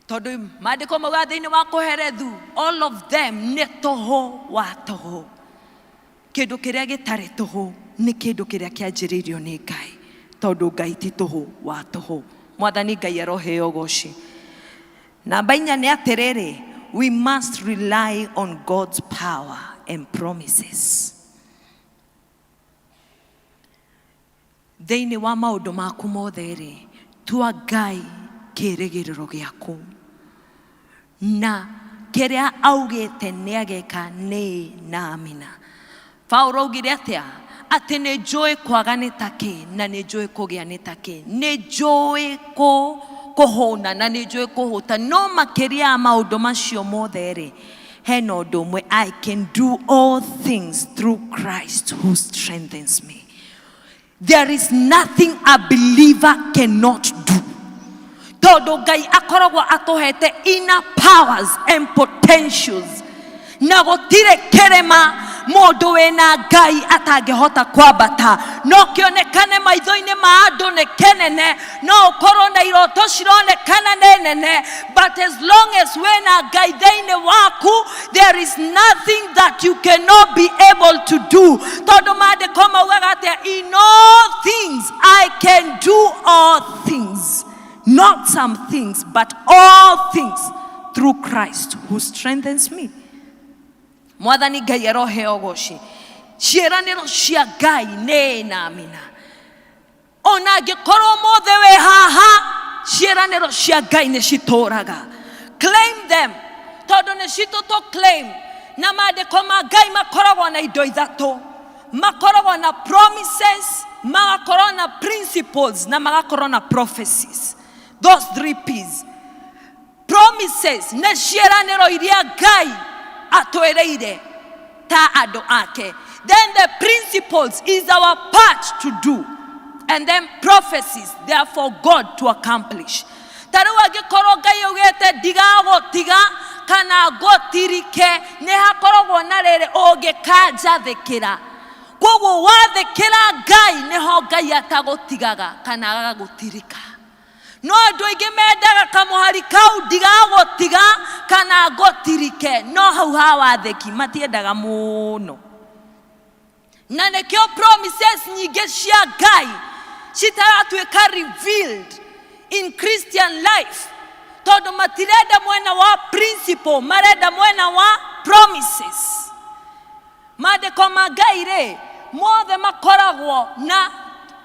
[SPEAKER 13] tondũ maandĩko mauga thĩinĩ wa Kũherethu, all of them nĩ tũhũ wa tũhũ. Kĩndũ kĩrĩa gĩtarĩ tũhũ nĩ kĩndũ kĩrĩa kĩanjĩrĩirio nĩ Ngai, tondũ Ngai ti tũhũ wa tũhũ. Mwathani Ngai aroheo ũgoci. Namba 4 nĩ atĩrĩrĩ, we must rely on God's power and promises. Thĩinĩ wa maũndũ maku mothe rĩ, tua Ngai kĩĩrĩgĩrĩro gĩaku, na kĩrĩa augĩte nĩ ageka nĩ na amina. Paulo augire atĩa? Atĩ nĩ njũĩ kwaga nĩ ta kĩ, na nĩ njũĩ kũgĩa nĩ ta kĩ, nĩ njũĩ kũhũna na nĩ njũĩ kũhũta. No makĩria ya maũndũ macio mothe rĩ, hena ũndũ ũmwe: I can do all things through Christ who strengthens me. There is nothing a believer cannot do, tondũ Ngai akoragwo atũhete inner powers and potentials, na gũtirĩ kĩrĩma mũndũ wĩna Ngai atangĩhota kwambata. No kĩonekane maitho-inĩ ma andũ nĩ kĩnene, no ũkorwo na iroto cironekana nĩ nene, but as long as wĩna Ngai thĩinĩ waku, there is nothing that you cannot be able to do. Tondũ maandĩko maugaga atĩa? In all things I can do all things, not some things, but all things through Christ who strengthens me. Mwathani Ngai aroheo ũgoci. Ciĩranĩro cia Ngai nĩ na amina. Ona angĩkorwo mothe wĩ haha, ciĩranĩro cia Ngai nĩ citũraga. Claim them, tondũ nĩ citũ tũ claim. Na maandĩko ma Ngai makoragwo na indo ithatũ: makoragwo na promises, magakorwo na principles, na magakorwo na prophecies. Those three P's. Promises nĩ ciĩranĩro iria Ngai atwĩrĩire ta andũ ake. Then the principles is our part to do, and then prophecies, they are for God to accomplish. Ta rĩu angĩkorwo Ngai augĩte ndigagũtiga. kana ngũtirike nĩ hakoragwo na rĩrĩ ũngĩkanjathĩkĩra koguo wathĩkĩra ngai nĩho ngai atagũtigaga kana agagũtirika no andũ aingĩ mendaga kamũhari kau ndigagũtiga kana ngũtirike no hau ha wathĩki matiendaga mũno na nĩkĩo promises nyingĩ cia ngai citaratuĩka revealed in christian life tondũ matirenda mwena wa principle marenda mwena wa promises maandĩko ma ngai rĩ mothe makoragwo na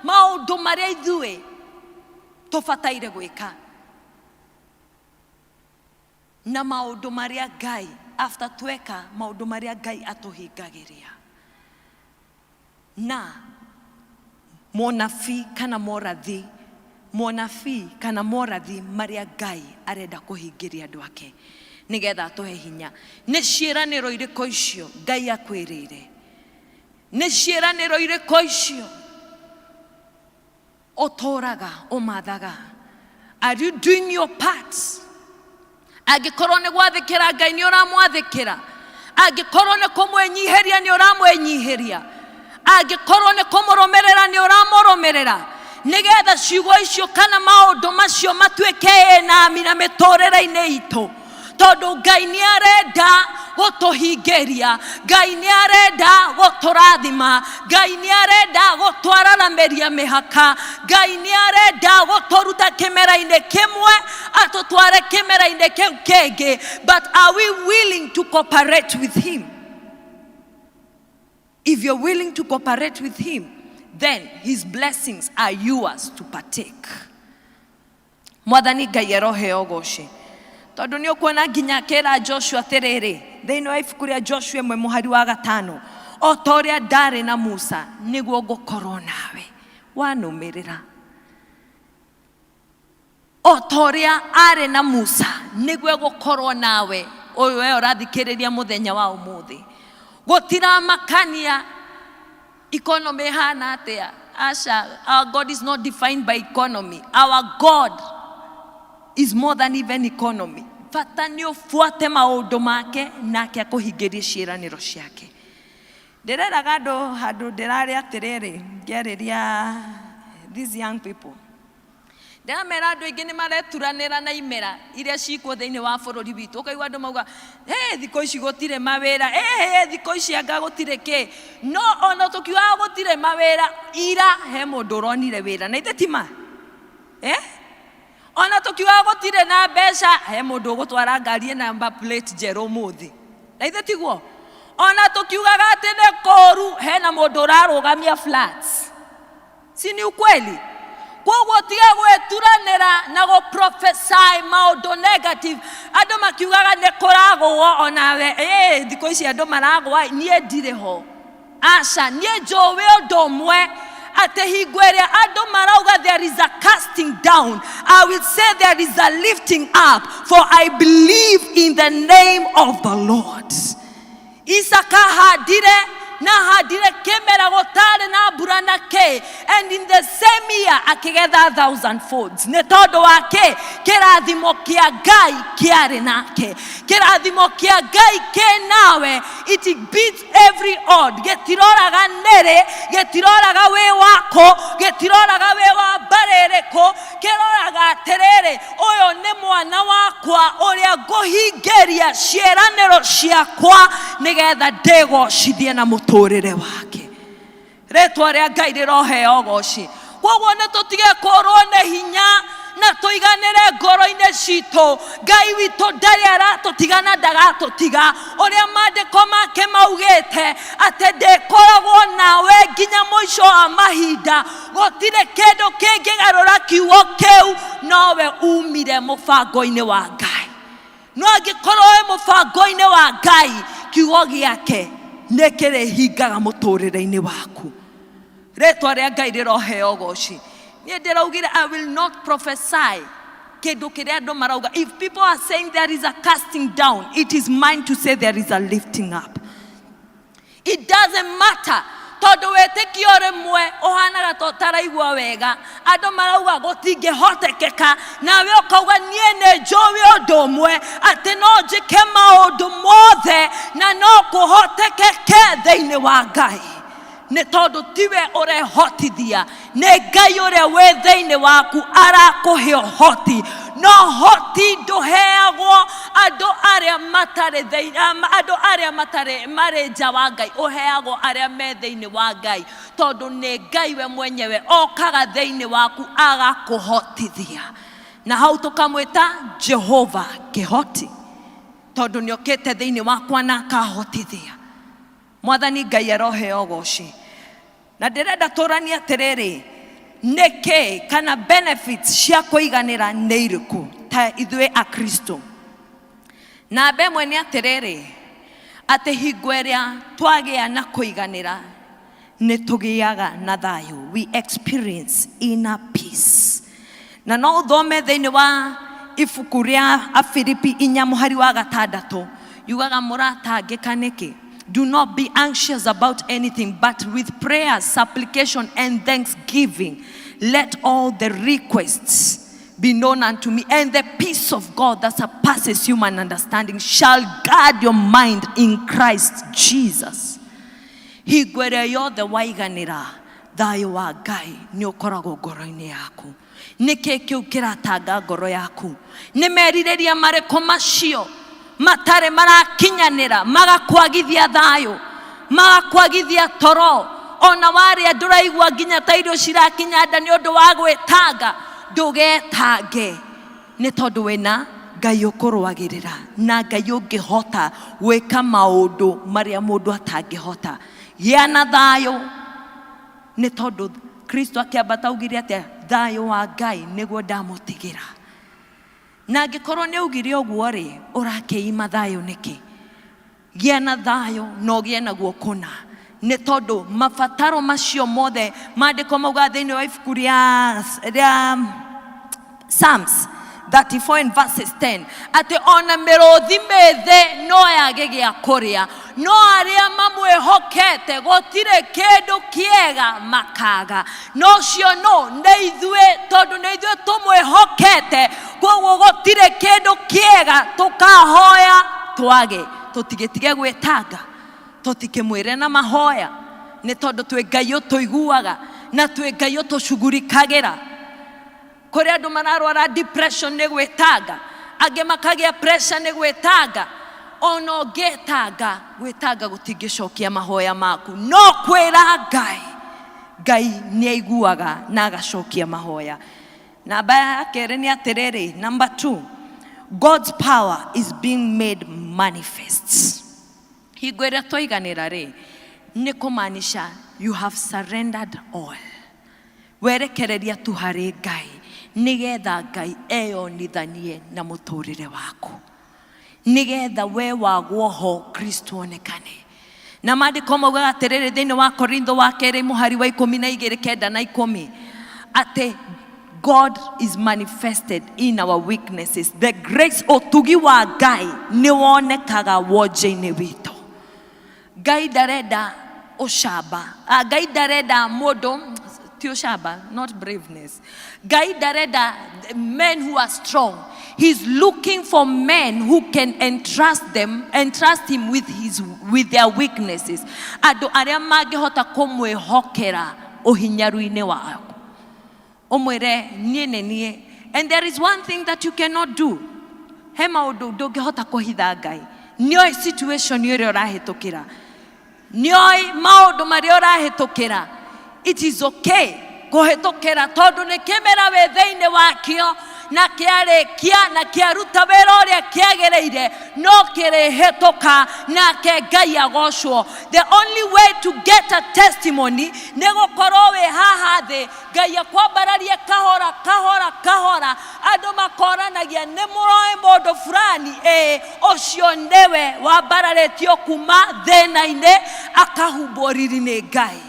[SPEAKER 13] maũndũ marĩa ithuĩ tũbataire gwĩka na maũndũ marĩa ngai after tweka maũndũ marĩa ngai atũhingagĩria na monabii kana morathi monabii kana morathi marĩa ngai arenda kũhingĩria andũ ake nĩgetha atũhe hinya nĩ ciĩranĩro irĩkũ icio ngai akwĩrĩire nĩ ciĩranĩro irĩkũ icio ũtũraga ũmathaga are you doing your part angĩkorwo nĩ gwathĩkĩra ngai nĩ ũramwathĩkĩra angĩkorwo nĩ kũmwĩnyihĩria nĩ ũramwĩnyihĩria angĩkorwo nĩ kũmũrũmĩrĩra nĩ ũramũrũmĩrĩra nĩgetha ciugo icio kana maũndũ macio matuĩke ĩ nami na mĩtũrĩre-inĩ itũ tondũ ngai nĩ arenda gũtũhingĩria ngai nĩ arenda gũtũrathima ngai nĩ arenda gũtwararamĩria mĩhaka ngai nĩ arenda gũtũruta kĩmera-inĩ kĩmwe atũtware kĩmera-inĩ kĩu kĩngĩ but are we willing to cooperate with him if you're willing to cooperate with him then his blessings are yours to partake mwathani ngai aroheo goci tondũ nĩ ũkuona nginya akĩra joshua atĩrĩrĩ thĩinĩ wa ibuku rĩa joshua ĩmwe mũhari wa gatano o ta ũrĩa ndarĩ na musa nĩguo ngũkorwo nawe wanũmĩrĩra o ta ũrĩa arĩ na musa nĩguo egũkorwo nawe ũyũ we ũrathikĩrĩria mũthenya wa ũmũthĩ gũtiramakania economy ĩhana atĩa aca our god is not defined by economy our god is more than even economy bata nĩ ũbuate maũndũ make nake akũhingĩrie ciĩranĩro ciake ndĩreraga andũ handũ ndĩrarĩ atĩrĩrĩ ngĩarĩria these young people ndĩramera andũ aingĩ nĩ mareturanĩra na imera iria cikuo thĩinĩ wa bũrũri witũ ũkaigua andũ mauga hey, thikũ ici gũtirĩ mawĩra hey, thikũ ici anga gũtirĩ kĩ no ona tũkiugaga gũtirĩ mawĩra ira he mũndũ ũronire wĩra na ithe ti ma eh? ona tũkiugaga gũtirĩ na mbeca he mũndũ ũgũtwara ngari ĩ number plate njerũ ũmũthĩ na ithe tiguo ona tũkiugaga atĩ nĩ kũũru hena mũndũ ũrarũgamia flats si ni ukweli koguo tiga gwĩturanĩra na gũ prophesy maũndũ negative andũ makiugaga nĩ kũragũo onawe ĩ thikũ ici andũ maragũa niĩ ndirĩ ho aca niĩ njũĩ ũndũ ũmwe atĩ hingo ĩrĩa andũ marauga there is a casting down i will say there is a lifting up for i believe in the name of the lord isaka handire na handire kĩmera gũtarĩ na mbura na kĩ and in the same year akĩgetha thousand folds nĩ tondũ wa kĩ kĩrathimo kĩa ngai kĩarĩ nake kĩrathimo kĩa ngai kĩ nawe it beats every odd gĩtiroraga nĩrĩ gĩtiroraga wĩ wako gĩtiroraga wĩ wa mbarĩ ĩrĩkũ kĩroraga atĩrĩrĩ ũyũ nĩ mwana wakwa ũrĩa ngũhingĩria ciĩranĩro ciakwa nĩgetha ndĩgocithie na mũtũrĩre wake rĩtwa rĩa ngai rĩroheo goci koguo nĩ tũtige kũrwo nĩ hinya na tũiganĩre ngoro-inĩ citũ ngai witũ ndarĩ aratũtiga na ndagatũtiga ũrĩa maandĩko make maugĩte atĩ ndĩkoragwo nawe nginya mũico wa mahinda gũtirĩ kĩndũ kĩngĩgarũra kiugo kĩu nowe umire mũbango-inĩ wa ngai no angĩkorwo wĩ mũbango-inĩ wa ngai kiugo gĩake nĩ kĩrĩhingaga mũtũrĩre-inĩ waku rĩtwa rĩa ngai rĩroheo goci niĩ ndĩraugire i will not prophesy kĩndũ kĩrĩa andũ marauga if people are saying there is a casting down it is mine to say there is a lifting up it doesn't matter tondũ Tondũ wĩtĩkio rĩmwe ũhanaga ta ũtaraigua wega, andũ marauga gũtingĩhotekeka, nawe ũkauga niĩ nĩ njũĩ ũndũ ũmwe, atĩ no njĩke maũndũ mothe na no kũhotekeke thĩinĩ wa Ngai. Nĩ tondũ tiwe ũrehotithia, nĩ Ngai ũrĩa wĩ thĩinĩ waku arakũhe ũhoti. No hoti ndũheagwo andũ arĩa matarĩ thĩinĩ, andũ arĩa matarĩ marĩ nja wa Ngai, ũheagwo arĩa me thĩinĩ wa Ngai, tondũ nĩ Ngai we mwenyewe okaga thĩinĩ waku agakũhotithia. Na hau tũkamwĩta Jehova Kĩhoti, tondũ nĩ okĩte thĩinĩ wakwa na akahotithia. Mwathani Ngai aroheo ũgoci. Na ndĩrenda tũranie atĩrĩrĩ, nĩkĩ kana benefits cia kũiganĩra nĩ irĩkũ ta ithuĩ Akristo? Namba ĩmwe nĩ atĩrĩrĩ, atĩ hingo ĩrĩa twagĩa na kũiganĩra nĩ tũgĩaga na thayũ, we experience inner peace. Na no ũthome thĩinĩ wa ibuku rĩa Afilipi 4 mũhari wa 6, yugaga mũratangĩka nĩkĩ? Do not be anxious about anything, but with prayer, supplication, and thanksgiving, let all the requests be known unto me, and the peace of God that surpasses human understanding shall guard your mind in Christ Jesus. Hingo ĩrĩa yothe waiganĩra, thayũ wa Ngai nĩ ũkoragwo ngoro-inĩ yaku. Nĩkĩ kĩu kĩratanga ngoro yaku? Nĩ merirĩria marĩkũ macio matarĩ marakinyanĩra, magakwagithia thayũ, magakwagithia toro? Ona warĩa ndũraigua nginya ta irio cirakinya nda nĩ ũndũ wa gwĩtanga. Ndũgetange, nĩ tondũ wĩna Ngai ũkũrũagĩrĩra, na Ngai ũngĩhota gwĩka maũndũ marĩa mũndũ atangĩhota. Gĩa na thayũ, nĩ tondũ Kristo akĩambata augire atĩa? Thayũ wa Ngai nĩguo ndamũtigĩra. Na angĩkorwo nĩ augire ũguo rĩ, ũrakĩima thayũ nĩkĩ? Gĩa na thayũ na ũgĩe naguo kũna, nĩ tondũ mabataro macio mothe maandĩko maugaga thĩinĩ wa ibuku rĩa Psalms 34 and verses 10 atĩ ona mĩrũthi mĩthĩ no yage gĩa kũrĩa, no arĩa mamwĩhokete gũtirĩ kĩndũ kĩega makaga. No ũcio no nĩ ithuĩ, tondũ nĩ ithuĩ tũmwĩhokete, koguo gũtirĩ kĩndũ kĩega tũkahoya twage. Tũtigĩtige gwĩtanga, tũtikĩmwĩre na mahoya, nĩ tondũ twĩ Ngai ũtũiguaga na twĩ Ngai ũtũcugurikagĩra. Kũrĩ andũ mararwara depression nĩ gwĩtanga, angĩ makagĩa pressure nĩ gwĩtanga. Ona ũngĩtanga, gwĩtanga gũtingĩcokia mahoya maku, no kwĩra Ngai, Ngai nĩ aiguaga na agacokia mahoya. Namba ya kerĩ nĩ atĩrĩrĩ, number 2, God's power is being made manifest. Hingo ĩrĩa twaiganĩra rĩ, nĩ kũmaanisha you have surrendered all. Werekereria tu harĩ Ngai, nĩgetha Ngai eyonithanie na mũtũrĩre waku, nĩgetha we wagwo ho Kristo onekane. Na maandĩko maugaga atĩrĩrĩ thĩinĩ wa Korintho wa kerĩ mũhari wa 12 9 na 10, atĩ God is manifested in our weaknesses. The grace, ũtugi wa Ngai nĩ wonekaga wonje-inĩ witũ. Ngai ndarenda ũcamba. Ngai ndarenda mũndũ, ti ũcamba, not braveness. Ngai ndarenda men who are strong. He's looking for men who can entrust him with their weaknesses. Andũ arĩa mangĩhota kũmwĩhokera ũhinyaru-inĩ wao. Ũmwĩre niĩ nĩ niĩ. And there is one thing that you cannot do. He maũndũ ndũngĩhota kũhitha Ngai. Nĩoĩ situation ĩrĩa ũrahĩtũkĩra. Nĩoĩ maũndũ marĩa ũrahĩtũkĩra. It is okay kũhĩtũkĩra tondũ nĩ kĩmera wĩ thĩinĩ wakĩo, na kĩarĩkia na kĩaruta wĩra ũrĩa kĩagĩrĩire, no kĩrĩhĩtũka nake Ngai agocwo. The only way to get a testimony nĩ gũkorwo wĩ haha thĩ, Ngai akwambararie kahora kahora kahora, andũ makoranagia nĩ mũroĩ mũndũ fulani, ĩĩ ũcio nĩwe wambararĩtio kuma thĩna-inĩ akahumbwo riri nĩ Ngai.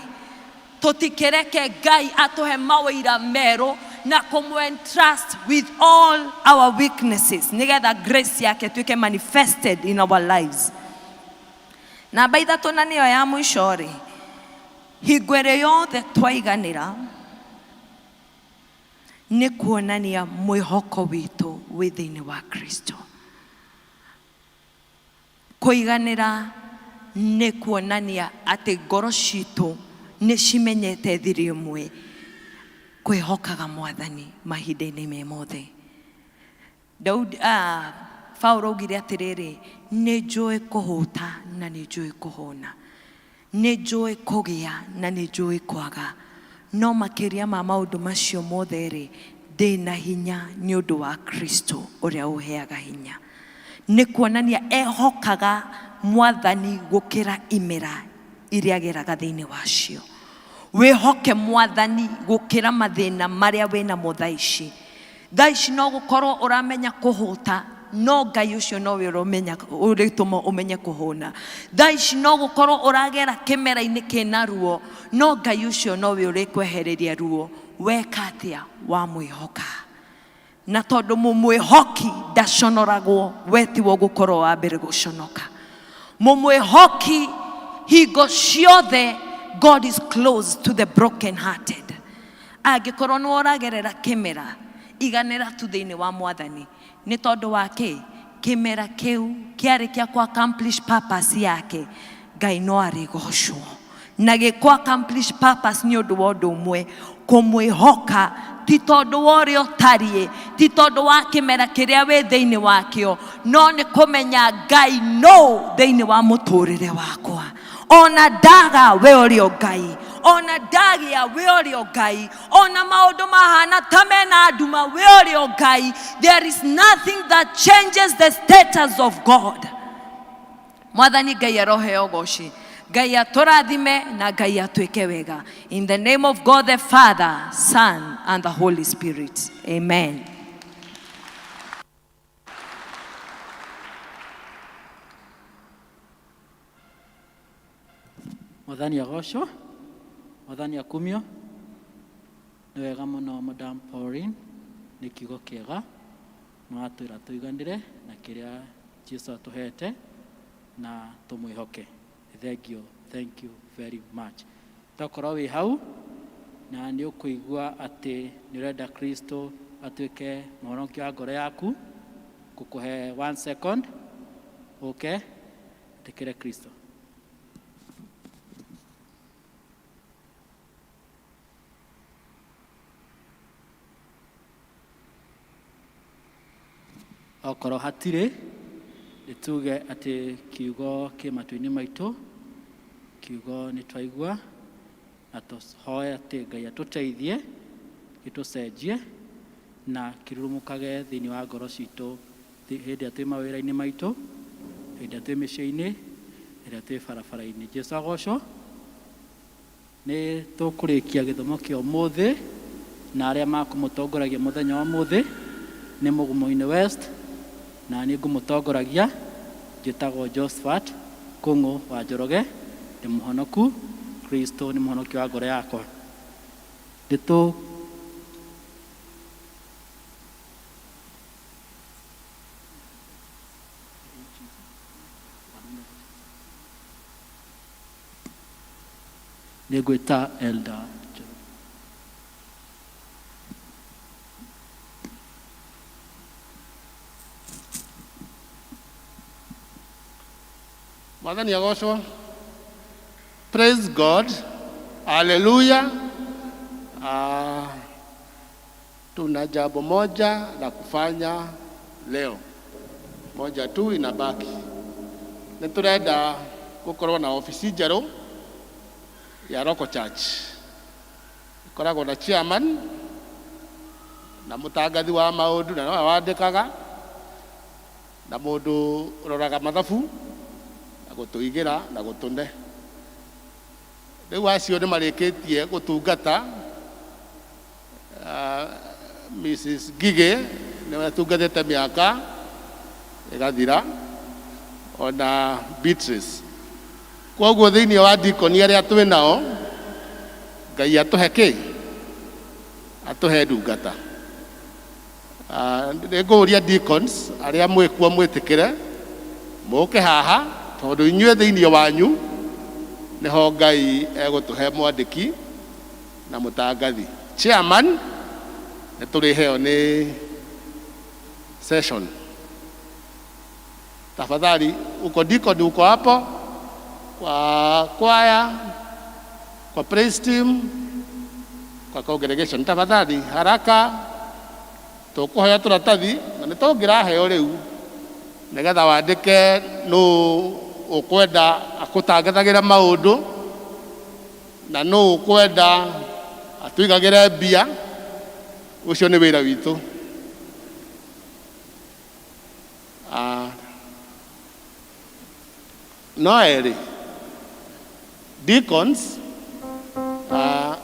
[SPEAKER 13] Tũtikĩreke Ngai atũhe mawĩira merũ na kũmũ-entrust with all our weaknesses, nĩgetha grace yake ĩtuĩke manifested in our lives. Namba 3 na nĩyo ya mũico rĩ, Hingo ĩrĩa yothe twaiganĩra nĩ kuonania mwĩhoko witũ wĩ thĩinĩ wa Kristo. Kũiganĩra nĩ kuonania atĩ ngoro citũ nĩ cimenyete thiri ĩmwe, kwĩhokaga Mwathani mahinda-inĩ me mothe. Daudi, Paulo augire atĩrĩrĩ, nĩ njũĩ kũhũta na nĩ njũĩ kũhũna, nĩ njũĩ kũgĩa na nĩ njũĩ kwaga, no makĩria ma maũndũ macio mothe rĩ, ndĩna hinya nĩ ũndũ wa Kristo ũrĩa ũheaga hinya. Nĩ kuonania ehokaga Mwathani gũkĩra imera iria ageraga thĩinĩ wacio. Wĩhoke Mwathani gũkĩra mathĩna marĩa wĩnamo thaa ici. Thaa ici no gũkorwo ũramenya kũhũta, no Ngai ũcio nowe ũramenya ũrĩtũma ũmenye kũhũna. Thaa ici no gũkorwo ũragera kĩmera-inĩ kĩna ruo, no Ngai ũcio nowe ũrĩkwehereria ruo. Weka atĩa wamwĩhoka? Na tondũ mũmwĩhoki ndaconoragwo, we tiwe ũgũkorwo wa mbere gũconoka. Mũmwĩhoki hingo ciothe, God is close to the broken hearted. Angĩkorwo nĩ ũragerera kĩmera, iganĩra tu thĩinĩ wa Mwathani. Nĩ tondũ wa kĩ? Kĩmera kĩu kĩarĩ kĩa kũ accomplish purpose yake, Ngai no arĩgocwo. Na gĩkũ accomplish purpose nĩ ũndũ wa ũndũ ũmwe, kũmwĩhoka ti tondũ wa ũrĩa ũtariĩ, ti tondũ wa kĩmera kĩrĩa wĩ thĩinĩ wakĩo, no nĩ kũmenya Ngai no thĩinĩ wa mũtũrĩre wakwa. Ona ndaga we ũrĩ o Ngai, ona ndagĩa we ũrĩ o Ngai, ona maũndũ mahana ta mena nduma we ũrĩ o Ngai. There is nothing that changes the status of God. Mwathani Ngai aroheo goci, Ngai atũrathime na Ngai atwĩke wega. In the name of God the Father, Son and the Holy Spirit. Amen.
[SPEAKER 1] Mwathani agocwo, Mwathani akumio. Nĩ wega mũno Madam Pauline, nĩ kiugo kĩega nĩ watwĩra tũiganĩre na kĩrĩa Jesu atũhete na tũmwĩhoke. Thank you, thank you very much. Tokorwo wĩ hau na nĩ ũkũigua atĩ nĩ ũrenda Kristo atuĩke mũhonokia wa ngoro yaku, ngũkũhe one second ũke ĩtĩkĩre Kristo. Okorwo hatirĩ, nĩ tuge atĩ kiugo kĩ matũ-inĩ maitũ, kiugo nĩ twaigua, na tũhoe atĩ Ngai atũteithie, gĩtũcenjie, na kĩrurumũkage thĩinĩ wa ngoro citũ hĩndĩ ĩrĩa twĩ mawĩra-inĩ maitũ, hĩndĩ ĩrĩa twĩ mĩciĩ-inĩ, hĩndĩ ĩrĩa twĩ barabara-inĩ. Jesu agocwo. Nĩ tũkũrĩkia gĩthomo kĩa ũmũthĩ na arĩa makũmũtongoragia mũthenya wa ũmũthĩ nĩ Mũgumo-inĩ West na niĩ ngũmũtongoragia njĩtagwo Josephat Kũng'ũ wa Njoroge, ndĩ mũhonoku, Kristo nĩ mũhonokia wa ngoro yakwa. Nĩ tũ Nĩ ngwĩta Elder Njoroge.
[SPEAKER 10] Mwathani agocwo. Praise God. Haleluya. Tuna jambo moja la kufanya leo, moja tu inabaki. Nĩ tũrenda gũkorwo na ofici njerũ ya local church, ĩkoragwo na chairman na mũtangathi wa maũndũ na nowe wandĩkaga na mũndũ ũroraga mathabu na gũtũigĩra na gũtũne. Rĩu acio nĩ marĩkĩtie gũtungata. Mrs. Ngigĩ nĩwe atungatĩte mĩaka ĩgathira, ona Beatrice. Kwoguo thĩinĩ wa dikoni arĩa twĩ nao, Ngai atũhe kĩ? Atũhe ndungata. Nĩ ngũria deacons arĩa mwĩkuo mwĩtĩkĩre mũke haha, tondũ inyuĩ thĩinĩ wanyu Nĩho Ngai egũtũhe mwandĩki na mũtangathi. Chairman nĩ tũrĩheo nĩ session. Tafadhali, uko deacon, uko hapo kwa kwaya, kwa praise team, kwa congregation, tafadhali haraka tũkũheo tũratathi na nĩ tũngĩraheo rĩu nĩgetha wandĩke nũ ũkwenda akũtangathagĩra maũndũ na nũ ũkwenda atũigagĩre mbia. Ũcio nĩ wĩra witũ. Ah, no erĩ deacons, ah,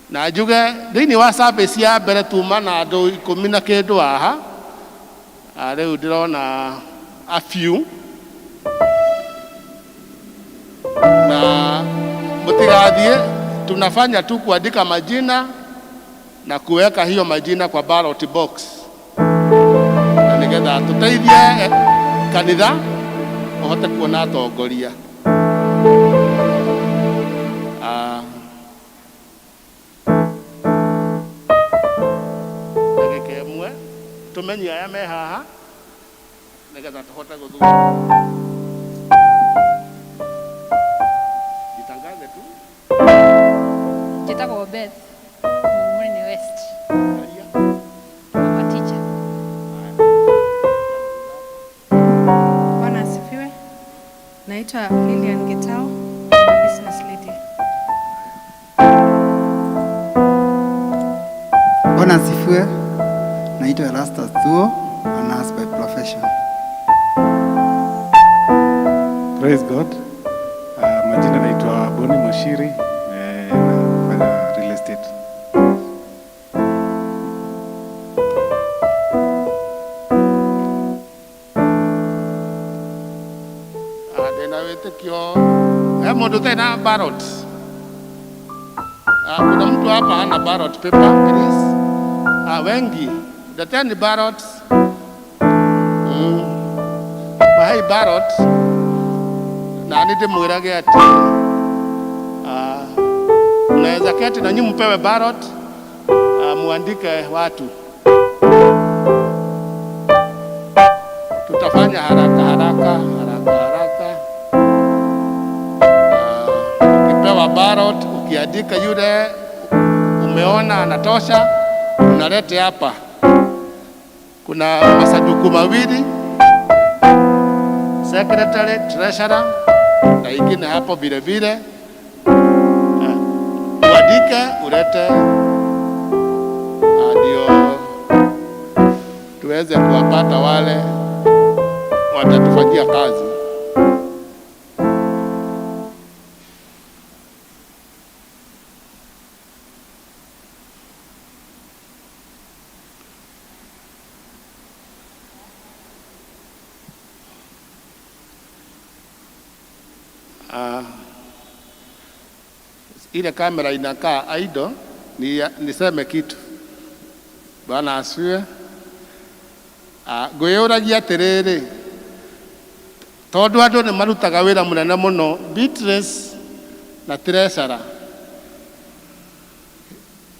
[SPEAKER 10] na njuge thĩinĩ wa service ya mbere tuma na andũ ikũmi na kĩndũ haha. Ah, rĩu ndĩrona a few na mũtigathiĩ, tunafanya tu kuandika majina na kuweka hiyo majina kwa ballot box na nĩgetha tũteithie kanitha ũhote kuona atongoria. Ah, ndagĩka ĩmwe tũmenye aya me haha nĩgetha tũhote gũthura. Jitangaze tu.
[SPEAKER 14] Njĩtagwo Beth Mũrĩmi West. I'm a teacher.
[SPEAKER 15] Bwana asifiwe. Naitwa Lilian Gitau, I'm a business lady.
[SPEAKER 16] Bwana asifiwe. Naitwa Erastus Thuo, a nurse by profession.
[SPEAKER 17] Praise God. Majina naitwa Boni Moshiri, nafanya real estate.
[SPEAKER 10] Ah, ndĩna wĩtĩkio he mũndũ ũtarĩ na ballot. Ah, kuna mtu hapa hana ballot paper, please? Ah, wengi leteni ballot. Mahei ballot na nĩ ndĩmwĩrage atĩ, ah, mnaweza keti na nyinyi mpewe ballot, ah, muandike watu. Tutafanya haraka haraka haraka haraka. Ukipewa ballot, ukiandika yule umeona anatosha, unalete hapa. Kuna masanduku mawili, secretary, treasurer na ingine hapo vile vile. Uandike ulete, ndio tuweze kuwapata wale watatufanyia kazi. Ah, ile kamera inakaa idle, niseme kitu. Bwana asifiwe. Ah, ngwĩyũragia atĩrĩrĩ, tondũ andũ nĩ marutaga wĩra mũnene mũno, Beatrice na treasurer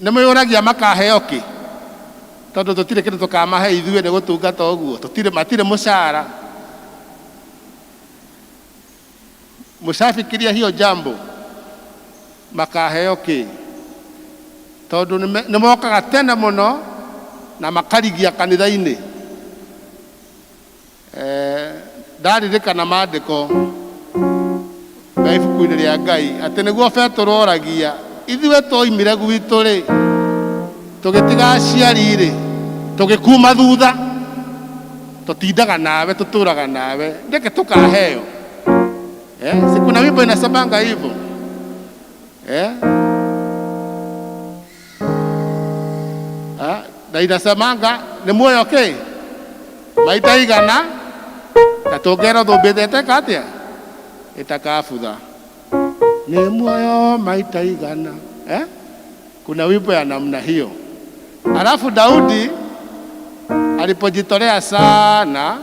[SPEAKER 10] nĩ mwĩyũragia makaheo kĩ, tondũ tũtirĩ kĩndũ tũkamahe ithuĩ nĩ gũtungata ũguo, tũtirĩ, matirĩ mũcara. Mũcafikiria hiyo jambo, makaheo kĩ? Tondũ nĩ mokaga tene mũno na makarigia kanitha-inĩ. Ndaririkana maandĩko me ibuku-inĩ rĩa Ngai atĩ nĩguo Petero oragia, ithuĩ twoimire gwitũ rĩ, tũgĩtiga aciari rĩ, tũgĩkuma thutha, tũtindaga nawe, tũtũraga nawe, ndeke tũkaheo. Si kuna wimbo inasemanga hivyo? Ah, na inasemanga nĩ muoyo kĩ maita igana na tũngerwo thũmbĩ ĩteka atĩa ĩtakabutha, nĩ muoyo maita igana. Kuna wimbo ya namna hiyo. Alafu Daudi alipojitolea sana,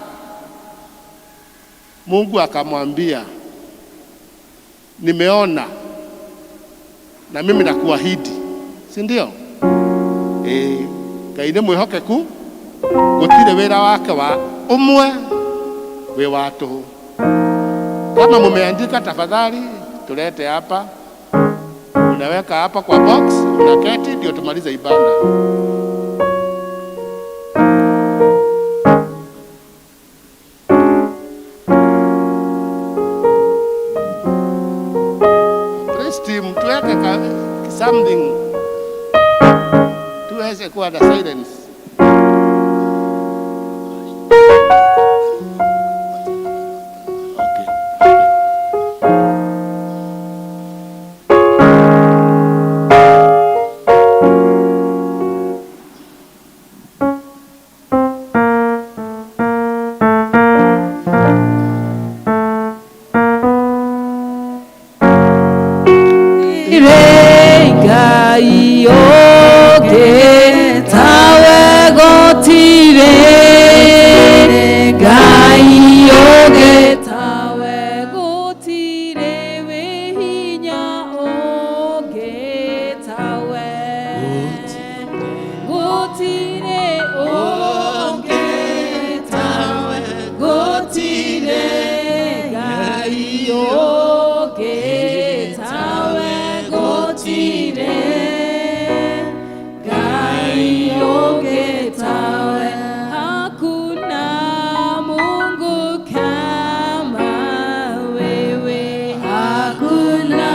[SPEAKER 10] Mungu akamwambia Nimeona na mimi nakuahidi, si ndio? Eh, Ngai nĩ mwĩhokeku, gũtirĩ wĩra wake wa ũmwe wĩ wa tũhũ. Kama mumeandika, tafadhali tulete hapa, unaweka hapa kwa box, unaketi ndio tumalize ibada. Praise team, tuweke something tuweze kuwa na silence. Okay.
[SPEAKER 4] Ngai ũngĩ tawe gũtirĩ Ngai ũngĩ tawe gũtirĩ wĩ hinya ũngĩ tawe gũtirĩ ũngĩ tawe gũtirĩ Ngai ũngĩ tawe gũtirĩ Ngai ũngĩ tawe hakuna Mungu kama wewe hakuna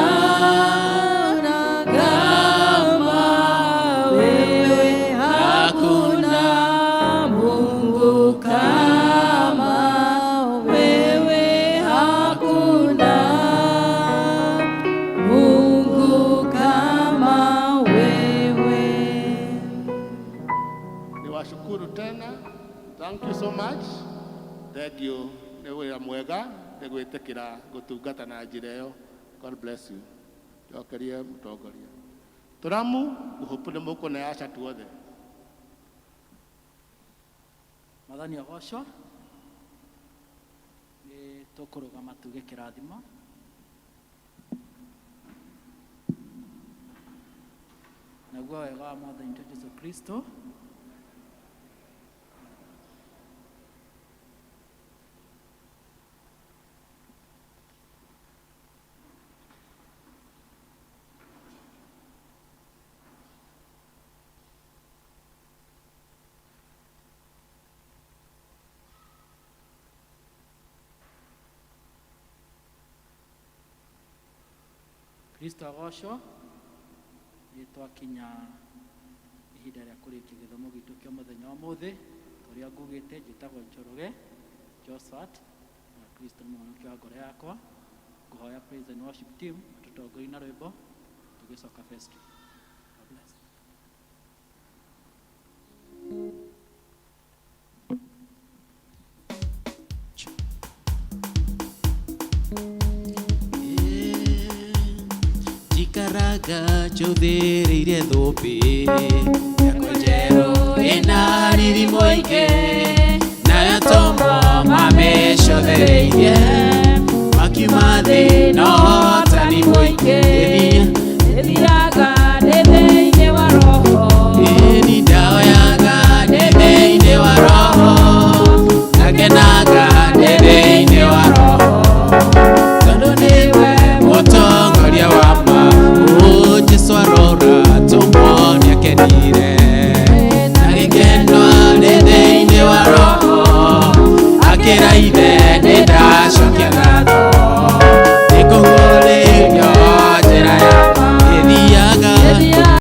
[SPEAKER 4] kama wewe hakuna Mungu kama wewe hakuna Mungu kama wewe.
[SPEAKER 10] Niwashukuru tena, thank you so much. Thank you nĩ wĩra mwega nĩ gwĩtĩkĩra gũtungata na njĩra ĩyo. God bless you. Njokerie mũtongoria. Tũramu ngũhũpu nĩ mũkũne aca tuothe.
[SPEAKER 1] Mwathani agocwo. Nĩ tũkũrũgama tuge kĩrathimo. Naguo wega wa Mwathani witũ Jesu Kristo Kristo agocwo. Nĩ twakinya ihinda rĩa kũrĩkia gĩthomo gitũ kĩa mũthenya wa ũmũthĩ. Ũrĩa ngugĩte, njĩtagwo Njoroge Josephat na Kristo nĩ mũhonokia wa ngoro yakwa. Ngũhoya praise and worship team matũtongorie na rwĩmbo tũgĩcoka vestry. God bless.
[SPEAKER 3] Njikaraga njũthĩrĩirie thũmbĩ yakwa njerũ ĩna riri mũingĩ nayo tomo mamĩcothereirie makiuma thĩ no